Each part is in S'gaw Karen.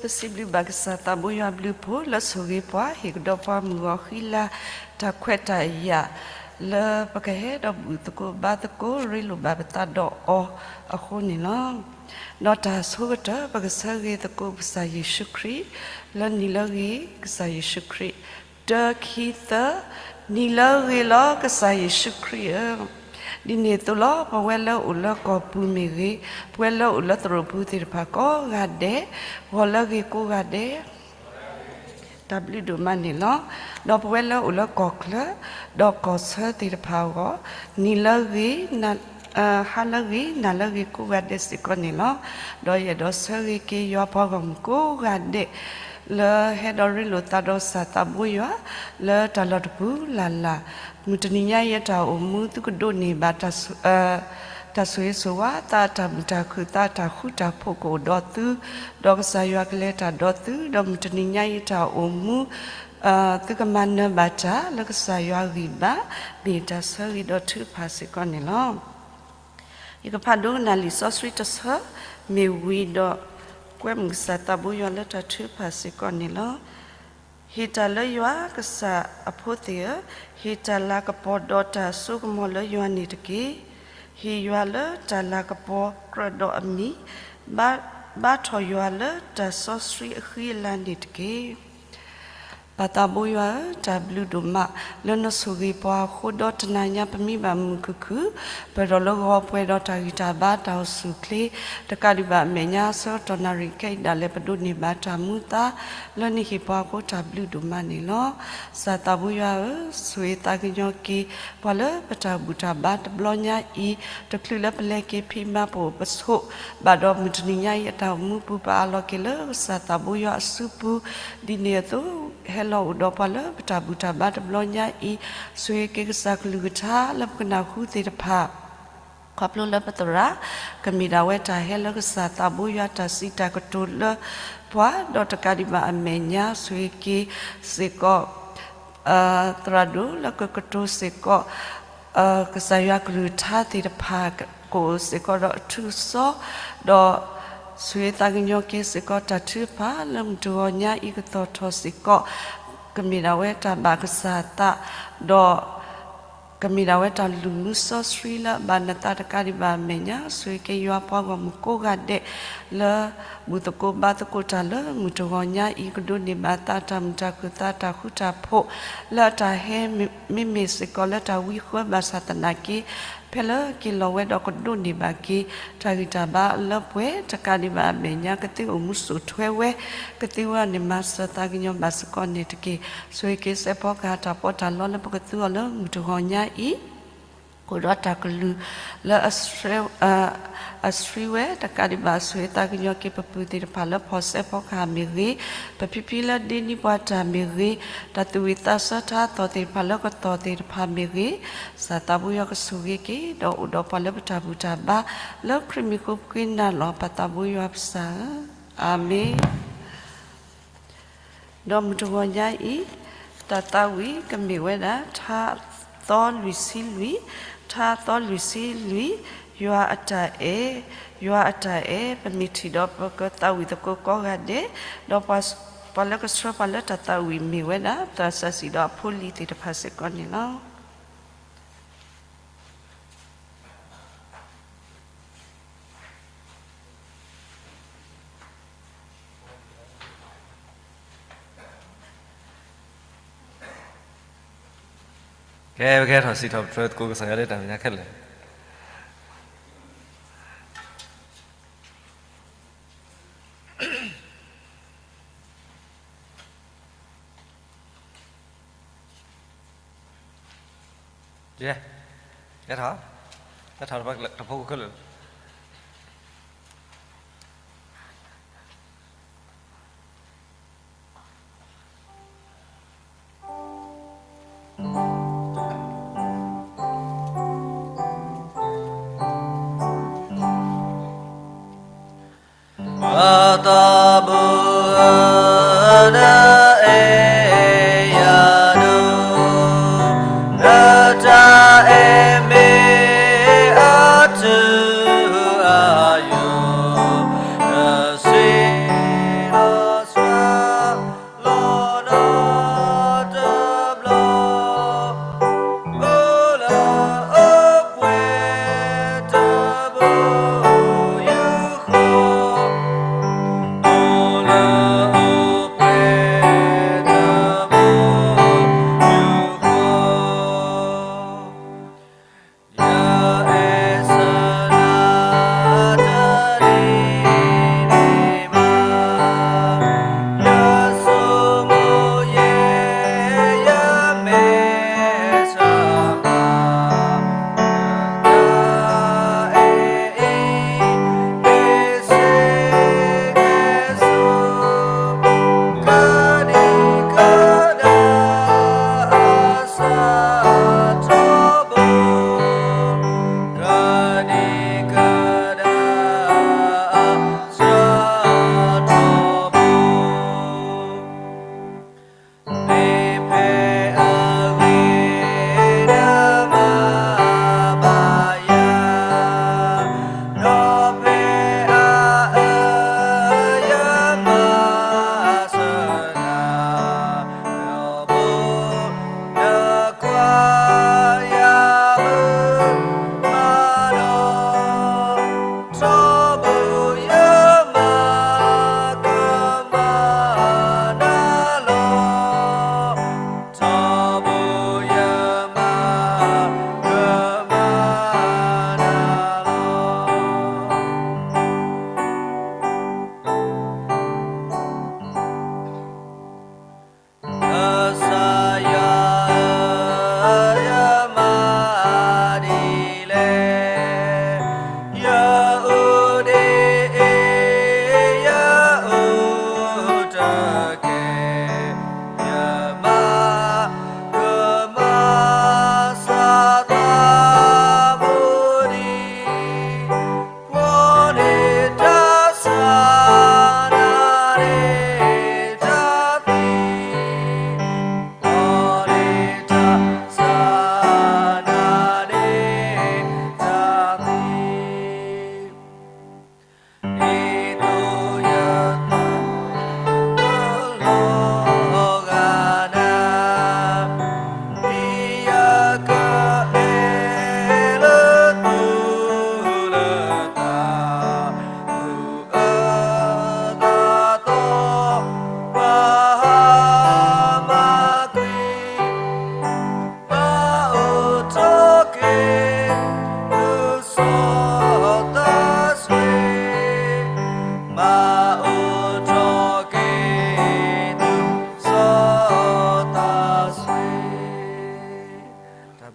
ပစံးဘျုးဘၣ်ကစၢ်သးဘိယွၤဘျုးဖှိၣ်လၢဆိၣ်ဂ့ၤပှၤ ဟ့ၣ်ကဒီးပှၤမုၢ်ဂီၤဃံလၤ တၢ်ခွဲးတၢ်ယာ် လၢပကဟဲဒီးဘူၣ်သကိးဘါသကိး ရ့လိာ်ဘၣ်ပသးဒီးအီၤအဃိန့ၣ်လီၤ. ဒီးတၢ်ဆိကတၢၢ် ပကဆၢဂ့ၤသကိးကစၢ်ယ့ၣ်ၡူးခရံာ် လၢနံၤလၢဂ့ၤ ကစၢ်ယ့ၣ်ၡူးခရံာ် တၢ ခံ သၢ, နံၤလၢဂ့ၤလီၤ ကစၢ်ယ့ၣ်ၡူးခရံာ်ဧၢ. ဒ်န့ၣ်အသိးလီၤ ပဝဲလၢအိၣ်လၢကီၢ်ပူၤမ့ၢ်ဂ့ၤ, ပဝဲလၢအိၣ်လၢသရိာ်ပူၤသ့ၣ်တဖၣ်ကိးဂၤဒဲး, ဂီၤလၢဂ့ၤကိးဂၤဒဲး တၢ်ဘျုးဒိၣ်မးန့ၣ်လီၤ. ဒီးပဝဲလၢအိၣ်လၢကီၢ်ချၢ ဒီးကီၢ်ဆၢသ့ၣ်တဖၣ်အဂီၢ်, နံၤလၢဂ့ၤ, ဟါလၢဂ့ၤ, နၤလၢဂ့ၤကိးဂၤဒဲးစ့ၢ်ကီးန့ၣ်လီၤ. ဒီးယအဲၣ်ဒိးဆၢဂ့ၤက့ၤယွၤပှၤဂီၢ်မုၢ်ကိးဂၤဒဲး လၢဟဲဒီးရ့လိာ်သးဒီးကစၢ်သးဘိယွၤ လၢတၢ်လီၢ်တပူၤလၢ်လၢ်, မုၢ်တနံၤညါအံၤအတၢ်အိၣ်မူ သုကဒိးန့ၢ်ဘၣ် တၢ်ဆိၣ်ဂ့ၤဆိၣ်ဝါ သးအတၢ်မုာ်တၢ်ခုၣ် သးအတၢ်ဃူတၢ်ဖိးကအိၣ်ဒီးသု, ဒီးကစၢ်ယွၤကလဲၤတၢ်ဒီးသု, ဒီးမုၢ်တနံၤညါအံၤတၢ်အိၣ်မူ သုကမၤနၢၤဘၣ်တၢ်လၢကစၢ်ယွၤဂံၢ်ဘါ, မ့ၢ်တၢ်ဆၢဂ့ၤဒီးထုကဖၣ်စ့ၢ်ကီးန့ၣ်လီၤ. ယကဖးဒိကနၣ်လံာ်စီဆှံတဆၢ မ့ၢ်ဝံၤဒီး ကွဲမုာ်ကစၢ်သးဘိယွၤလၢတၢ်ထုကဖၣ်စ့ၢ်ကီးန့ၣ်လီၤ. ဟ့ၣ်တၢ်လၢယွၤကစၢ်အဖိသ့ၣ်ဧၢ, ဟ့ၣ်တၢ်လၤကပီၤဒီးတၢ်စိကမီၤလၢယွၤန့ၣ်တက့ၢ်. ဟ့ၣ်ယွၤလၢတၢ်လၤကပီၤကြၢးဒီးအမံၤ, ဘါ, ဘါထီၣ်ယွၤလၢတၢ်စီဆှံအဃံအလၤန့ၣ်တက့ၢ်. ပၢ်သးဘိယွၤဧၢ, တၢ်ဘျုးဒိၣ်မး လၢနဆိၣ်ဂ့ၤပှၤအဃိဒီးတနၤညါပမံဘၣ်မုာ်မုာ်ခုၣ်ခုၣ်, ပၢၢ်ထီၣ်လၢဂီၤပှဲၤဒီးတၢ်ဂံၢ်တၢ်ဘါတၢ်အိၣ်ဆူၣ်အိၣ်ချ့, တကးဒံးဘၣ်အမဲာ်ညါ ဆၢကတီၢ်နၣ်ရံၣ်ခဲအံၤဒၣ်လဲာ် ပဒိးန့ၢ်ဘၣ်တၢ်မူသး လၢနဟ့ၣ်ပှၤအဃိတၢ်ဘျုးဒိၣ်မးန့ၣ်လီၤ. ကစၢ်သးဘိယွၤဧၢ, ဆိၣ်ဂ့ၤသးကညီၤက့ၤ ပှၤလၢပတၢ်ဘူၣ်တၢ်ဘါတဘျီညါအံၤ, တချုးလၢပလဲၤက့ၤဖံးမၤပအိၣ်ပဆိးဘၣ်ဒီး မုၢ်တနံၤညါအံၤအတၢ်အိၣ်မူပူၤ ပအးလီၤက့ၤလၢကစၢ်သးဘိယွၤအစုပူၤ, ဒ်န့ၣ်အသိး ဟဲလီၤအိၣ်ဒီးပှၤလၢပတၢ်ဘူၣ်တၢ်ဘါတဘျီညါအံၤ, ဆိၣ်ဂ့ၤက့ၤကစၢ်ကလုၢ်ကထါလၢပကနၢ်ဟူသ့ၣ်တဖၣ် ခီဖျိလၢပသရၣ် ကမ့ၢ်ဒၣ်ဝဲတၢ်ဟဲလၢကစၢ်သးဘိယွၤတၢ်စံးတၢ်ကတိၤလၢပှၤ, ဒီးတကးဒံးဘၣ်အမဲာ်ညါ ဆိၣ်ဂ့ၤက့ၤစ့ၢ်ကီး သရၣ်ဒိၣ်လၢကကတိၤစ့ၢ်ကီး ကစၢ်ယွၤကလုၢ်ကထါသ့ၣ်တဖၣ် ကအိၣ်စ့ၢ်ကီးဒီးအထူးအစီ, ဒီးဆိၣ်ဂ့ၤသးကညီၤက့ၤစ့ၢ်ကီးတၢ်ထုကဖၣ်လၢမုၢ်တဂီၤညါအံၤကသီၣ်ထီၣ်စ့ၢ်ကီး, ကမ့ၢ်ဒၣ်ဝဲတၢ်ဘၣ်ကစၢ်သး, ဒီး ကမ့ၢ်ဒၣ်ဝဲတၢ်လုၢ်မူစီဆှံလၢအဘၣ်နသးတကးဒံးဘၣ်အမဲာ်ညါ, ဆိၣ်ဂ့ၤက့ၤယွၤပှၤဂီၢ်မုၢ်ကိးဂၤဒဲး လၢဘူၣ်သကိးဘါသကိးတၢ်လၢမုၢ်တဂီၤညါအံၤ ကဒိးန့ၢ်ဘၣ်သးတၢ်မုာ်တၢ်ခုၣ်သးတၢ်ဃူတၢ်ဖိး လၢအတၢ်ဟဲမ့မ့ၢ်စ့ၢ်ကီးလၢတၢ်ဝံဃၢဘၣ်ဆၣ်သနာ်က့ ဖဲလၢက့ၤလီၤဝဲဒီးကဒိးန့ၢ်ဘၣ်က့ၤ တၢ်ဂံၢ်တၢ်ဘါလၢပှဲၤတကးဒံးဘၣ်အမဲာ်ညါ ကသ့အိၣ်မူစိာ်ထွဲဝဲ, ကသ့ဝဲန့ၣ်မၤစၢၤသးကညီၤဘၣ်စ့ၢ်ကီးန့ၣ်တက့ၢ်. ဆိၣ်ဂ့ၤက့ၤစဲးဖီကဟၣ်တၢ်ပီးတၢ်လီလၢပကသူအီၤလၢမုၢ်တဂီၤညါအံၤ အိၣ်ဒီးတၢ်ကလုၢ်လၢ အဆှံဝဲတကးဒံးဘၣ် ဆိၣ်ဂ့ၤသးကညီၤက့ၤပပုၢ်သ့ၣ်တဖၣ်လၢဖီၣ်စဲးဖီကဟၣ်မ့ၢ်ဂ့ၤ, ပဖံဖံလၢဒ့နံပှၤတၢ်မ့ၢ်ဂ့ၤ, တၢ်သူၣ်ဝံၣ်သးဆၢထါအသီၣ်သ့ၣ်တဖၣ်လၢကသီၣ်သ့ၣ်တဖၣ်မ့ၢ်ဂ့ၤ, ကစၢ်သးဘိယွၤကဆိၣ်ဂ့ၤက့ၤ ဒီးအိၣ်ဒီးပှၤလၢပတၢ်ဘူၣ်တၢ်ဘါ လၢခရံာ်မံၤဃိပဃ့နၤလီၤ ပၢ်သးဘိယွၤပစၢ်ဧၢ, အၤမ့ၣ်. ဒီးမုၢ်တဂီၤညါအံၤ တၢ်သးဝံၣ်ကမ့ၢ်ဝဲဒၣ် ထါသီလွံၢ်ဆံလွံၢ်, ထါသီလွံၢ်ဆံလွံၢ်, ယွၤအတၢ်အဲၣ်, ယွၤအတၢ်အဲၣ်, ပမ့ၢ်ထံၣ်ဒီးပကသးဝံၣ်သကိးကိးဂၤဒဲး, ဒီးပှၤလၢကဆှၢပှၤလၢတၢ်သးဝံၣ်မ့ၢ်ဝဲဒၣ် သရၣ်စီဆှံဒီးအဖိအလံၤသ့ၣ်တဖၣ်စ့ၢ်ကီးန့ၣ်လီၤ. ကဲ ပကဟဲထီၣ်စံးထီၣ်ပတြၢၤသကိးကစၢ်ယွၤလၢတၢ်မဲာ်ညါခဲလၢာ်. ယဲ, ယဲထီၣ်, ယဲထီၣ်တဖိကခဲလၢာ်.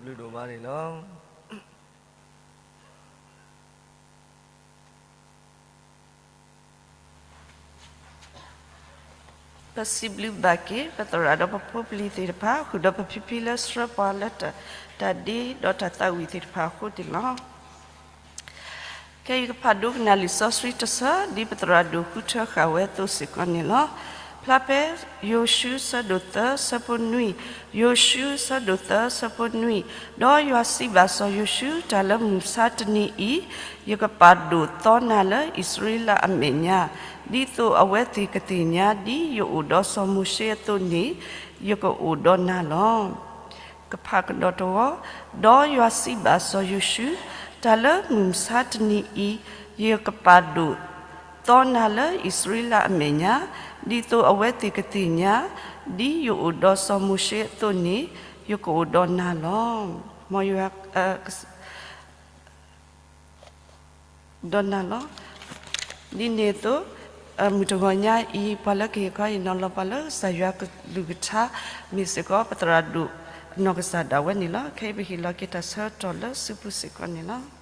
ဒိၣ်ဒိၣ်မးန့ၣ်လီၤ. ပစံးဘျုးဘၣ်က့ၤ ပသရၣ်ဒီးပဖိပလံၤသ့ၣ်တဖၣ် ဃုာ်ဒီးပဖံဖံလၢဆှၢပှၤလၢတၢ်ဒ့ဒီးတၢ်သးဝံၣ်သ့ၣ်တဖၣ်အဃိန့ၣ်လီၤ. ခဲအံၤယကဖးဒိကနၣ်လံာ်စီဆှံတဆၢ ဒ်ပသရၣ်ဒိၣ်ဃုထၢဃာ်ဝဲအသိးစ့ၢ်ကီးန့ၣ်လီၤ. ဖျါဖဲယိၤၡူ ဆၢဒိၣ်သၢ ဆၢဖိနွံ, ယိၤၡူ ဆၢဒိၣ်သၢ ဆၢဖိနွံ, ဒီးယွၤစံးဘၣ်စီၤယိၤၡူ, တၢ်လၢမုၢ်မဆါတနံၤအံၤ ယကပာ်ဒိၣ်သီနၤလၢအံၣ်စရ့လးအမဲာ်ညါ, ဒ်သိးအဝဲသ့ၣ်ကသ့ၣ်ညါ ဒ်ယအိၣ်ဒီးစီၤမိၤၡ့အသိးန့ၣ် ယကအိၣ်ဒီးနၤလီၤ. ကဖးကဒီးတဝီ, ဒီးယွၤစံးဘၣ်စီၤယိၤၡူ, တၢ်လၢမုၢ်မဆါတနံၤအံၤ ယကပာ်ဒိၣ်သီနၤလၢအံၣ်စရ့လးအမဲာ်ညါ, ဒ်သိးအဝဲသ့ၣ်ကသ့ၣ်ညါ ဒ်ယအိၣ်ဒီးစီၤမိၤၡ့အသိးန့ၣ် ယကအိၣ်ဒီးနၤလီၤ. မ်ယွၤ ဒီးနၤလီၤ. ဒ်န့ၣ်အသိး မုၢ်တဂီၤညါအံၤ ပှၤလၢကဟ့ၣ်ခီဟ့ၣ်နီၤလီၤပှၤလၢကစၢ်ယွၤကလုၢ်ကထါ မ့ၢ်စ့ၢ်ကီး ပသရၣ်ဒိၣ်အနီၢ်ကစၢ်ဒၣ်ဝဲန့ၣ်လီၤ. ခဲအံၤပဟ့ၣ်လီၤက့ၤတၢ်ဆၢကတီၢ်လၢစုပူၤစ့ၢ်ကီးန့ၣ်လီၤ.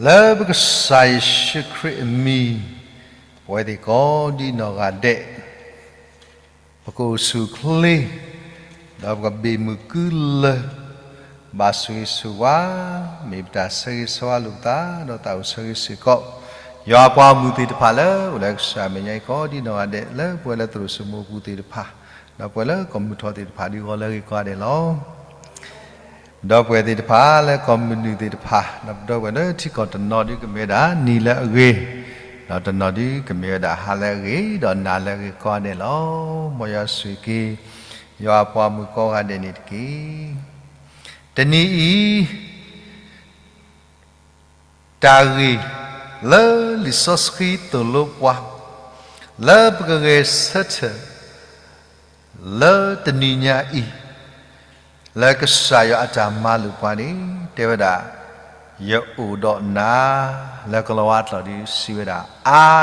လၢပကစၢ်ယ့ၣ်ၡူးခရံာ်အမံၤ, ပဝဲသ့ၣ်ကိးဒံနီၢ်ဂၤဒဲး ပကအိၣ်ဆူၣ်အိၣ်ချ့, ဒီးပကဘၣ်မုာ်ကုလၢာ် ဘၣ်ဆိၣ်ဂ့ၤဆိၣ်ဝါ, မ့ၢ်ပတၢ်ဆၢဂ့ၤဆၢဝါလိာ်ပသး ဒီးသးအိၣ်ဆၢဂ့ၤစ့ၢ်ကီး ယွၤအပှၤဂီၢ်မုၢ်သ့ၣ်တဖၣ်လၢ အိၣ်လၢကစၢ်အမဲာ်ညါအံၤကိးဒံနီၢ်ဂၤဒဲး လၢပဝဲလၢသရိာ်စိမိၤပူၤသ့ၣ်တဖၣ်, ဒီးပဝဲလၢကီၢ်မုၢ်ထီၣ်သ့ၣ်တဖၣ် ဒုးဂီၤလၢအဂ့ၤကိးဂၤဒဲးလီၤ. ဒီပုၢ်ဝဲၢ်သ့ၣ်တဖၣ်လၢကီၢ်မုၢ်နုာ်သ့ၣ်တဖၣ်, ဒီးပဒီပုၢ်ဝဲၢ်လၢထံကီၢ်တနီၤဒုးကမ့ၢ်ဝဲဒၣ်နံၤလၢအဂ့ၤ, ဒီးတနီၤဒုးကမ့ၢ်ဝဲဒၣ်ဟါလၢအဂ့ၤ, ဒီးနၤလၢအဂ့ၤကိးဂၤဒဲးလီၤ. မ်ယွၤဆိၣ်ဂ့ၤက့ၤ ယွၤအပှၤဂီၢ်မုၢ်ကိးဂၤဒဲးန့ၣ်တက့ၢ်. တနံၤအံၤ တၢ်ဂ့ၢ်လၢလံာ်စီဆှံသိၣ်လိပှၤ လၢပကဂဲၤဆၢထၢၣ် လၢတနံၤညါအံၤ လၢကစၢ်ယွၤအတၢ်မၤလိာ်ပှၤန့ၣ် တဲဝဲဒၣ်, ယအိၣ်ဒီးနၤ, လၢကလီၤဝါကျိာ်ဒုးစံးဝဲဒၣ်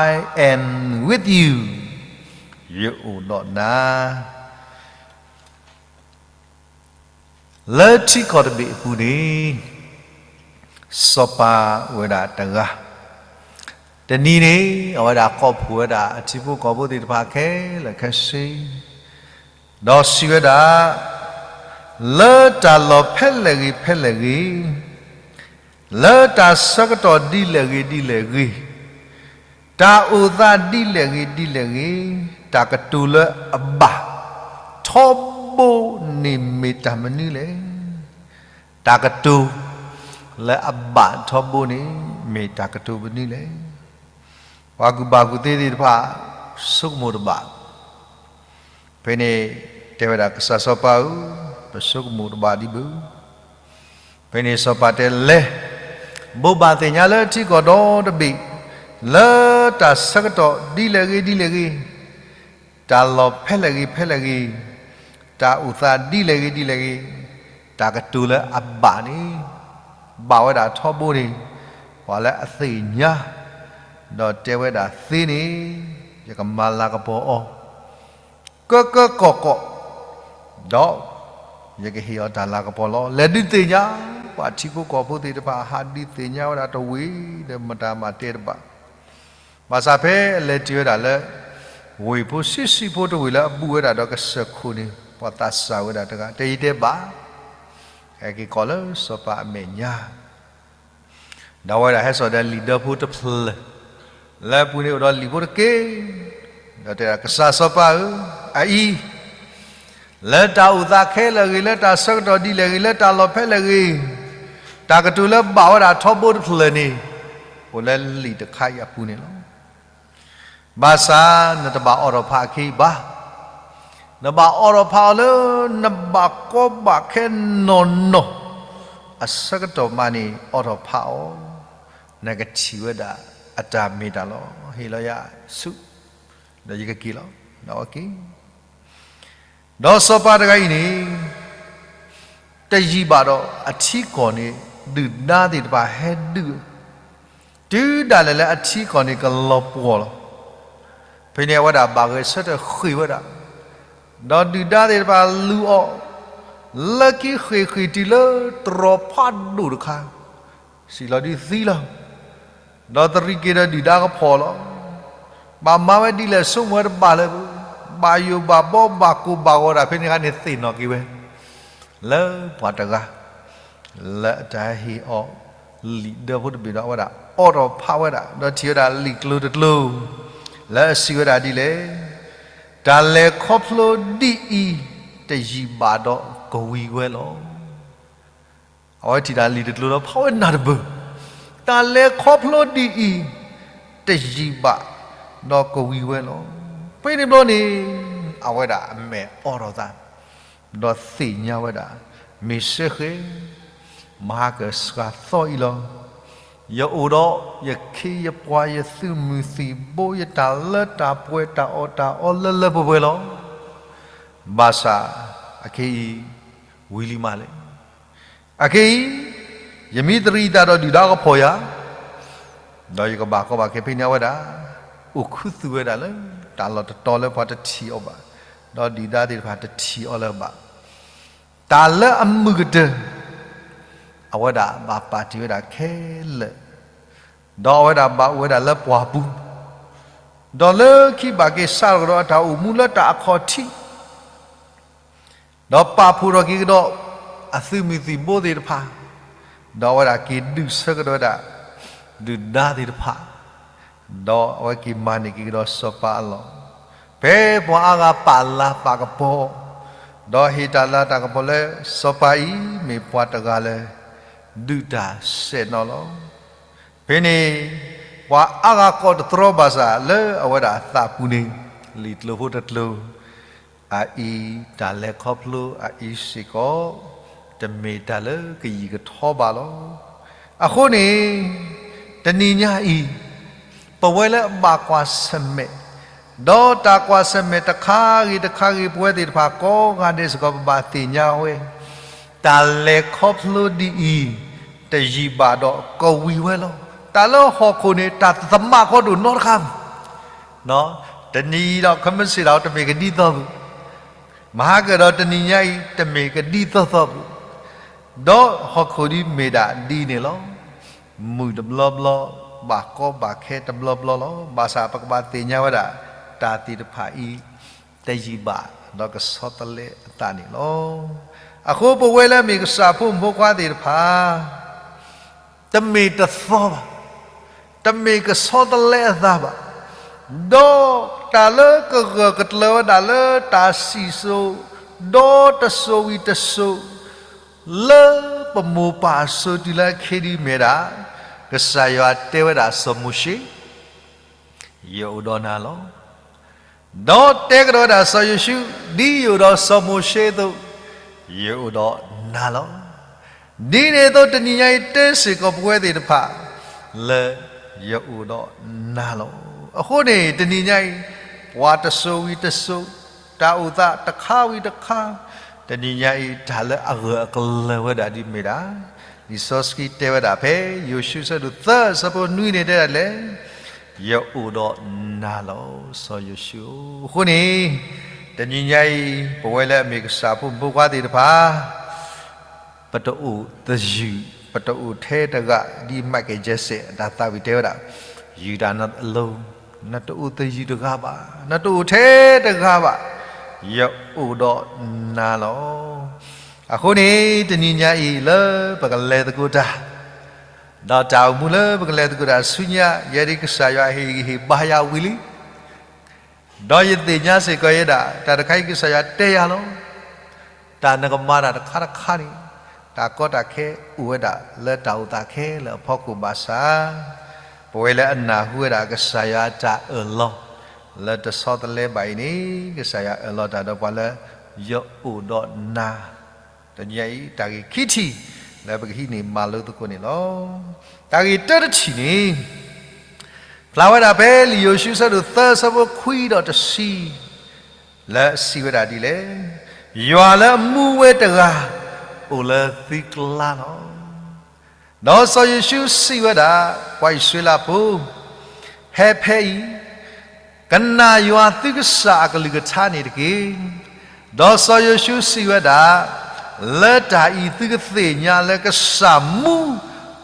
I am with you, ယအိၣ်ဒီးနၤ. လၢထံကီၢ်တဘ့ၣ်အပူၤန့ၣ် စီၤပၤအိၣ်ဝဲဒၣ်တဂၤ, တနံၤန့ၣ် အဝဲဒၣ်ကိးဖှိၣ်ဝဲဒၣ်အထံဖိကီၢ်ဖိသ့ၣ်တဖၣ်ခဲလၢာ်ခဲဆ့, ဒီးစံးဝဲဒၣ်, လၢတၢ်လီၢ်ဖဲလဲၣ်ဂ့ၤဖဲလဲၣ်ဂ့ၤ, လၢတၢ်ဆၢကတီၢ်ဒ်လဲၣ်ဂ့ၤဒ်လဲၣ်ဂ့ၤ, တၢ်အိၣ်သးဒ်လဲၣ်ဂ့ၤဒ်လဲၣ်ဂ့ၤ, တၢ်ကတိၤလၢအဘၣ်ထီဘိန့ၣ်မ့ၢ်တၢ်မနုၤလဲၣ်. တၢ်ကတိၤလၢအဘၣ်ထီဘိန့ၣ် မ့ၢ်တၢ်ကတိၤမနုၤလဲၣ်. ပှၤကူၣ်ဘၣ်ကူၣ်သ့သ့ၣ်တဖၣ် ဆိကမိၣ်တဘၣ်. ဖဲန့ၣ်တဲဝဲဒၣ် ကစၢ်စီၤပၤဧၢ, ပဆိကမိၣ်တဘၣ်ဒံးဘၣ်. ဖဲန့ၣ်စီၤပၤတဲလဲၣ်, ဘိးဘၣ်သ့ၣ်ညါလၢထံကီၢ်ဒီတဘ့ၣ်, လၢတၢ်ဆၢကတီၢ်ဒ်လဲၣ်ဂ့ၤဒ်လဲၣ်ဂ့ၤ, တၢ်လီၢ်ဖဲလဲၣ်ဂ့ၤဖဲလဲၣ်ဂ့ၤ, တၢ်အိၣ်သးဒ်လဲၣ်ဂ့ၤဒ်လဲၣ်ဂ့ၤ, တၢ်ကတိၤလၢအဘၣ်န့ၣ် ဘၣ်ဝဲဒၣ်ထီဘိန့ၣ် ပှၤလၢအသ့ၣ်ညါ, ဒီးတဲဝဲဒၣ်သ့န့ၣ်, ယကမၤလၤကပီၤအီၤ ကၢကၢကီၢ်ကီၢ်, ဒီးယကဟ့ၣ်အီၤတၢ်လၤကပီၤလီၤ. လဲၤဒုးသ့ၣ်ညါ, ပှၤထံဖိကီၢ်ဖိသ့ၣ်တဖၣ် ဟးဒုးသ့ၣ်ညါဝဲဒၣ်တဝ့ၢ်ဒီး မတၤမၤတဲတဘၣ်. ဘၣ်ဆၣ်ဖဲအလဲၤတုၤဝဲဒၣ်လၢ ဝ့ၢ်ဖိဆံးဆံးဖိတဝ့ၢ်လၢအဘူးဝဲဒၣ်ဒီးကစၢၢ်ခိၣ်န့ၣ် ပှၤသးစၢ်ဝဲဒၣ်တဂၤ တဲယတဲဘၣ်, ဟဲက့ၤကိးလၢစီၤပၤအမဲာ်ညါ ဒီးဝဲဒၣ်ဟဲစိာ်ဒီးလံာ်ဒၢဖိတဖျၢၣ်, လၢအပူၤန့ၣ်အိၣ်ဒီးလံာ်ဖိတက့ၢ်, ဒီးတဲဒၣ် ကစၢ်စီၤပၤဧၢ, အအံၤ လၢတၢ်အိၣ်သးခဲလၢာ်ဂ့ၤ, လၢတၢ်ဆၢကတီၢ်ဒ်လဲၣ်ဂ့ၤ, လၢတၢ်လီၢ်ဖဲလဲၣ်ဂ့ၤ, တၢ်ကတိၤလၢဘၣ်ဝဲဒၣ်ထီဘိတဖျၢၣ်န့ၣ် အိၣ်လၢလံာ်တခါအံၤအပူၤန့ၣ်လီၤ. ဘၣ်ဆၣ်နတဘၣ်အိးထီၣ်ဖးအခံဘၣ်. နဘၣ်အိးထီၣ်ဖးအီၤလၢ နဘၣ်ကီဘၣ်ခဲနီၢ်နီၢ် အဆၢကတီၢ်မးန့ၣ် အိးထီၣ်ဖးအီၤ, နကထံၣ်ဝဲဒၣ်အတၢ်မ့ၢ်တၢ်လီၤ. ဟ့ၣ်လီၤယၤဆူ ဒီးယကက့ၤလီၤ. ဒီးစီၤပၤတဂၤအံၤန့ၣ် တယံာ်ဘၣ်ဒီး အထံကီၢ်န့ၣ် ဒုၣ်ဒါသ့ၣ်တဖၣ်ဟဲဒုး, တုၤဒၣ်လဲာ်လၢအထံကီၢ်န့ၣ်ကလီၤပှီၢ်လီၤ. ဖဲန့ၣ်အဝဲဒၣ်ဘၣ်ဂဲၤဆၢထၢၣ်ဃ့ၢ်ဝဲဒၣ်, ဒီးဒုၣ်ဒါသ့ၣ်တဖၣ်လူၤအီၤ, လၢခံဃ့ၢ်ဃ့ၢ်တုၤလၢတြီၤဖးဒိၣ်တခါ, စံၣ်လီၤဒုးသံလီၤ. ဒီးသရံးက့ၤဒီးဒုၣ်ဒါကဖီၣ်လီၤ. ဘၣ်မၤဝဲဒ်လဲၣ်ဆိကမိၣ်ဝဲတဘၣ်လၢၤဘၣ်, ဘၣ်ယိၣ်ဘၣ်ဘီဘၣ်ကိၢ်ဘၣ်ဂီၤဒၣ်ဖဲန့ၣ်အခါန့ၣ်သ့ၣ်နီၣ်က့ၤဝဲ လၢပှၤတဂၤ လၢအတၢ်ဟ့ၣ်အီၤလံာ်ဒၢဖိတဘ့ၣ်ဒီး အဝဲဒၣ်အိးထီၣ်ဖးဝဲဒၣ် ဒီးထံၣ်ဝဲဒၣ်လံာ်ကျိၤတကျိၤ လၢအစံးဝဲဒၣ်ဒ်လဲၣ်, တၢ်လဲၤခီဖျိဒ်အံၤ တယံာ်ဘၣ်ဒီးကဝံၤဝဲလီၤ. အဝဲထံၣ်တၢ်လံာ်တကျိၤဒီးဖးဝဲနၢ်တဘၢၣ်, တၢ်လဲၤခီဖျိဒ်အံၤ တယံာ်ဘၣ်ဒီးကဝံၤဝဲလီၤ. ဖဲန့ၣ်ဘျီန့ၣ် အဝဲဒၣ်အမဲာ်အိးထီၣ်အသး ဒီးသ့ၣ်ညါဝဲဒၣ်, မ့ၢ်စ့ၢ်ကီး မဟါကစှၤသီအံၤလီၤ. ယအိၣ်ဒီးယခ့ယပှၤ ယသုးမုၢ်သံၣ်ဘိ ယတၢ်လၢတၢ်ပှဲၤ တၢ်အီၣ်တၢ်အီလၢလၢပှဲၤပှဲၤလီၤ. ဘၣ်ဆၣ်အခဲအံၤ ဝံၤလံမးလဲၣ်. အခဲအံၤ ယမ့ၢ်သရံးအသးဒီးဒုၣ်ဒါကဖီၣ်ယၤ, ဒီးယကဘၣ်ကီဘၣ်ခဲဖဲန့ၣ် အဝဲဒၣ် အိၣ်ခူသူၣ်ဝဲဒၣ်လၢ တၢ်လီၢ်တတီၤလၢပှၤတထံၣ်အီၤဘၣ်, ဒီးဒုၣ်ဒါသ့ၣ်တဖၣ်တထံၣ်အီၤလၢၤဘၣ်. တၢ်လၢအမုာ်ကတၢၢ် အဝဲဒၣ်ဘၣ်ပာ်တ့ၢ်ဝဲဒၣ်ခဲလၢာ်, ဒီးအဝဲဒၣ်ဘၣ်အိၣ်ဝဲဒၣ်လၢပှၢ်ပူၤ, ဒီးလၢခံဘၣ်က့ၤစးထီၣ်ကဒီးအတၢ်အိၣ်မူလၢတၢ်အခီၣ်ထံး ဒီးပာ်ဖှိၣ်ထီၣ်က့ၤကဒီး အသုးမုၢ်သံၣ်ဘိသ့ၣ်တဖၣ်, ဒီးအဝဲဒၣ်က့ၤဒုးဆၢကဒီးဝဲဒၣ် ဒုၣ်ဒါသ့ၣ်တဖၣ်, ဒီးအဝဲက့ၤမၤန့ၢ်က့ၤကဒီးစီၤပၤအလီၢ်, ဖဲပှၤအါဂၤပာ်လၤပာ်ကပီၤ, ဒီးဟ့ၣ်တၢ်လၤတၢ်ကပီၤလၢစီၤပၤအံၤ မ့ၢ်ပှၤတဂၤလၢ ဒုးတၢ်စဲးနီၤလီၤ. ဖဲန့ၣ် ပှၤအါဂၤကိးတတြီဘၣ်ဆၣ် လၢအဝဲဒၣ်အသးပူၤန့ၣ် လံာ်ကျိၤဖိတကျိၤ အအံၤ တၢ်လဲၤခီဖျိအအံၤစ့ၢ်ကီး တမ့ၢ်တၢ်လၢကယံာ်ကထီဘၣ်လီၤ. အဃိန့ၣ် တနံၤညါအံၤ ပဝဲလၢအဘၣ်ကွၢ်ဆၢၣ်မဲာ်, ဒီးတၢ်ကွၢ်ဆၢၣ်မဲာ်တခါဂ့ၤတခါဂ့ၤ ပဝဲသ့ၣ်တဖၣ်ကိးဂၤဒဲးစ့ၢ်ကီး ပဘၣ်သ့ၣ်ညါဝဲ တၢ်လဲၤခီဖျိဒ်အံၤ တယံာ်ဘၣ်ဒီးကဝံၤဝဲလီၤ. တၢ်လၢဟီၣ်ခိၣ်န့ၣ် တၢ်သမးခီဒိၣ်နီတခါ, တနံၤအံၤဒီး ခဲမုၢ်ဆ့ၣ်ဒီး တမ့ၢ်ကဒ်သိးပူၤ, မဟါကဒီးတနံၤညါအံၤ တမ့ၢ်ကဒ်သိးသိးပူၤ, ဒီးဟီၣ်ခိၣ်ဒ်မ့ၢ်ဒၣ်ဒ်န့ၣ်လီၤ. မုာ်တဘျီဘျီ, ဘၣ်ကီဘၣ်ခဲတဘျီဘျီလီၤ. ဘၣ်ဆၣ်ပကဘၣ်သ့ၣ်ညါဝဲဒၣ် တၢ်သ့ၣ်တဖၣ်အံၤ တယံာ်ဘၣ်ဒီးကဆီတလဲအသးန့ၣ်လီၤ. အဃိပဝဲလၢအမ့ၢ်ကစၢ်ဖိမုၣ်ဖိခွါသ့ၣ်တဖၣ် တမ့ၢ်တသီဘၣ်, တမ့ၢ်ကဆီတလဲအသးဘၣ်, ဒီးတၢ်လၢကဂၢၢ်ကကျၢၤဝဲဒၣ်လၢတၢ်စံၣ်စိၤ, ဒီးတစိၤဝံၤတစိၤ လၢပမိၢ်ပၢ်အစိၤတုၤလၢခဲအံၤမ့ၢ်ဒၣ်, ကစၢ်ယွၤတဲဝဲဒၣ်စီၤမိၤၡ့, ယအိၣ်ဒီးနၤလီၤ. ဒီးတဲကဒီးဝဲဒၣ်စီၤယိၤၡူး, ဒ်ယအိၣ်ဒီးစီၤမိၤၡ့အသိး, ယအိၣ်ဒီးနၤလီၤ. ဒ်န့ၣ်အသိးတနံၤညါအံၤတဲစ့ၢ်ကီးပဝဲသ့ၣ်တဖၣ် လၢယအိၣ်ဒီးနၤလီၤ. အဃိန့ၣ် တနံၤညါအံၤ ပှၤတစိၤဝံၤတစိၤ, တၢ်အိၣ်သးတခါဝံၤတခါ, တနံၤညါအံၤ တၢ်လၢအဂၢၢ်အကျၢၤဝဲဒၣ်ဒ်မ့ၢ်ဒၣ်, လံာ်စီဆှံတဲဝဲဒၣ်ဖဲ ယိၤၡူ အဆၢဒိၣ်သၢ အဆၢဖိနွံန့ၣ်တဲဒၣ်လဲၣ်, ယအိၣ်ဒီးနၤလီၤ စီၤယိၤၡူဧၢ. အဃိန့ၣ် တနံၤညါအံၤ ပဝဲလၢအမ့ၢ်ကစၢ်ဖိမုၣ်ဖိခွါသ့ၣ်တဖၣ် ပတအိၣ်သယုၢ်, ပတအိၣ်ထဲတဂၤ, ဒ် Michael Jackson အတၢ်သးဝံၣ်တဲဝဲဒၣ်, You are not alone, နတအိၣ်သယုၢ်တဂၤဘၣ်, နတအိၣ်ထဲတဂၤဘၣ်, ယအိၣ်ဒီးနၤလီၤ. အဃိန့ၣ် တနံၤညါအံၤလၢပကလဲၤသကိးတၢ်, ဒီးတၢ်အိၣ်မူလၢပကလဲၤသကိးတၢ်ဆူညါ, ယဲဒၣ်ကစၢ်ယွၤဟ့ၣ်ဂံၢ်ဟ့ၣ်ဘါယၤဝံၤလံ ဒီးယသ့ၣ်ညါစ့ၢ်ကီးယဲဒၣ် တၢ်တခါအံၤကစၢ်ယွၤတဲယၤလီၤ. တၢ်နကမၤတၢ်တခါတခါန့ၣ်, တၢ်ကီတၢ်ခဲအိၣ်ဝဲဒၣ်လၢတၢ်အိၣ်သးခဲလၢာ်အဖီခိၣ်ဘၣ်ဆၣ်, ပဝဲလၢအနၢ်ဟူဝဲဒၣ်ကစၢ်ယွၤအတၢ်အၢၣ်လီၤ လၢတဆီတလဲဘၣ်အံၤန့ၣ်, ကစၢ်ယွၤအၢၣ်လီၤတၢ်ဒီးပှၤလၢ ယအိၣ်ဒီးနၤ တနံၤညါအံၤ တၢ်ဂ့ၢ်ခံထံၣ် လၢပကဟံးန့ၢ်မၤလိသကိးန့ၣ်လီၤ. တၢ်ဂ့ၢ်တၢတထံၣ်န့ၣ် ဖျါဝဲဒၣ်ဖဲလံာ်ယိၤၡူ အဆၢဒိၣ်သၢ အဆၢဖိခွံဒီးတဆံ လၢအစံးဝဲဒၣ်ဒ်လဲၣ်, ယွၤလၢအမူဝဲတဂၤ အိၣ်လၢသုကျါလီၤ. ဒီးစီၤယိၤၡူစံးဝဲဒၣ် ပှၤအံၣ်စရ့လးဖိ, ဟဲဖဲအံၤ, ကနၣ်ယွၤသုကစၢ်အကလုၢ်ကထါန့ၣ်တက့ၢ်. ဒီးစီၤယိၤၡူစံးဝဲဒၣ်, လၢတၢ်အံၤသုကသ့ၣ်ညါလၢကစၢ်မူ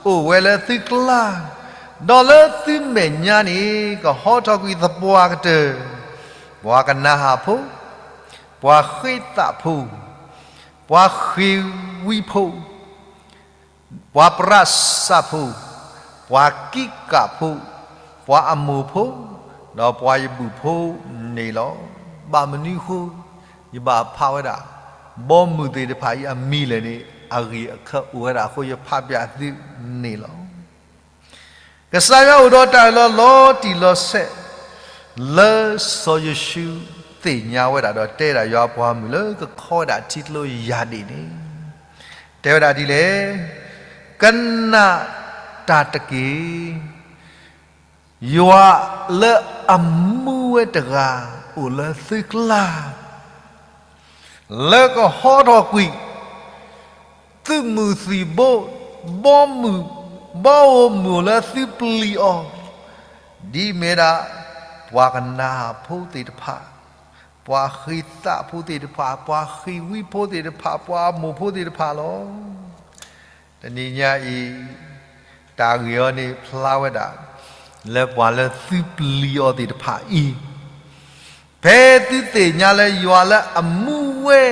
အိၣ်ဝဲလၢသုကျါ, ဒီးလၢသုမဲာ်ညါန့ၣ် ကဟီထီၣ်ကွံာ်သပှၢ်ကတၢၢ်, ပှၤကနၤဧၣ်ဖိ, ပှၤဃ့သးဖိ, ပှၤဃ့ၤဝံဖိ, ပှၤပြးစးဖိ, ပှၤကံးကးဖိ, ပှၤအမိၣ်ဖိ, ဒီးပှၤယဘုၣ်ဖိန့ၣ်လီၤ. ဘၣ်မနုၤအဃိ ယဘၣ်ဖးဝဲဒၣ် ဘီမုၢ်သ့ၣ်တဖၣ်အံၤအမံၤလဲၣ်န့ၣ် အဂ့ၢ်အခၢအိၣ်ဝဲဒၣ်အဃိ ယဖးပၠးသုန့ၣ်လီၤ. ကစၢ်ယွၤအိၣ်ဒီးတၢ်အၢၣ်လီၤလီၤတံၢ်လီၤဆဲး လၢစီၤယိၤၡူသ့ၣ်ညါဝဲဒၣ်ဒီးတဲဝဲဒၣ်ယွၤအပှၤမုၣ်လၢကခီဝဲဒၣ်ထံကျိယၢ်ဒ့ၣ်န့ၣ်, တဲဝဲဒၣ်ဒ်လဲၣ်, ကနၣ်တၢ်တက့ၢ်. ယွၤလၢအမူဝဲတဂၤအိၣ်လၢသုကျါ လၢကဟီထီၣ်ကွံာ် သုးမုၢ်သံၣ်ဘိ ဘီမုၢ် ဘီဧိၤမုၢ်လၢသုပျံၤအီၤ, ဒ်မ့ၢ်ဒၣ် ပှၤကနၤဧၣ်ဖိသ့ၣ်တဖၣ်, ပှၤဃ့သးဖိသ့ၣ်တဖၣ်, ပှၤဃ့ၤဝံဖိသ့ၣ်တဖၣ်, ပှၤအမိၣ်ဖိသ့ၣ်တဖၣ်လီၤ. တနံၤညါအံၤ တၢ်ဂ့ၢ်အံၤန့ၣ်ဖျါဝဲဒၣ် လၢပှၤလၢသုပျံၤအီၤသ့ၣ်တဖၣ်အံၤ, ဖဲသုသ့ၣ်ညါလၢယွၤလၢအမူဝဲ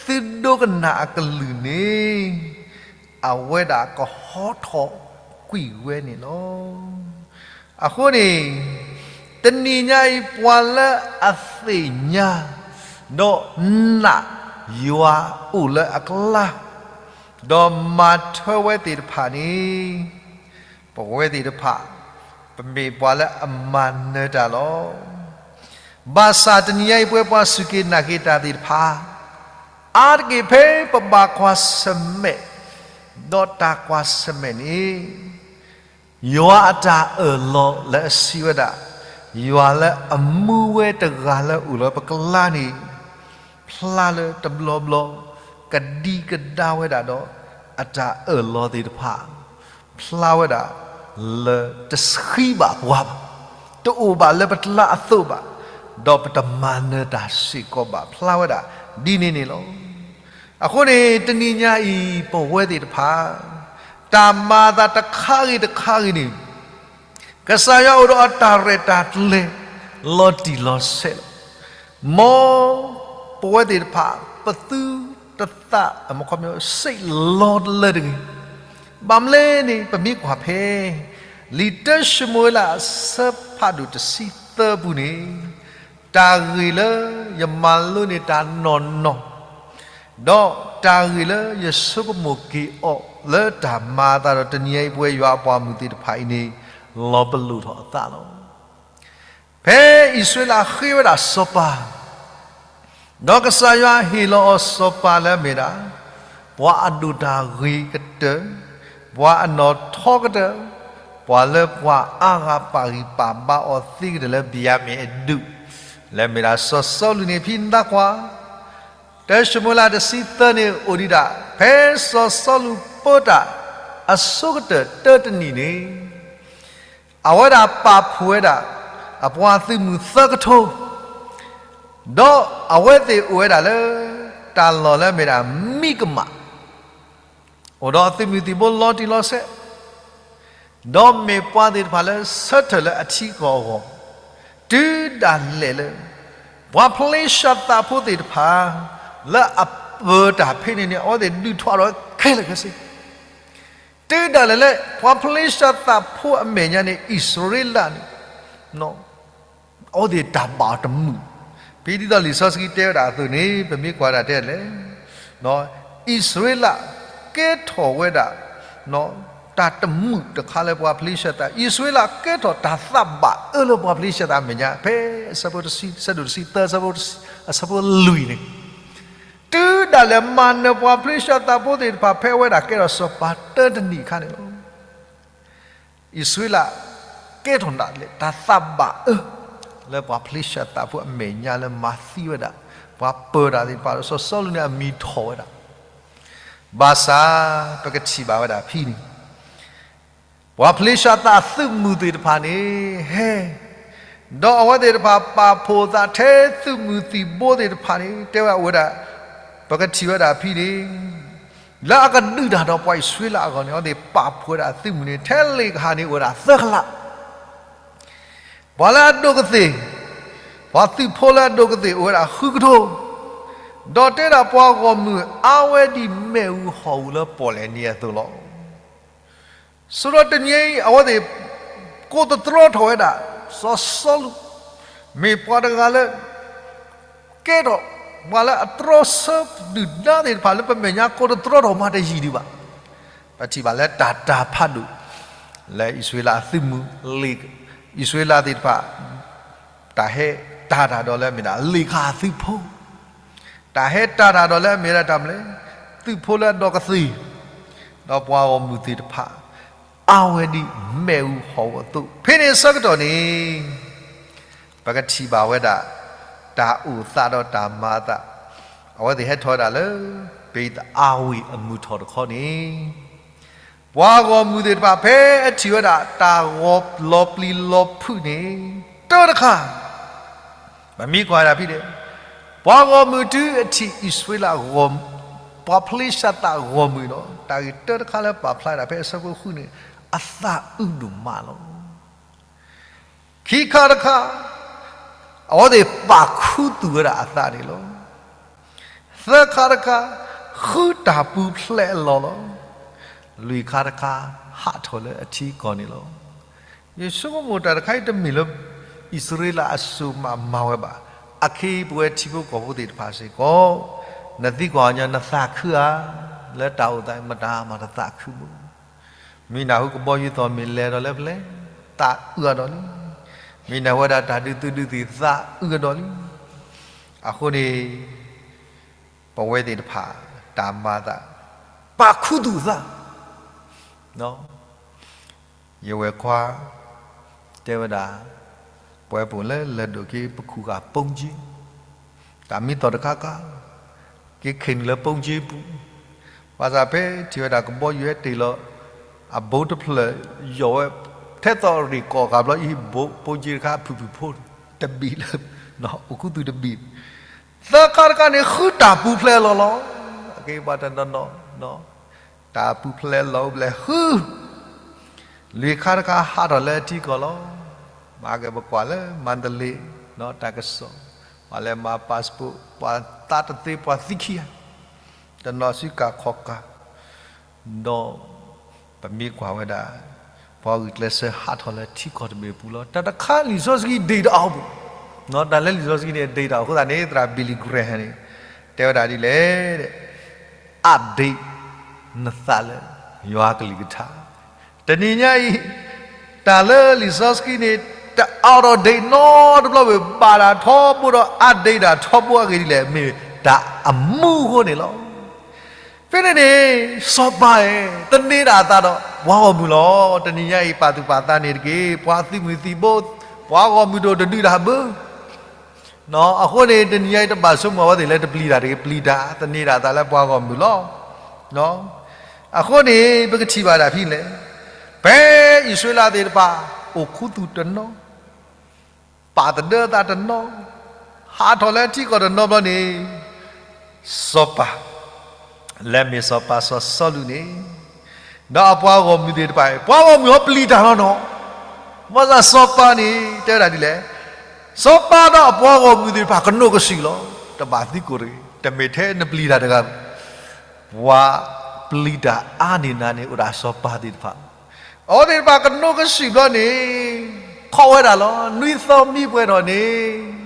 သုဒိကနၣ်အကလုၢ်န့ၣ် အဝဲဒၣ်ကဟီထီၣ်ကွံာ်ဝဲန့ၣ်လီၤ. အဃိန့ၣ် တနံၤညါအံၤ ပှၤလၢအသ့ၣ်ညါ ဒီးနာ်ယွၤအိၣ်လၢအကျါ ဒီးမၤထွဲဝဲသ့ၣ်တဖၣ်န့ၣ် ပဝဲသ့ၣ်တဖၣ် ပမ့ၢ်ပှၤလၢအမၤနၢၤတၢ်လီၤ. ဘၣ်ဆၣ်တနံၤညါအံၤ ပဝဲပှၤစူၢ်က့ၤနာ်က့ၤတၢ်သ့ၣ်တဖၣ် အါတက့ၢ်ဖဲပဘၣ်ကွၢ်ဆၢၣ်မဲာ် ဒီးတၢ်ကွၢ်ဆၢၣ်မဲာ်န့ၣ် ယွၤအတၢ်အၢၣ်လီၤလၢအစံးဝဲဒၣ်, ယွၤလၢအမူဝဲတဂၤလၢအိၣ်လၢပကျါန့ၣ် ဖျါလၢတဘျီဘျီ ကဒံကဒါဝဲဒၣ်ဒီးအတၢ်အၢၣ်လီၤသ့ၣ်တဖၣ်, ဖျါဝဲဒၣ်လၢတဆှံဘၣ်ပှၤဘၣ်, တအိၣ်ဘၣ်လၢပကျါအသိးဘၣ်, ဒီးပတမၤနၢၤတၢ်စ့ၢ်ကီးဘၣ်, ဖျါဝဲဒၣ်ဒ်န့ၣ်န့ၣ်လီၤ. အဃိန့ၣ် တနံၤညါအံၤ ပဝဲသ့ၣ်တဖၣ် တၢ်မၤအသးတခါဂ့ၤတခါဂ့ၤန့ၣ် ကစၢ်ယွၤအိၣ်ဒီးအတၢ်ရဲၣ်တၢ်ကျဲၤ လီၤတံၢ်လီၤဆဲးလီၤ. မ်ပဝဲသ့ၣ်တဖၣ် ပသုတသး စံးလီၤလၢတဂ့ၤ. ဘၣ်မနုၤလဲၣ်န့ၣ် ပမ့ၢ်ကွၢ်ဖဲ လံာ်တၢၡမူၤအ့လး အဆၢဖးဒိၣ်တဆံသၢပူၤန့ၣ်, တၢ်ဂ့ၢ်လၢယမၤလိန့ၢ်တၢ်နီၢ်နီၢ် ဒီးတၢ်ဂ့ၢ်လၢယဆိကမိၣ်က့ၤအီၤလၢတၢ်မၤအသးဒီးတနံၤအံၤ ပဝဲယွၤအပှၤမုၣ်သ့ၣ်တဖၣ်အံၤန့ၣ် လီၤပလိာ်ထီၣ်အသးလီၤ. ဖဲအံၣ်စရ့လးဃ့ဝဲဒၣ်စီၤပၤ, ဒီးကစၢ်ယွၤဟ့ၣ်လီၤအီၤစီၤပၤလၢအမ့ၢ်ဒၣ် ပှၤအဒိၣ်တၢ်ဂ့ၤကတၢၢ်, ပှၤအနီၣ်ထီကတၢၢ်, ပှၤလၢပှၤအါဂၤပာ်ဂံၢ်ပာ်ဘါအီၤသ့ကတၢၢ်လၢဘံၣ်ယၤမံၣ်အဒူၣ်, လၢအမ့ၢ်ဒၣ်စီၤစီလူးန့ၣ် ဖဲနသးကွၢ် တၢၡမူၤအ့လးတဆံသၢန့ၣ်အိၣ်ဒံးဒၣ် ဖဲစီၤစီလူးပၢတၢ်အဆိကတၢၢ်တၢတနံၣ်န့ၣ်, အဝဲဒၣ်ပာ်ဖှိၣ်ဝဲဒၣ် အပှၤသုးမုၢ်သၢကထိ, ဒီးအဝဲသ့ၣ်အိၣ်ဝဲဒၣ်လၢ တၢ်လီၢ်လၢအမ့ၢ်ဒၣ်မံကမး, အိၣ်ဒီးအသုးမုၢ်သံၣ်ဘိလီၤတံၢ်လီၤဆဲး ဒီးမ့ၢ်ပှၤသ့ၣ်တဖၣ်လၢဆၢထၢၣ်လၢအထံအကီၢ်အဂီၢ်, တုၤဒၣ်လဲာ်လၢ ပှၤဖလ့ၡသးဖိသ့ၣ်တဖၣ် လၢအပၢတၢ်ဖဲန့ၣ်န့ၣ် အဝဲသ့ၣ်ဒုးထီၣ်ဒီးခဲလၢာ်ခဲဆ့, တုၤဒၣ်လဲာ်လၢ ပှၤဖလ့ၡသးဖိအမဲာ်ညါန့ၣ် အံၣ်စရ့လးန့ၣ် အဝဲသ့ၣ်တၢ်ဘၣ်အီၤတမုာ်, ဖဲဒ်သိးလံာ်စီဆှံတဲဝဲဒၣ်အသိးန့ၣ် ပမ့ၢ်ကွၢ်ဒၣ်တဲလဲၣ်, အံၣ်စရ့လးကဲထီၣ်ဝဲဒၣ် တၢ်တမုာ်တခါလၢပှၤဖလ့ၡသး, အံၣ်စရ့လးကဲထီၣ်တၢ်သးဘၣ်အၢလၢပှၤဖလ့ၡသးအမဲာ်ညါ ဖဲအဆၢဖိတဆံ, ဆၢဒိၣ်တဆံသၢ, အဆၢဖိတဆံ, အဆၢဖိလွံၢ်န့ၣ်, တုၤဒၣ်လဲာ်မၤနၢၤပှၤဖလ့ၡသးဖိသ့ၣ်တဖၣ် ဖဲအဝဲဒၣ်ကဲထီၣ်စီၤပၤတၢတနံၣ်အခါန့ၣ်လီၤ. အံၣ်စရ့လး ကဲထီၣ်ဒၣ်လဲာ်တၢ်သးဘၣ်အၢ လၢပှၤဖလ့ၡသးဖိအမဲာ်ညါလၢမၤသံဝဲဒၣ် ပှၤပၢတၢ်သ့ၣ်တဖၣ်ဒီး စီၤစီလူးန့ၣ်အမံၤထီၣ်ဝဲဒၣ်, ဘၣ်ဆၣ် ပကထံၣ်ဘၣ်ဝဲဒၣ်ဖဲန့ၣ် ပှၤဖလ့ၡသးသုးမုၢ်သ့ၣ်တဖၣ်န့ၣ် ဟဲ, ဒီးအဝဲသ့ၣ်တဖၣ်ပာ်ဖှိၣ်သးထဲသုးမုၢ်သံၣ်ဘိသ့ၣ်တဖၣ်န့ၣ် တဲဝဲအိၣ်ဝဲဒၣ်, ပကထံၣ်ဝဲဒၣ်ဖဲန့ၣ် လၢအကဒုးတၢ်ဒီးပှၤအံၣ်စရ့လးအဂီၢ်န့ၣ် အဝဲသ့ၣ်ပာ်ဖှိၣ်ဝဲဒၣ်သုးမုၢ်န့ၣ် ထဲလ့ၣ်ကဟၣ်န့ၣ်အိၣ်ဝဲဒၣ်သၢကလး ပှၤလၢအဒိးကသ့ၣ်, ပှၤသုးဖိလၢအဒိးကသ့ၣ်အိၣ်ဝဲဒၣ်ဃုကထိ, ဒီးတဲဒၣ်ပှၤဂီၢ်မုၢ်အါဝဲဒ်မ့ၣ်အူဟီၣ်အူလၢပီၣ်လဲၣ်နံၤအသိးလီၤ. ဆိဒီးတနံၤအံၤ အဝဲသ့ၣ်ကိးသတြီထီၣ်ဝဲဒၣ် စီၤစီလူး, မ့ၢ်ပှၤတဂၤလၢ ကဲထီၣ် ပှၤလၢအတြီဆၢဒုၣ်ဒါသ့ၣ်တဖၣ်လၢပမဲာ်ညါကိးသတြီထီၣ်မးတယံာ်ဒံးဘၣ်. ပထံၣ်ဘၣ်လၢတၢ်တၤဖးဒိၣ် လၢအံၣ်စရ့လးအသုးမုၢ်လ့ၣ်, အံၣ်စရ့လးသ့ၣ်တဖၣ် တၢ်ဟဲတၤတၢ်ဒီးလၢအမ့ၢ်ဒၣ်လ့ၣ်ကဟၣ်သုးဖိ, တၢ်ဟဲတၤတၢ်ဒီးလၢအမ့ၢ်ဒၣ်တၢ်မနုၤလဲၣ်, သုးဖိလၢအဒိးကသ့ၣ်, ဒီးပှၤဂီၢ်မုၢ်သ့ၣ်တဖၣ် အါဝဲဒ်မ့ၣ်အူဟီၣ်အူအသိး, ဖဲန့ၣ်အဆၢကတီၢ်န့ၣ် ပကထံၣ်ဘၣ်ဝဲဒၣ် တၢ်အိၣ်သးဒီးတၢ်မၤအသး, အဝဲသ့ၣ်ဟဲထီၣ်ဝဲဒၣ်လၢ ဘ့းသအါဝ့ၢ်အမုၢ်ထီၣ်တခီန့ၣ်, ပှၤဂီၢ်မုၢ်သ့ၣ်တဖၣ်ဖဲအထံၣ်ဝဲဒၣ်တၢ်ဂီၤလီၤပျံၤလီၤဖုးန့ၣ် တၢတခါ, ပမ့ၢ်ကွၢ်ဒၣ်ဖဲန့ၣ်, ပှၤဂီၢ်မုၢ်တုၤအထံၣ်အံၣ်စရ့လးဂီၢ်, ပှၤဖလ့ၡသးဂီၢ်မုၢ်ဒီး တၢ်ဂ့ၢ်တၢတခါလၢပာ်ဖျါဒၣ်ဖဲအဆၢဖိဃုန့ၣ် အသးအုးဒိၣ်မးလီၤ. ခံခါတခါ, အဝဲသ့ၣ်ပာ်ခူသူၣ်ဝဲဒၣ်အသးန့ၣ်လီၤ. သၢခါတခါ, ဃုတၢ်ပူၤဖျဲးအလီၢ်လီၤ. လွံၢ်ခါတခါ, ဟးထီၣ်လၢအထံကီၢ်န့ၣ်လီၤ. ယဆိကမိၣ်တၢ်တခါအံၤတမ့ၢ်လၢ အံၣ်စရ့လးအစိၤမးမၤဝဲဘၣ်. အခဲအံၤပဝဲထံဖိကီၢ်ဖိသ့ၣ်တဖၣ်စ့ၢ်ကီး, နသံကွၢ်ညီနသးခုဧါ, လၢတၢ်အိၣ်သးမတၤမၤတသးခုဘၣ်. မ့ၢ်နၢ်ဟူကဘီယူၤသီၣ်မ့ၢ်လဲၤဒီးလၢပျဲၢ်, သးအုးအဒီးလံ. မ့ၢ်နၢ်ဟူဝဲဒၣ်တၢ်ဒုးသုးဒုးသံၣ်သးအုးအဒီးလံ. အဃိန့ၣ် ပဝဲသ့ၣ်တဖၣ် တၢ်မၤသး ပာ်ခူသူၣ်သး ယဝဲၢ်ခွါ တဲဝဲဒၣ် ပဝဲပအိၣ်လၢလၢၢ်ဒိၣ်က့ၤပခူၣ်ဃာ်ပိကၠ့, တၢ်မံသီၣ်တခါခါ, က့ၤခ့ၣ်နုာ်လၢပိကၠ့ပူၤ, ဘၣ်ဆၣ်ဖဲထံၣ်ဝဲဒၣ်ကဘီယူၤဟဲတ့ၢ်လီၤ အဘိတဖျၢၣ် ယီၢ်ဝဲ ထဲသိးရ့ၣ်ကီၢ်ဃာ်ဘျီအံၤ ပိကၠ့တခါဖုၣ်ဖုၣ်ဖိ တဘ့ၣ်လၢ အိၣ်ခူသူၣ်တဘ့ၣ်, သၢခါတခါန့ၣ် ဃုတၢ်ပူၤဖျဲးလီၤလီၤ. အက့ၤပှၤတနီၤနီၤ တၢ်ပူၤဖျဲးလီၤအိၣ်ဘျဲၣ်ဃု, လွံၢ်ခါတခါဟးထီၣ်လၢထံကီၢ်လီၤ. မၤက့ၤပကွၢ်လၢမၤတလ့ၤ တၢ်ကစီၣ်, ပှၤလဲၤမၤ passport ပှၤသးတသ့ပှၤသံခံဂၤ, တနီၤစုကၢ်ခီၣ်ကၢ်, ဒီး ပမ့ၢ်ကွၢ်ဝဲဒၣ် ပှၤဂုာ်ကျဲးစၢးဟးထီၣ်လၢထံကီၢ်တဘ့ၣ်အပူၤလီၤ. တၢ်တခါလံာ်စီဆှံဒ့တအီၣ်ပူၤ, တၢ်လၢလံာ်စီဆှံန့ၣ်ဒ့တအီၣ်အဃိသတးန့ၣ် သရၣ် Billy Graham န့ၣ် တဲဝဲဒၣ်ဒ်လဲၣ်, အဒ့နသးလၢ ယွၤကလုၢ်ကထါ, တနံၤညါအံၤ တၢ်လၢလံာ်စီဆှံန့ၣ် တအီၣ်ဒီးဒ့နီတဘျီဝဲ ဘၣ်တၢ်ထီဘိဒီးအဒ့တၢ်ထီဘိအဂ့ၢ်ဒ်လဲၣ် မ့ၢ်တၢ်အမူအဃိန့ၣ်လီၤ. ဖဲန့ၣ်န့ၣ် စီၤပၤဧၢ, သန့ၤဒၣ်အသးဒီးပှၤဂီၢ်မုၢ်လီၤ. တနံၤညါအံၤ ပာ်သူၣ်ပာ်သးန့ၣ်တက့ၢ်. ပှၤသုးမုၢ်သံၣ်ဘိ, ပှၤဂီၢ်မုၢ်ဒိၣ်တဒုးတၢ်ဘၣ်. အဃိန့ၣ် တနံၤညါအံၤ တဘၣ်ဆိကမိၣ်အဝဲသ့ၣ်လၢတပျံၤတၢ်တဂ့ၤ, ပျံၤတၢ်, သန့ၤဒၣ်အသးလၢပှၤဂီၢ်မုၢ်လီၤ. အဃိန့ၣ် ပကထံၣ်ဘၣ်ဒၣ်ဖဲလဲၣ်, ဖဲအံၣ်စရ့လးသ့ၣ်တဖၣ် အိၣ်ခူသူၣ်တနီၤ ပာ်သဒၢသးတနီၤ, ဟးထီၣ်လၢထံကီၢ်တနီၤဘျီန့ၣ်, စီၤပၤ, လၢမ့ၢ်စီၤပၤစီၤစီလူးန့ၣ်, ဒီးအပှၤဂီၢ်မုၢ်သ့ၣ်တဖၣ်, ပှၤဂီၢ်မုၢ်ဟီပျံၤတၢ်လီၤနီၤ. ဘၣ်ဆၣ်စီၤပၤန့ၣ် တဲဝဲဒၣ်ဒ်လဲၣ်, စီၤပၤဒီးအပှၤဂီၢ်မုၢ်သ့ၣ်တဖၣ် ကနိးကစုာ်လီၤ. တဘၣ်သံကိၢ်တဂ့ၤ, တမ့ၢ်ထဲနပျံၤတၢ်တဂၤဘၣ်. ပှၤပျံၤတၢ်အါန့ၢ်နၤန့ၣ် အိၣ်ဒၣ်စီၤပၤသ့ၣ်တဖၣ် အဝဲသ့ၣ်တဖၣ်ကနိးကစုာ်ဘျီန့ၣ်, ခိးဝဲဒၣ်လီၤ. နွံသီမံပှဲၤထီၣ်န့ၣ်,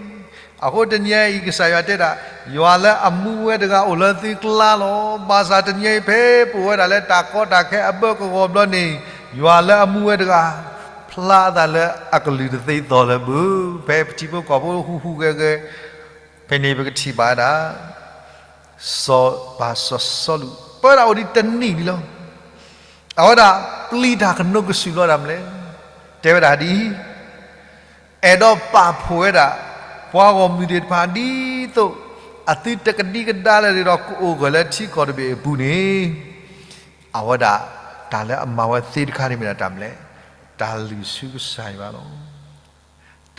အဃိတနံၤအံၤကစၢ်ယွၤတဲဒၣ်, ယွၤလၢအမူဝဲတဂၤအိၣ်လၢသုကျါလီၤ. ဘၣ်ဆၣ်တနံၤအံၤဖဲပအိၣ်ဝဲဒၣ်လၢတၢ်ကီတၢ်ခဲအဘၢကဝီၤဘျီန့ၣ်, ယွၤလၢအမူဝဲတဂၤ, ဖျါအသးလၢအကလုၢ်တသ့သိးလၢၤဘၣ်. ဖဲပထံဖိကီၢ်ဖိဟူးဟူးဂဲၤဂဲၤ, ဖဲန့ၣ်ပကထံၣ်ဘၣ်ဒၣ် စီၤပၤစီၤစီလူး ပၢဒၣ်အိၣ်ဒံးတနံၣ်ဒံးလီၤ. အဝဲဒၣ်ပျံၤတၢ်ကနိးကစုာ်ဘျီဒၣ်မနုၤလဲၣ်, တဲဝဲဒၣ်ဒ်အံၤ, အဲၣ်ဒိးပာ်ဖှိၣ်ဝဲဒၣ် ပှၤဂီၢ်မုၢ်သ့ၣ်တဖၣ်ဒ်သိး အသုတကဒံကဒါလၢၤဒီးကအိၣ်ဂၢၢ်လၢထံကီၢ်တဘ့ၣ်အပူၤန့ၣ်, အဝဲဒၣ်တၢ်လၢအမၤဝဲသ့တခါန့ၣ်မ့ၢ်ဒၣ်တၢ်မနုၤလဲၣ်. တၢ်လုၢ်ဆူကစၢ်ယွၤလီၤ.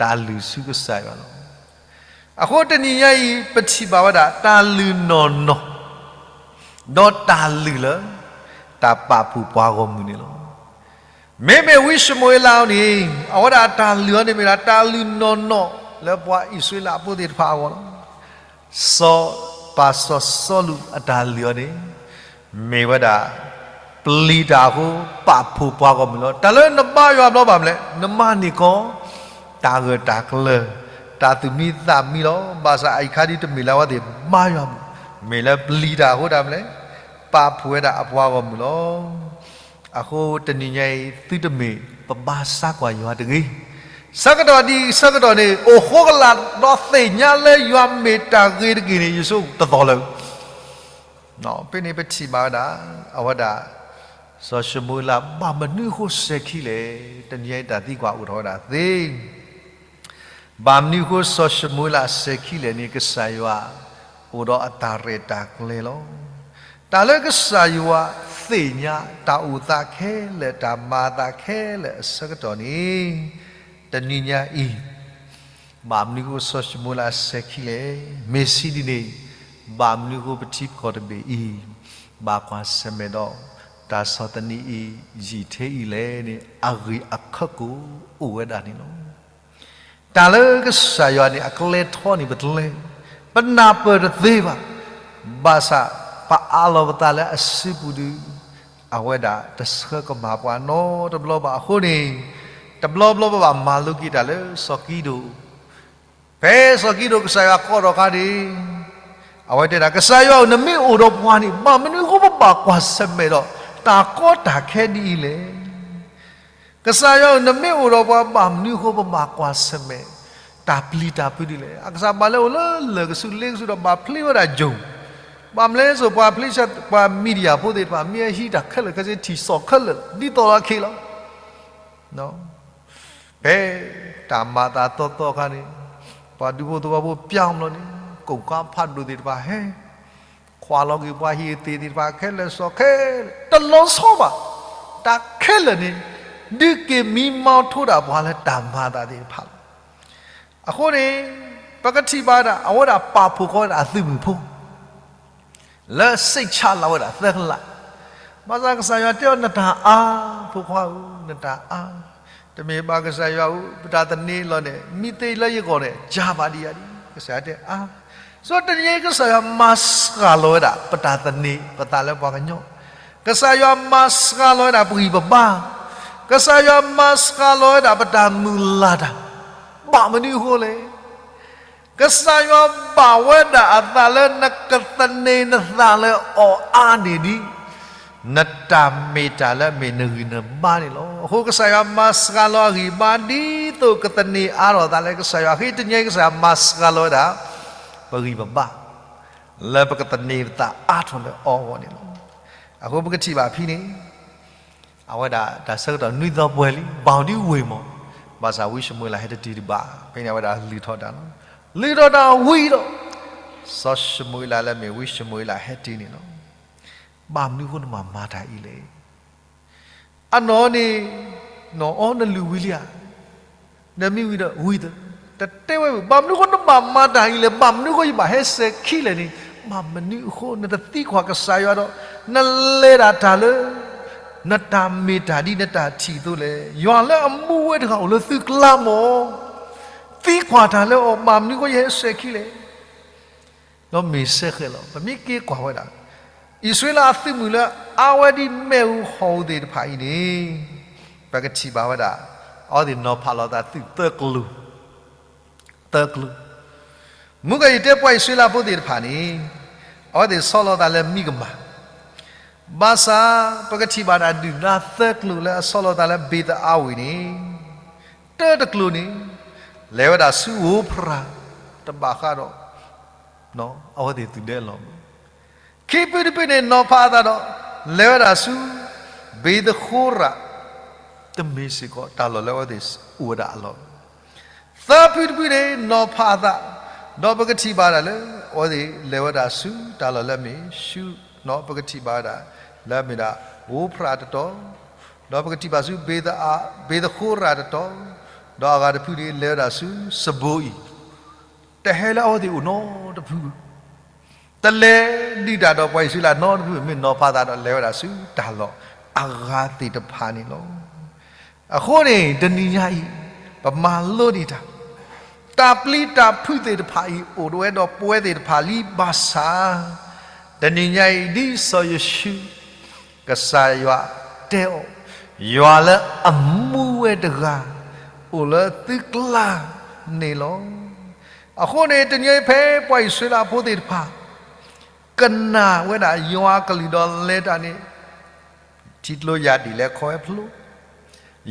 တၢ်လုၢ်ဆူကစၢ်ယွၤလီၤ. အဃိတနံၤညါအံၤ ပထံၣ်ဘၣ်ဝဲဒၣ် တၢ်လုၢ်နီၢ်နီၢ် ဒီးတၢ်လုၢ်လၢ တၢ်ပာ်ဖှိၣ်ပှၤဂီၢ်မုၢ်န့ၣ်လီၤ. မ့မ့ၢ်ဝံၡမူၤအ့လးအံၤန့ၣ် အဝဲဒၣ်တၢ်လုၢ်အီၤန့ၣ်မ့ၢ်ဒၣ် တၢ်လုၢ်နီၢ်နီၢ်လၢပှၤအံၣ်စရ့လးဖိသ့ၣ်တဖၣ်အဂီၢ်လီၤ. စီၤ ပၢ်စီၤစီလူးအတၢ်လုၢ်အီၤန့ၣ် မ့ၢ်ဝဲဒၣ် ပျံၤတၢ်အဃိ ပာ်ဖှိၣ်ပှၤဂီၢ်မုၢ်လီၤ. တၢ်လၢနဘါယွၤဘျီဘၣ်မနုၤလဲၣ်, နမၤန့ၢ်ကီး တၢ်ဂၢၢ်တၢ်ကျၢၤ, တၢ်သူၣ်မံသးမံလီၤ. ဘၣ်ဆၣ်အအံၤခါဒ်တမ့ၢ်လၢအဝဲသ့ၣ်ဘါယွၤမုၢ်, မ့ၢ်လၢပျံၤတၢ်အဃိတၢ်မနုၤလဲၣ်, ပာ်ဖှိၣ်ဝဲဒၣ်အပှၤဂီၢ်မုၢ်လီၤ. အဃိတနံၤညါအံၤ သုတမ့ၢ်ပဘါစၢ်ကွၢ်ယွၤတဂ့ၤ. ဆၢကတီၢ်ဒ်အံၤ ဆၢကတီၢ်န့ၣ် အိၣ်ဃိကလာ်ဒီးသ့ၣ်ညါလၢယွၤမ့ၢ်တၢ်ဂ့ၤတက့ၢ်န့ၣ် ယဆိကမိၣ်တသီၣ်လၢၤ ဖဲန့ၣ်ပထံၣ်ဘၣ်ဝဲဒၣ် အဝဲဒၣ် စီၤၡမူၤအ့လး ဘၣ်မနုၤအဃိစဲၤခံလဲၣ်. တနံၤညါအံၤတၢ်သံကွၢ်အိၣ်ထီၣ်ဝဲဒၣ်သ့ ဘၣ်မနုၤအဃိစီၤၡမူၤအ့လးစဲၤခံလဲၣ်န့ၣ် ကစၢ်ယွၤ အိၣ်ဒီးအတၢ်ရဲၣ်တၢ်ကျဲၤလီၤ. တၢ်လၢကစၢ်ယွၤသ့ၣ်ညါ တၢ်အိၣ်သးခဲလၢာ် တၢ်မၤအသးခဲလၢာ်အဆၢကတီၢ်န့ၣ် တနံၤညါအံၤ ဘၣ်မနုၤအဃိစီၤၡမူၤအ့လးစဲၤခံလဲၣ်. မ့ၢ်ဆံးဒ်န့ၣ် ဘၣ်မနုၤအဃိပထံပကီၢ်တဘ့ၣ်အံၤ ဘၣ်ကွၢ်ဆၢၣ်မဲာ်ဒီး တၢ်ဆီၣ်သနံးအံၤ ယံာ်ထဲအံၤလဲၣ်န့ၣ် အဂ့ၢ်အခၢၣ်ကိၣ်အိၣ်ဝဲဒၣ်န့ၣ်လီၤ. တၢ်လၢကစၢ်ယွၤန့ၣ် အကျဲထီန့ၣ်ပကျဲ, ပနၢ်ပၢၢ်တသ့ဘၣ်. ဘၣ်ဆၣ် ပအးလီၤပသးလၢအစုပူၤဒီး အဝဲဒၣ်တဆှၢကမၣ်ပှၤနီတဘျီဘၣ်အဃိန့ၣ်, တဘျီဘျီပဘၣ်မၤလိက့ၤတၢ်လၢစီၤကံဒိၣ် ဖဲစီၤကံဒိၣ်ကစၢ်ယွၤကိးထီၣ်အခါန့ၣ်, အဝဲတဲဒၣ် ကစၢ်ယွၤဧၢ, နမ့ၢ်အိၣ်ဒီးပှၤန့ၣ် ဘၣ်မနုၤအဃိပဘၣ်ကွၢ်ဆၢၣ်မဲာ်ဒီး တၢ်ကီတၢ်ခဲဒ်အံၤလဲၣ်. ကစၢ်ယွၤဧၢ, နမ့ၢ်အိၣ်ဒီးပှၤ ဘၣ်မနုၤအဃိပဘၣ်ကွၢ်ဆၢၣ်မဲာ် တၢ်ပျံၤတၢ်ဖုးဒ်လဲၣ်. အကစၢ်ဘၣ်လၢအိၣ်လၢလၢၢ်ကဆူးလ့ကဆူးဒီးဘၣ်ဖျ့ဝဲဒၣ်ယိၤ, ဘၣ်မနုၤလဲၣ် ပှၤဖျ့ဆၢ ပှၤ media ဖိသ့ၣ်တဖၣ် မ့ၢ်အဟံးတၢ်ခဲလၢာ်ခဲဆ့ ထံၣ်စီၣ်ခဲလၢာ် ဒ်သိးလီၤအခံလီၤ. ဖဲတၢ်မၤသးသီသီအခါန့ၣ်, ပှၤဒူဖိသဝီဖိပၠီမလီၤန့ၣ်, ကိၣ်ကါဖးဒိၣ်သ့ၣ်တဖၣ်ဟဲ, ခွါလီၤက့ၤပှၤဟံၣ်အသ့ၣ်သ့ၣ်တဖၣ်ခဲလၢာ်စီၤခဲလၢာ်, တလီၤဆီဘၣ်. တၢ်ခဲလၢာ်န့ၣ် ဒုးက့ၤမံမီထိဒၣ်ပှၤလၢတၢ်မၤအသးသ့ၣ်တဖၣ်လီၤ. အဃိန့ၣ် ပကထံၣ်ဘၣ်ဒၣ် အဝဲဒၣ်ပာ်ဖှိၣ်ဃီဝဲဒၣ်အသုးမုၢ်ဖိ လၢစံးဆၣ်လီၤဝဲဒၣ်သၢကလး, ဘၣ်ဆၣ်ကစၢ်ယွၤတဲအီၤ နတၢ်အါ, ဖိခွါဧၢ, နတၢ်အါ, တမ့ၢ်ဘၣ်ကစၢ်ယွၤဧၢ, ပတၢ်သန့ၤလီၤန့ၣ် မံသ့လၢယဂီၢ်န့ၣ် ကၢ်ဘၣ်ဒံးယၤဒံး, ကစၢ်ယွၤတဲအါ. ဆိတနံၤအံၤ ကစၢ်ယွၤမၤစှၤလီၤဝဲဒၣ် ပတၢ်သန့ၤပသးလၢပှၤကညီ, ကစၢ်ယွၤမၤစှၤလီၤဝဲဒၣ်ပဂံၢ်ပဘါ, ကစၢ်ယွၤမၤစှၤလီၤဝဲဒၣ်ပတၢ်မုၢ်လၢ်တၢ်, ဘၣ်မနုၤအဃိလဲၣ်. ကစၢ်ယွၤဘၣ်ဝဲဒၣ်အသးလၢနကသန့ၤနသးလၢအီၤအါန့ၣ်ဒ် နတၢ်မ့ၢ်တၢ်လၢအမ့ၢ်နဂံၢ်နဘါန့ၣ်လီၤ. အဃိကစၢ်ယွၤမၤစှၤလီၤအဂံၢ်အဘါ ဒ်သိးကသန့ၤအါထီၣ်အသးလၢကစၢ်ယွၤ, ဃ့တနံၤအံၤကစၢ်ယွၤမၤစှၤလီၤဝဲဒၣ် ပဂံၢ်ပဘါ လၢပကသန့ၤပသးအါထီၣ်လၢအီၤအဂီၢ်န့ၣ်လီၤ. အဃိပကထံၣ်ဘၣ်ဖဲန့ၣ် အဝဲဒၣ်တၢ်ဆၢကတီၢ်နွံသီပှဲၤလံ, ဘၣ်ဒ်ဝ့ၢ်မး, ဘၣ်ဆၣ်ဝံၡမူၤအ့လးဟဲတတုၤတဘၣ်, ဖဲန့ၣ်အဝဲဒၣ်လုၢ်ထီၣ်တၢ်လီၤ. လုၢ်ထီၣ်တၢ်ဝံၤဒီး စီၤၡမူၤအ့လးလၢမ့ၢ်ဝံၡမူၤအ့လးဟဲတုၤန့ၣ်လီၤ. ဘၣ်မနုၤအဃိနဘၣ်မၤတၢ်အံၤလဲၣ်. အနီၢ်န့ၣ်, နီၢ်အီနလုၢ်ဝံၤလံဧါ, နမ့ၢ်ဝံၤဒီးဝံၤသၢ, တတဲဝဲဝံၤ, ဘၣ်မနုၤအဃိနဘၣ်မၤတၢ်အံၤလဲၣ်, ဘၣ်မနုၤအဃိယဘၣ်ဟဲစဲၤခံလဲၣ်န့ၣ်, ဘၣ်မနုၤအဃိနတသံကွၢ်ကစၢ်ယွၤဒီး နလဲၤဒၣ်တၢ်လၢ နတၢ်မ့ၢ်တၢ်ဒ်နတၢ်ထံၣ်အသိးလဲၣ်. ယွၤလၢအမူဝဲတဂၤအိၣ်လၢသုကျါမး, သံကွၢ်တၢ်လၢအီၤ, ဘၣ်မနုၤအဃိယဟဲစဲၤခံလဲၣ်. ဒီးမ့ၢ်စဲဃဲးလီၤ. ပမ့ၢ်က့ၤကွၢ်ဝဲဒၣ် အံၣ်စရ့လးအသုးမုၢ်လၢအါဝဲဒ်မ့ၣ်အူဟီၣ်အူသ့ၣ်တဖၣ်အံၤန့ၣ်, ပကထံၣ်ဘၣ်ဝဲဒၣ် အဝဲသ့ၣ်နီၤဖးလီၤသးသုးသၢကျိၤ, သၢကျိၤ. မုၢ်ကယံာ်တဲပှၤအံၣ်စရ့လးဖိသ့ၣ်တဖၣ်န့ၣ်, အဝဲသ့ၣ်ဆီလီၤသးလၢမံကမၣ်, ဘၣ်ဆၣ် ပကထံၣ်ဘၣ်ဒၣ်ဒုၣ်ဒါသၢကျိၤလၢအဆီလီၤသးလၢဘ့းသအါဝံၤန့ၣ်, တၢတကျိၤန့ၣ် လဲၤဝဲဒၣ်ဆူဧိၤဖရး, တဘၣ်ဃးဒီး အဝဲသ့ၣ်သုးဒဲအလီၢ် ခံဖုတဖုန့ၣ် နီၤဖးအသးဒီး လဲၤဝဲဒၣ်ဆူ ဘ့းသဃိရး, တမ့ၢ်စ့ၢ်ကီးတၢ်လီၢ်လၢအဝဲသ့ၣ်အိၣ်ဝဲဒၣ်အလီၢ်. သၢဖုတဖုန့ၣ် နီၤဖးအသး, ဒီးပကထံၣ်ဘၣ်ဒၣ်လၢ အဝဲသ့ၣ်လဲၤဝဲဒၣ်ဆူတၢ်လီၢ်လၢအမ့ၢ်ဆူ, ဒီးပကထံၣ်ဘၣ်ဝဲဒၣ် လၢအမ့ၢ်ဒၣ် ဧိၤဖရးတတီၤ, ဒီးပကထံၣ်ဘၣ်ဆူ ဘ့သဃိရၤတတီၤ, ဒီးအဂၤတဖုန့ၣ် လဲၤဝဲဒၣ်ဆူစဘိအံၤ, တဟဲလၢအဝဲသ့ၣ်အိၣ်နီတဖု, တလဲၤဒုးတၢ်ဒီးပှၤအံၣ်စရ့လးနီတဖု, မ့ၢ်နီၤဖးသးဒီးလဲၤဝဲဒၣ်ဆူတၢ်လီၢ်အဂၤသ့ၣ်တဖၣ်န့ၣ်လီၤ. အဃိန့ၣ် တနံၤညါအံၤ ပမၤလိန့ၢ်တၢ် တၢ်ပျံၤတၢ်ဖုးသ့ၣ်တဖၣ်အံၤ အိၣ်ဝဲဒီးပဝဲသ့ၣ်တဖၣ်လံဘၣ်ဆၣ်, တနံၤညါအံၤ ဒ်စီၤယိၤၡူး ကစၢ်ယွၤတဲအီၤ, ယွၤလၢအမူဝဲတဂၤ အိၣ်လၢသုကျါန့ၣ်လီၤ. အဃိန့ၣ် တနံၤအံၤ ဖဲပှၤအံၣ်စရ့လးဖိသ့ၣ်တဖၣ် ကနၣ်ဝဲဒၣ်ယွၤအကလုၢ်ဒီးလဲၤတၢ်န့ၣ်, ထံကျိယၢ်ဒံၣ်လဲၤခီဝဲဖျိ,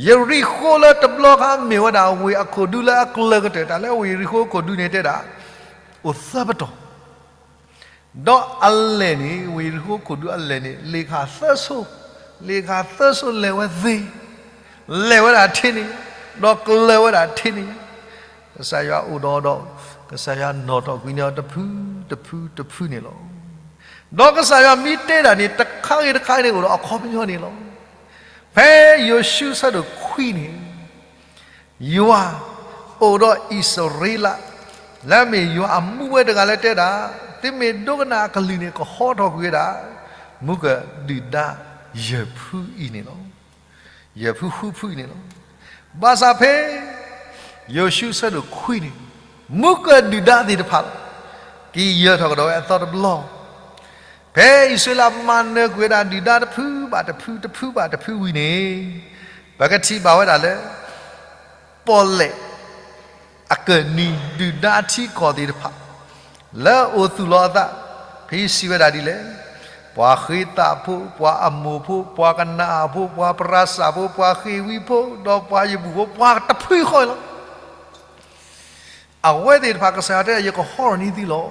ယရံၣ်ဃိးလၢတဘျီခါမ့ၢ်ဝဲဒၣ်ဝ့ၢ်အခိၣ်ဒူလၢအကျၢၤကတၢၢ်, တၢ်လၢဝ့ၢ်ယရံၣ်ဃိးအခိၣ်ဒူန့ၣ်တဲဒၣ် အိၣ်သၢပတီၢ်, ဒီးအလဲၢ်န့ၣ် ဝ့ၢ်ယရံၣ်ဃိးအခိၣ်ဒူအလဲၢ်န့ၣ် လ့ၣ်ခၣ်သၢစိ, လ့ၣ်ခၣ်သၢစိလဲၤဝဲသ့, လဲၤဝဲဒၣ်ထဲန့ၣ်, ဒီးကျၢၤဝဲဒၣ်ထဲန့ၣ်, ကစၢ်ယွၤအိၣ်ဒီးအီၤဒီး ကစၢ်ယွၤနီၣ်ထီၣ်ကွံာ်န့ၢ်အီၤတဖုတဖုတဖုန့ၣ်လီၤ. ဒီးကစၢ်ယွၤမ့ၢ်တဲတၢ်န့ၣ် တခါဂ့ၤတခါဂ့ၤန့ၣ် အိၣ်ဒီးအခီပညီန့ၣ်လီၤ. ဖဲယိၤၡူအဆၢဒိၣ်ခွံန့ၣ် ယွၤအိၣ်ဒီးအံၣ်စရ့လး လၢအမ့ၢ်ယွၤအမူဝဲတဂၤလၢတဲဒၣ်, သုမ့ၢ်ဒိကနၣ်အကလုၢ်န့ၣ် ကဟီထီၣ်ကွံာ်ဝဲဒၣ် မူကဒုၣ်ဒါယဲၢ်ဖုအံၤန့ၣ်လီၤ. ယဲၢ်ဖုဃုဖုအံၤန့ၣ်လီၤ. ဘၣ်ဆၣ်ဖဲ ယိၤၡူအဆၢဒိၣ်ခွံန့ၣ် မူကဒုၣ်ဒါသ့ၣ်တဖၣ်လီၤ. က့ၤယၢၤထီၣ်ကဒီးဝဲအသီတဘျီ ဖဲအံၣ်စရ့လးမၤနၢၤကွံာ်ဝဲဒၣ်ဒုၣ်ဒါတဖုဘၣ်တဖု တဖုဘၣ်တဖုဝံၤန့ၣ်, ပကထံၣ်ဘၣ်ဝဲဒၣ်လၢ ပီၣ်လဲၣ်အကၢၢ်နံၤဒုၣ်ဒါအထံကီၢ်သ့ၣ်တဖၣ် လၢအအိၣ်သူၣ်လီၤအသး, ဖဲစံးဝဲဒၣ်ဒ်လဲၣ်, ပှၤဃ့သးဖိ, ပှၤအမိၣ်ဖိ, ပှၤကနၤအၣ်ဖိ, ပှၤပရၤစၢ်ဖိ, ပှၤဃ့ဝံဖိ, ဒီးပှၤယဘူၣ်ဖိ, ပှၤတဖုဃီလီၤ. အဝဲသ့ၣ်တဖၣ်ကစၢ်ယွၤတဲ ယကဟီထီၣ်န့ၢ်သုလီၤ.